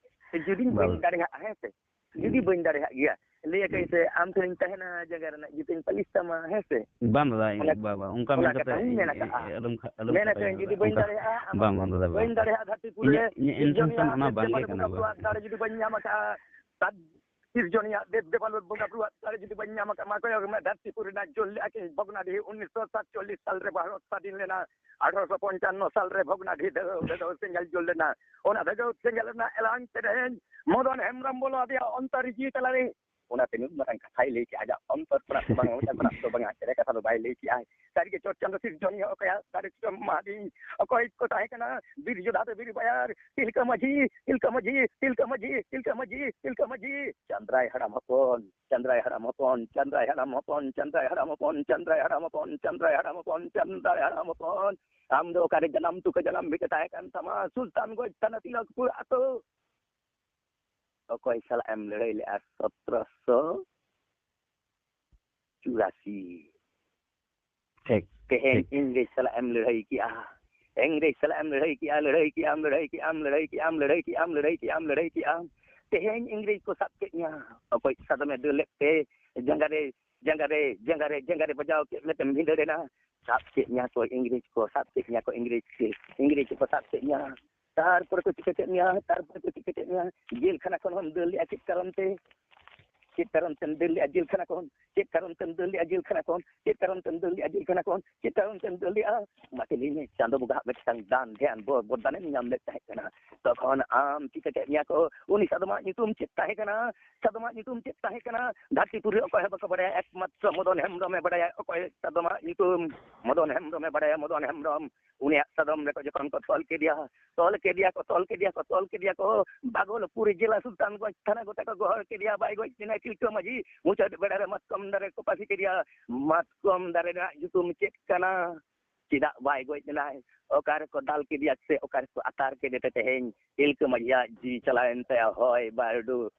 ᱡᱩᱫᱤᱧ ᱵᱟᱝ᱾ ᱵᱟᱹᱧ ᱫᱟᱲᱮᱭᱟᱜᱼᱟ, ᱦᱮᱸ ᱥᱮ, ᱡᱩᱫᱤ ᱦᱩᱸ᱾ ᱵᱟᱹᱧ ᱫᱟᱲᱮᱭᱟᱜ ᱜᱮᱭᱟ, ᱞᱟᱹᱭ ᱟᱠᱟᱧ ᱦᱩᱸ᱾ ᱥᱮ, ᱟᱢ ᱴᱷᱮᱱᱤᱧ ᱛᱟᱦᱮᱱᱟ, ᱡᱟᱸᱜᱟ ᱨᱮᱱᱟᱜ ᱡᱩᱛᱟᱹᱧ ᱯᱟᱹᱞᱤᱥ ᱛᱟᱢᱟ, ᱦᱮᱸ ᱥᱮ? ᱵᱟᱝ ᱫᱟᱫᱟ, ᱤᱧ, ᱚᱱᱟ, ᱵᱟ, ᱵᱟ, ᱚᱱᱠᱟ ᱢᱮᱱ ᱚᱱᱟ ᱠᱟᱛᱮ ᱠᱟᱛᱷᱟ ᱦᱚᱸᱧ ᱤᱧ, ᱢᱮᱱ ᱤᱧ, ᱟᱠᱟᱫᱼᱟ᱾ ᱟᱞᱚᱢ ᱠᱷᱟ-, ᱟᱞᱚᱢ ᱢᱮᱱ ᱠᱷᱟᱴᱟᱣ ᱟᱠᱟᱧ, ᱤᱧ ᱡᱩᱫᱤ ᱫᱟᱫᱟ, ᱵᱟᱹᱧ ᱚᱱᱠᱟ᱾ ᱫᱟᱲᱮᱭᱟᱜᱼᱟ, ᱟᱢ ᱵᱟᱝ, ᱵᱟᱝ ᱫᱟᱫᱟ, ᱵᱟᱝ᱾ ᱵᱟᱹᱧ ᱫᱟᱲᱮᱭᱟᱜᱼᱟ, ᱫᱷᱟᱹᱨᱛᱤ ᱯᱩᱨᱤ ᱨᱮ ᱤᱧᱟᱹᱜ, ᱤᱧᱟᱹᱜ ᱥᱤᱨᱡᱚᱱᱤᱭᱟᱹ intention ᱚᱱᱟ ᱵᱟᱝ ᱜᱮ ᱥᱤᱨᱡᱚᱱᱤᱭᱟᱹ ᱠᱟᱱᱟ, ᱵᱟᱵᱟ᱾ ᱫᱟᱲᱮ ᱡᱩᱫᱤ ᱵᱟᱹᱧ ᱧᱟᱢ ᱟᱠᱟᱫᱼᱟ, ᱛᱟᱵ-, ᱥᱤᱨᱡᱚᱱᱤᱭᱟᱹ ᱫᱮᱵ ᱫᱮᱵᱟᱞᱳᱠ ᱵᱚᱸᱜᱟ ᱵᱩᱨᱩᱣᱟᱜ ᱫᱟᱲᱮ ᱡᱩᱫᱤ ᱵᱟᱹᱧ ᱧᱟᱢ ᱟᱠᱟᱫ ᱢᱟ, ᱠᱚᱭᱚᱜ ᱢᱮ ᱫᱷᱟᱹᱨᱛᱤ ᱯᱩᱨᱤ ᱨᱮᱱᱟᱜ ᱡᱚᱞ ᱞᱮᱜᱼᱟ ᱠᱤᱱ ᱵᱷᱚᱜᱽᱱᱟᱰᱤᱦᱤ ᱩᱱᱤᱥᱥᱚ ᱥᱟᱛᱪᱚᱞᱞᱤᱥ ᱥᱟᱞ ᱨᱮ ᱵᱷᱟᱨᱚᱛ ᱥᱟᱹᱫᱷᱤᱱ ᱞᱮᱱᱟ᱾ ᱟᱴᱷᱨᱚᱥᱚ ᱯᱚᱧᱪᱟᱱᱱᱚ ᱥᱟᱞ ᱨᱮ ᱵᱷᱚᱜᱽᱱᱟᱰᱤᱦᱤ ᱫᱷᱟᱹᱣ ᱫᱷᱟᱹᱣ ᱥᱮᱸᱜᱮᱞ ᱡᱩᱞ ᱞᱮᱱᱟ᱾ ᱚᱱᱟ ᱫᱷᱟᱹᱣ ᱥᱮᱸᱜᱮᱞ ᱨᱮᱱᱟᱜ ᱮᱞᱟᱝ ᱛᱮᱨᱮᱧ ᱢᱚᱫᱚᱱ ᱦᱮᱢᱵᱨᱚᱢ ᱵᱚᱞᱚ ᱟᱫᱮᱭᱟ ᱚᱱᱛᱚᱨ ᱡᱤᱣᱤ ᱛᱟᱞᱟᱨᱮ᱾ ᱚᱱᱟ ᱛᱤᱱᱟᱹᱜ ᱢᱟᱨᱟᱝ ᱠᱟᱛᱷᱟᱭ ᱞᱟᱹᱭ ᱠᱮᱜᱼᱟ, ᱟᱡᱟᱜ ᱚᱱᱛᱚᱨ ᱠᱷᱚᱱᱟᱜ ᱫᱚ ᱵᱟᱝᱟ, ᱢᱚᱪᱟ ᱠᱷᱚᱱᱟᱜ ᱫᱚ ᱵᱟᱝᱟ, ᱮᱲᱮ ᱠᱟᱛᱷᱟ ᱫᱚ ᱵᱟᱭ ᱞᱟᱹᱭ ᱠᱮᱜᱼᱟ᱾ ᱥᱟᱹᱨᱤᱜᱮ ᱪᱚᱴ ᱪᱟᱸᱫᱚ ᱥᱤᱨᱡᱚᱱᱤᱭᱟᱹ ᱚᱠᱚᱭᱟ? ᱫᱟᱨᱮ ᱥᱩᱛᱟᱹᱢ ᱢᱟᱦᱟᱫᱤ ᱚᱠᱚᱭ ᱠᱚ ᱛᱟᱦᱮᱸ ᱠᱟᱱᱟ? ᱵᱤᱨ ᱡᱳᱫᱷᱟ ᱫᱚ ᱵᱤᱨ ᱵᱟᱭᱟᱨ, ᱛᱤᱞᱠᱟᱹ ᱢᱟᱹᱡᱷᱤ, ᱛᱤᱞᱠᱟᱹ ᱢᱟᱹᱡᱷᱤ, ᱛᱤᱞᱠᱟᱹ ᱢᱟᱹᱡᱷᱤ, ᱛᱤᱞᱠᱟᱹ ᱢᱟᱹᱡᱷᱤ, ᱛᱤᱞᱠᱟᱹ ᱢᱟᱹᱡᱷᱤ᱾ ᱪᱟᱸᱫᱽᱨᱟᱭ ᱦᱟᱲᱟᱢ ᱦᱚᱯᱚᱱ, ᱪᱟᱸᱫᱽᱨᱟᱭ ᱦᱟᱲᱟᱢ ᱦᱚᱯᱚᱱ, ᱪᱟᱸᱫᱽᱨᱟᱭ ᱦᱟᱲᱟᱢ ᱦᱚᱯᱚᱱ, ᱪᱟᱸᱫᱽᱨᱟᱭ ᱦᱟᱲᱟᱢ ᱦᱚᱯᱚᱱ, ᱪᱟᱸᱫᱽᱨᱟᱭ ᱦᱟᱲᱟᱢ ᱦᱚᱯᱚᱱ, ᱪᱟᱸᱫᱽᱨᱟᱭ ᱦᱟᱲᱟᱢ ᱦᱚᱯᱚᱱ, ᱪᱟᱸᱫᱽᱨᱟᱭ ᱦᱟᱲᱟᱢ ᱦᱚᱯᱚᱱ᱾ ᱟᱢ ᱫᱚ ᱚᱠᱟᱨᱮ ᱡᱟᱱᱟᱢ ᱛᱩᱠᱟᱹ ᱡᱟᱱᱟᱢ ᱵᱷᱤᱴᱟᱹ ᱛᱟᱦᱮᱸ ᱠᱟᱱ ᱛᱟᱢᱟ? ᱥᱩᱞᱛᱟᱱᱜᱚᱸᱡᱽ ᱛᱷᱟᱱᱟ ᱛᱤᱞᱚᱠᱯᱩᱨ ᱟᱛᱳ᱾ ᱚᱠᱚᱭ ᱥᱟᱞᱟᱜ ᱮᱢ ᱞᱟᱹᱲᱦᱟᱹᱭ ᱞᱮᱜᱼᱟ ᱥᱚᱛᱨᱚᱥᱚ ᱪᱩᱨᱟᱥᱤ? ᱴᱷᱤᱠ᱾ ᱛᱮᱦᱮᱧ ᱴᱷᱤᱠ᱾ ᱤᱝᱨᱮᱡᱽ ᱥᱟᱞᱟᱜ ᱮᱢ ᱞᱟᱹᱲᱦᱟᱹᱭ ᱠᱮᱜᱼᱟ, ᱤᱝᱨᱮᱡᱽ ᱥᱟᱞᱟᱜ ᱮᱢ ᱞᱟᱹᱲᱦᱟᱹᱭ ᱠᱮᱜᱼᱟ, ᱞᱟᱹᱲᱦᱟᱹᱭ ᱠᱮᱜᱼᱟᱢ, ᱞᱟᱹᱲᱦᱟᱹᱭ ᱠᱮᱜᱼᱟᱢ, ᱞᱟᱹᱲᱦᱟᱹᱭ ᱠᱮᱜᱼᱟᱢ, ᱞᱟᱹᱲᱦᱟᱹᱭ ᱠᱮᱜᱼᱟᱢ, ᱞᱟᱹᱲᱦᱟᱹᱭ ᱠᱮᱜᱼᱟᱢ᱾ ᱛᱮᱦᱮᱧ ᱤᱝᱨᱮᱡᱽ ᱠᱚ ᱥᱟᱵ ᱠᱮᱫ ᱢᱮᱭᱟ, ᱚᱠᱚᱭ ᱥᱟᱫᱚᱢᱮ ᱫᱟᱹᱲ ᱞᱮᱫ ᱛᱮ ᱡᱟᱸᱜᱟ ᱨᱮ, ᱡᱟᱸᱜᱟ ᱨᱮ, ᱡᱟᱸᱜᱟ ᱨᱮ, ᱡᱟᱸᱜᱟ ᱨᱮ ᱵᱟᱡᱟᱣ ᱠᱮᱫ ᱢᱮᱛᱮᱢ ᱵᱷᱤᱸᱫᱟᱹᱲ ᱮᱱᱟ᱾ ᱥᱟᱵ ᱠᱮᱫ ᱢᱮᱭᱟ ᱠᱚ ᱤᱝᱨᱮᱡᱽ ᱠᱚ, ᱥᱟᱵ ᱠᱮᱫ ᱢᱮᱭᱟ ᱠᱚ ᱤᱝᱨᱮᱡᱽ ᱠᱚ, ᱤᱝᱨᱮᱡᱽ ᱠᱚ ᱥᱟᱵ ᱠᱮᱫ ᱢᱮᱭᱟ᱾ ᱛᱟᱨᱯᱚᱨᱮ ᱠᱚ ᱪᱤᱠᱟᱹ ᱠᱮᱫ ᱢᱮᱭᱟ, ᱛᱟᱨᱯᱚᱨᱮ ᱠᱚ ᱪᱤᱠᱟᱹ ᱠᱮᱫ ᱢᱮᱭᱟ, ᱡᱮᱞ ᱠᱷᱟᱱᱟ ᱠᱷᱚᱱ ᱦᱚᱸᱢ ᱫᱟᱹᱲ ᱞᱮᱜᱼᱟ᱾ ᱪᱮᱫ ᱠᱟᱨᱚᱱ ᱛᱮ? ᱪᱮᱫ ᱠᱟᱨᱚᱱ ᱛᱮᱢ ᱫᱟᱹᱲ ᱞᱮᱜᱼᱟ ᱡᱮᱞ ᱠᱷᱟᱱᱟ ᱠᱷᱚᱱ? ᱪᱮᱫ ᱠᱟᱨᱚᱱ ᱛᱮᱢ ᱫᱟᱹᱲ ᱞᱮᱜᱼᱟ ᱡᱮᱞ ᱠᱷᱟᱱᱟ ᱠᱷᱚᱱ? ᱪᱮᱫ ᱠᱟᱨᱚᱱ ᱛᱮᱢ ᱫᱟᱹᱲ ᱞᱮᱜᱼᱟ ᱡᱮᱞ ᱠᱷᱟᱱᱟ ᱠᱷᱚᱱ? ᱪᱮᱫ ᱠᱟᱨᱚᱱ ᱛᱮᱢ ᱫᱟᱹᱲ ᱞᱮᱜᱼᱟ? ᱢᱟᱥᱮ ᱞᱟᱹᱭ ᱢᱮ, ᱪᱟᱸᱫᱚ ᱵᱚᱸᱜᱟᱣᱟᱜ ᱢᱤᱫᱴᱟᱝ ᱫᱟᱱ ᱫᱷᱮᱭᱟᱱ ᱵᱚ-, ᱵᱚᱨᱫᱟᱱᱮᱢ ᱧᱟᱢ ᱞᱮᱫ ᱛᱟᱦᱮᱸ ᱠᱟᱱᱟ᱾ ᱛᱚᱠᱷᱚᱱ ᱟᱢ ᱪᱤᱠᱟᱹ ᱠᱮᱫ ᱢᱮᱭᱟ ᱠᱚ? ᱩᱱᱤ ᱥᱟᱫᱚᱢᱟᱜ ᱧᱩᱛᱩᱢ ᱪᱮᱫ ᱛᱟᱦᱮᱸ ᱠᱟᱱᱟ? ᱥᱟᱫᱚᱢᱟᱜ ᱧᱩᱛᱩᱢ ᱪᱮᱫ ᱛᱟᱦᱮᱸ ᱠᱟᱱᱟ? ᱫᱷᱟᱹᱨᱛᱤ ᱯᱩᱨᱤ ᱚᱠᱚᱭ ᱦᱚᱸ ᱵᱟᱠᱚ ᱵᱟᱲᱟᱭᱟ, ᱮᱠᱢᱟᱛᱨᱚ ᱢᱚᱫᱚᱱ ᱦᱮᱢᱵᱨᱚᱢᱮ ᱵᱟᱲᱟᱭᱟ᱾ ᱚᱠᱚᱭ ᱥᱟᱫᱚᱢᱟᱜ ᱧᱩᱛᱩᱢ? ᱢᱚᱫᱚᱱ ᱦᱮᱢᱵᱨᱚᱢᱮ ᱵᱟᱲᱟᱭᱟ, ᱢᱚᱫᱚᱱ ᱦᱮᱢᱵᱨᱚᱢ᱾ ᱩᱱᱤᱭᱟᱜ ᱥᱟᱫᱚᱢ ᱨᱮᱠᱚ ᱡᱚᱠᱷᱚᱱ ᱠᱚ ᱛᱚᱞ ᱠᱮᱫᱮᱭᱟ, ᱛᱚᱞ ᱠᱮᱫᱮᱭᱟ ᱠᱚ, ᱛᱚᱞ ᱠᱮᱫᱮᱭᱟ ᱠᱚ, ᱛᱚᱞ ᱠᱮᱫᱮᱭᱟ ᱠᱚ, ᱵᱷᱟᱜᱚᱞᱯᱩᱨ ᱡᱮᱞᱟ ᱥᱩᱞᱛᱟᱱᱜᱚᱸᱡᱽ ᱛᱷᱟᱱᱟ ᱜᱚᱴᱟ ᱠᱚ ᱜᱚᱦᱚᱲ ᱠᱮᱫᱮᱭᱟ᱾ ᱵᱟᱭ ᱜᱚᱡ ᱞᱮᱱᱟ ᱛᱤᱞᱠᱟᱹ ᱢᱟᱹᱡᱷᱤ, ᱢᱩᱪᱟᱹᱫ ᱵᱮᱲᱟ ᱨᱮ ᱢᱟᱛᱠᱚᱢ ᱫᱟᱨᱮ ᱠᱚ ᱯᱟᱹᱥᱤ ᱠᱮᱫᱮᱭᱟ᱾ ᱢᱟᱛᱠᱚᱢ ᱫᱟᱨᱮ ᱨᱮᱱᱟᱜ ᱧᱩᱛᱩᱢ ᱪᱮᱫ ᱠᱟᱱᱟ? ᱪᱮᱫᱟᱜ ᱵᱟᱭ ᱜᱚᱡ ᱞᱮᱱᱟᱭ? ᱚᱠᱟ ᱨᱮᱠᱚ ᱫᱟᱞ ᱠᱮᱫᱮᱭᱟ ᱥᱮ ᱚᱠᱟ ᱨᱮᱠᱚ ᱟᱛᱟᱨ ᱠᱮᱫᱮ ᱛᱮ ᱛᱮᱦᱮᱧ ᱛᱤᱞᱠᱟᱹ ᱢᱟᱹᱡᱷᱤᱭᱟᱜ ᱡᱤᱣᱤ ᱪᱟᱞᱟᱣᱮᱱ ᱛᱟᱭᱟ ᱦᱚᱭ ᱵᱟᱹᱨᱰᱩ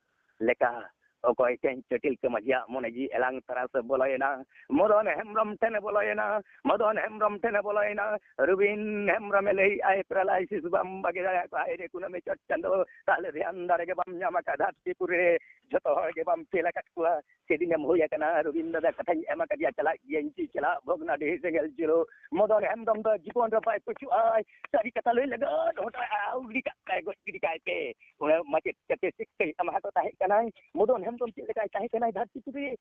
ᱞᱮᱠᱟ? ᱚᱠᱚᱭ ᱪᱮᱧ ᱪᱟᱹᱴᱤᱞ ᱠᱚ ᱢᱟᱹᱡᱷᱤᱭᱟᱜ ᱢᱚᱱᱮ ᱡᱤᱣᱤ ᱮᱞᱟᱝ ᱛᱟᱨᱟ ᱥᱮ ᱵᱚᱞᱚᱭᱮᱱᱟ᱾ ᱢᱚᱫᱚᱱ ᱦᱮᱢᱵᱨᱚᱢ ᱴᱷᱮᱱᱮ ᱵᱚᱞᱚᱭᱮᱱᱟ᱾ ᱢᱚᱫᱚᱱ ᱦᱮᱢᱵᱨᱚᱢ ᱴᱷᱮᱱᱮ ᱵᱚᱞᱚᱭᱮᱱᱟ᱾ ᱨᱩᱵᱤᱱ ᱦᱮᱢᱵᱨᱚᱢᱮ ᱞᱟᱹᱭᱮᱫᱼᱟᱭ, "ᱯᱮᱨᱟᱞᱟᱭᱥᱤᱥ ᱵᱟᱢ ᱵᱟᱹᱜᱤ ᱫᱟᱲᱮᱭᱟᱜ ᱠᱚᱣᱟ, ᱦᱟᱭ ᱨᱮ ᱠᱩᱱᱟᱹᱢᱤ ᱪᱚᱴ ᱪᱟᱸᱫᱚ, ᱛᱟᱦᱞᱮ ᱫᱷᱮᱭᱟᱱ ᱫᱟᱲᱮ ᱜᱮ ᱵᱟᱢ ᱧᱟᱢ ᱟᱠᱟᱫ ᱫᱷᱟᱹᱨᱛᱤ ᱯᱩᱨᱤ ᱨᱮ᱾ ᱡᱷᱚᱛᱚ ᱦᱚᱲ ᱜᱮ ᱵᱟᱢ ᱠᱷᱮᱞ ᱟᱠᱟᱫ ᱠᱚᱣᱟ᱾ ᱥᱮᱫᱤᱱᱮᱢ ᱦᱩᱭ ᱟᱠᱟᱱᱟ, ᱨᱩᱵᱤᱱ ᱫᱟᱫᱟ ᱠᱟᱛᱷᱟᱧ ᱮᱢ ᱟᱠᱟᱫᱮᱭᱟ, ᱪᱟᱞᱟᱜ ᱜᱤᱭᱟᱹᱧ ᱪᱮ ᱪᱟᱞᱟᱜ ᱵᱷᱚᱜᱽᱱᱟᱰᱤᱦᱤ ᱥᱮᱸᱜᱮᱞ ᱪᱩᱞᱦᱟᱹ᱾ ᱢᱚᱫᱚᱱ ᱦᱮᱢᱵᱨᱚᱢ ᱫᱚ ᱡᱤᱵᱚᱱ ᱨᱮ ᱵᱟᱭ ᱯᱟᱹᱪᱷᱩᱜᱼᱟᱭ᱾ ᱥᱟᱹᱨᱤ ᱠᱟᱛᱷᱟ ᱞᱟᱹᱭ ᱞᱟᱹᱜᱤᱫ ᱦᱚᱴᱚᱜ ᱟᱣ ᱜᱤᱰᱤ ᱠᱟᱜ ᱠᱟᱭ, ᱜᱚᱡ ᱜᱤᱰᱤ ᱠᱟᱭ ᱯᱮ᱾ ᱚᱱᱟ ᱢᱟᱪᱮᱫ ᱠᱟᱛᱮ ᱥᱤᱠᱠᱟᱹᱭ ᱮᱢᱟ ᱠᱚ ᱛᱟᱦᱮᱸ ᱠᱟᱱᱟᱭ᱾ ᱢᱚᱫᱚᱱ ᱦᱮᱢᱵᱨᱚᱢ ᱪᱮᱫ ᱞᱮᱠᱟᱭ ᱛᱟᱦᱮᱸ ᱠᱟᱱᱟᱭ ᱫᱷᱟᱹᱨᱛᱤ ᱯᱩᱨᱤ ᱨᱮ?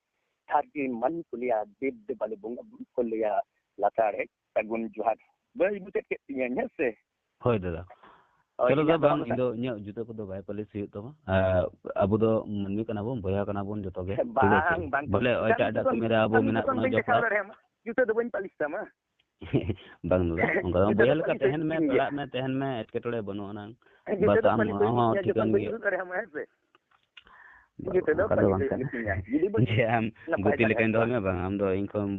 ᱛᱷᱟᱨ ᱜᱮ ᱢᱟᱹᱱ ᱠᱚ ᱞᱟᱹᱭᱟ, ᱫᱮᱵ ᱫᱮᱵᱟᱞᱳ ᱵᱚᱸᱜᱟ ᱵᱩᱨᱩ ᱠᱚ ᱞᱟᱹᱭᱟ, ᱞᱟᱛᱟᱲ ᱦᱮᱡ ᱥᱟᱹᱜᱩᱱ ᱡᱚᱦᱟᱨ᱾ ᱵᱟᱹᱧ ᱵᱩᱡᱮᱫ ᱠᱮᱫ ᱛᱤᱧᱟᱹ, ᱦᱮᱸ ᱥᱮ? ᱦᱳᱭ ᱫᱟᱫᱟ᱾ ᱦᱳᱭ, ᱪᱚᱞᱚ ᱤᱧᱟᱹᱜ ᱫᱚ ᱫᱚ ᱵᱟᱝ, ᱵᱟᱝ ᱤᱧ ᱫᱚ ᱤᱧᱟᱹᱜ ᱡᱩᱛᱟᱹ ᱠᱚᱫᱚ ᱵᱟᱭ ᱯᱟᱹᱞᱤᱥ ᱦᱩᱭᱩᱜ ᱛᱟᱢᱟ᱾ ᱟᱨ ᱟᱵᱚ ᱫᱚ ᱢᱟᱹᱱᱢᱤ ᱠᱟᱱᱟ ᱵᱚᱱ, ᱵᱚᱭᱦᱟ ᱠᱟᱱᱟ ᱵᱚᱱ ᱡᱚᱛᱚ ᱜᱮ, ᱴᱷᱤᱠ ᱟᱪᱷᱮ? ᱵᱟᱝ, ᱵᱟᱝ᱾ ᱵᱚᱞᱮ ᱚᱠᱟ ᱮᱴᱟᱜ ᱮᱴᱟᱜ ᱡᱩᱛᱟᱹ ᱠᱟᱹᱢᱤ ᱨᱮ ᱟᱵᱚ ᱠᱟᱹᱢᱤ ᱢᱮᱱᱟᱜ ᱡᱩᱛᱟᱹ ᱵᱚᱱᱟ ᱵᱟᱹᱧ ᱡᱚᱯᱲᱟᱣ᱾ ᱫᱮᱠᱷᱟᱣ ᱫᱟᱲᱮᱭᱟᱢᱟ᱾ ᱡᱩᱛᱟᱹ ᱫᱚ ᱵᱟᱹᱧ ᱯᱟᱹᱞᱤᱥ ᱛᱟᱢᱟ᱾ ᱵᱟᱝ ᱫᱟᱫᱟ, ᱚᱱᱠᱟ ᱫᱚ ᱵᱟᱝ᱾ ᱡᱩᱛᱟᱹ ᱵᱚᱭᱦᱟ ᱫᱚ ᱞᱮᱠᱟ ᱯᱟᱹᱞᱤᱥ ᱛᱟᱦᱮᱱ ᱦᱩᱭᱩᱜ ᱢᱮ, ᱛᱤᱧ ᱜᱮᱭᱟ᱾ ᱯᱟᱲᱟᱜ ᱢᱮ, ᱛᱟᱦᱮᱱ ᱢᱮ, ᱮᱴᱠᱮᱴᱚᱬᱮ ᱵᱟᱹᱱᱩᱜ ᱟᱱᱟᱝ᱾ ᱡᱩᱛᱟᱹ ᱵᱟᱥ ᱫᱚ ᱟᱢ ᱯᱟᱹᱞᱤᱥ ᱦᱩᱭᱩᱜ ᱦᱚᱸ ᱛᱤᱧ ᱜᱮᱭᱟ, ᱴᱷᱤᱠᱟᱹᱱ ᱡᱚᱛᱚ ᱵᱟᱹᱧ ᱜᱮᱭᱟ᱾ ᱩᱫᱩᱜ ᱫᱟᱲᱮᱭᱟᱢᱟ, ᱦᱮᱸ ᱥᱮ? ᱡᱩᱛᱟᱹ ᱫᱚ ᱚᱱᱠᱟ ᱫᱚ ᱯᱟᱹᱞᱤᱥ ᱵᱟᱝ ᱦᱩᱭᱩᱜ ᱠᱟᱱᱟ᱾ ᱛᱤᱧ ᱜᱮᱭᱟ᱾ ᱡᱩᱫᱤ ᱵᱟᱹᱧ ᱡᱮ ᱟᱢ ᱱᱟᱯᱟᱭ ᱜᱩᱛᱤ ᱫᱟᱲᱮᱭᱟᱜ ᱞᱮᱠᱟᱧ ᱫᱚᱦᱚ ᱠᱚᱣᱟ᱾ ᱢᱮᱭᱟ, ᱵᱟᱝ, ᱟᱢ ᱫᱚ ᱤᱧ ᱠᱷᱚᱱ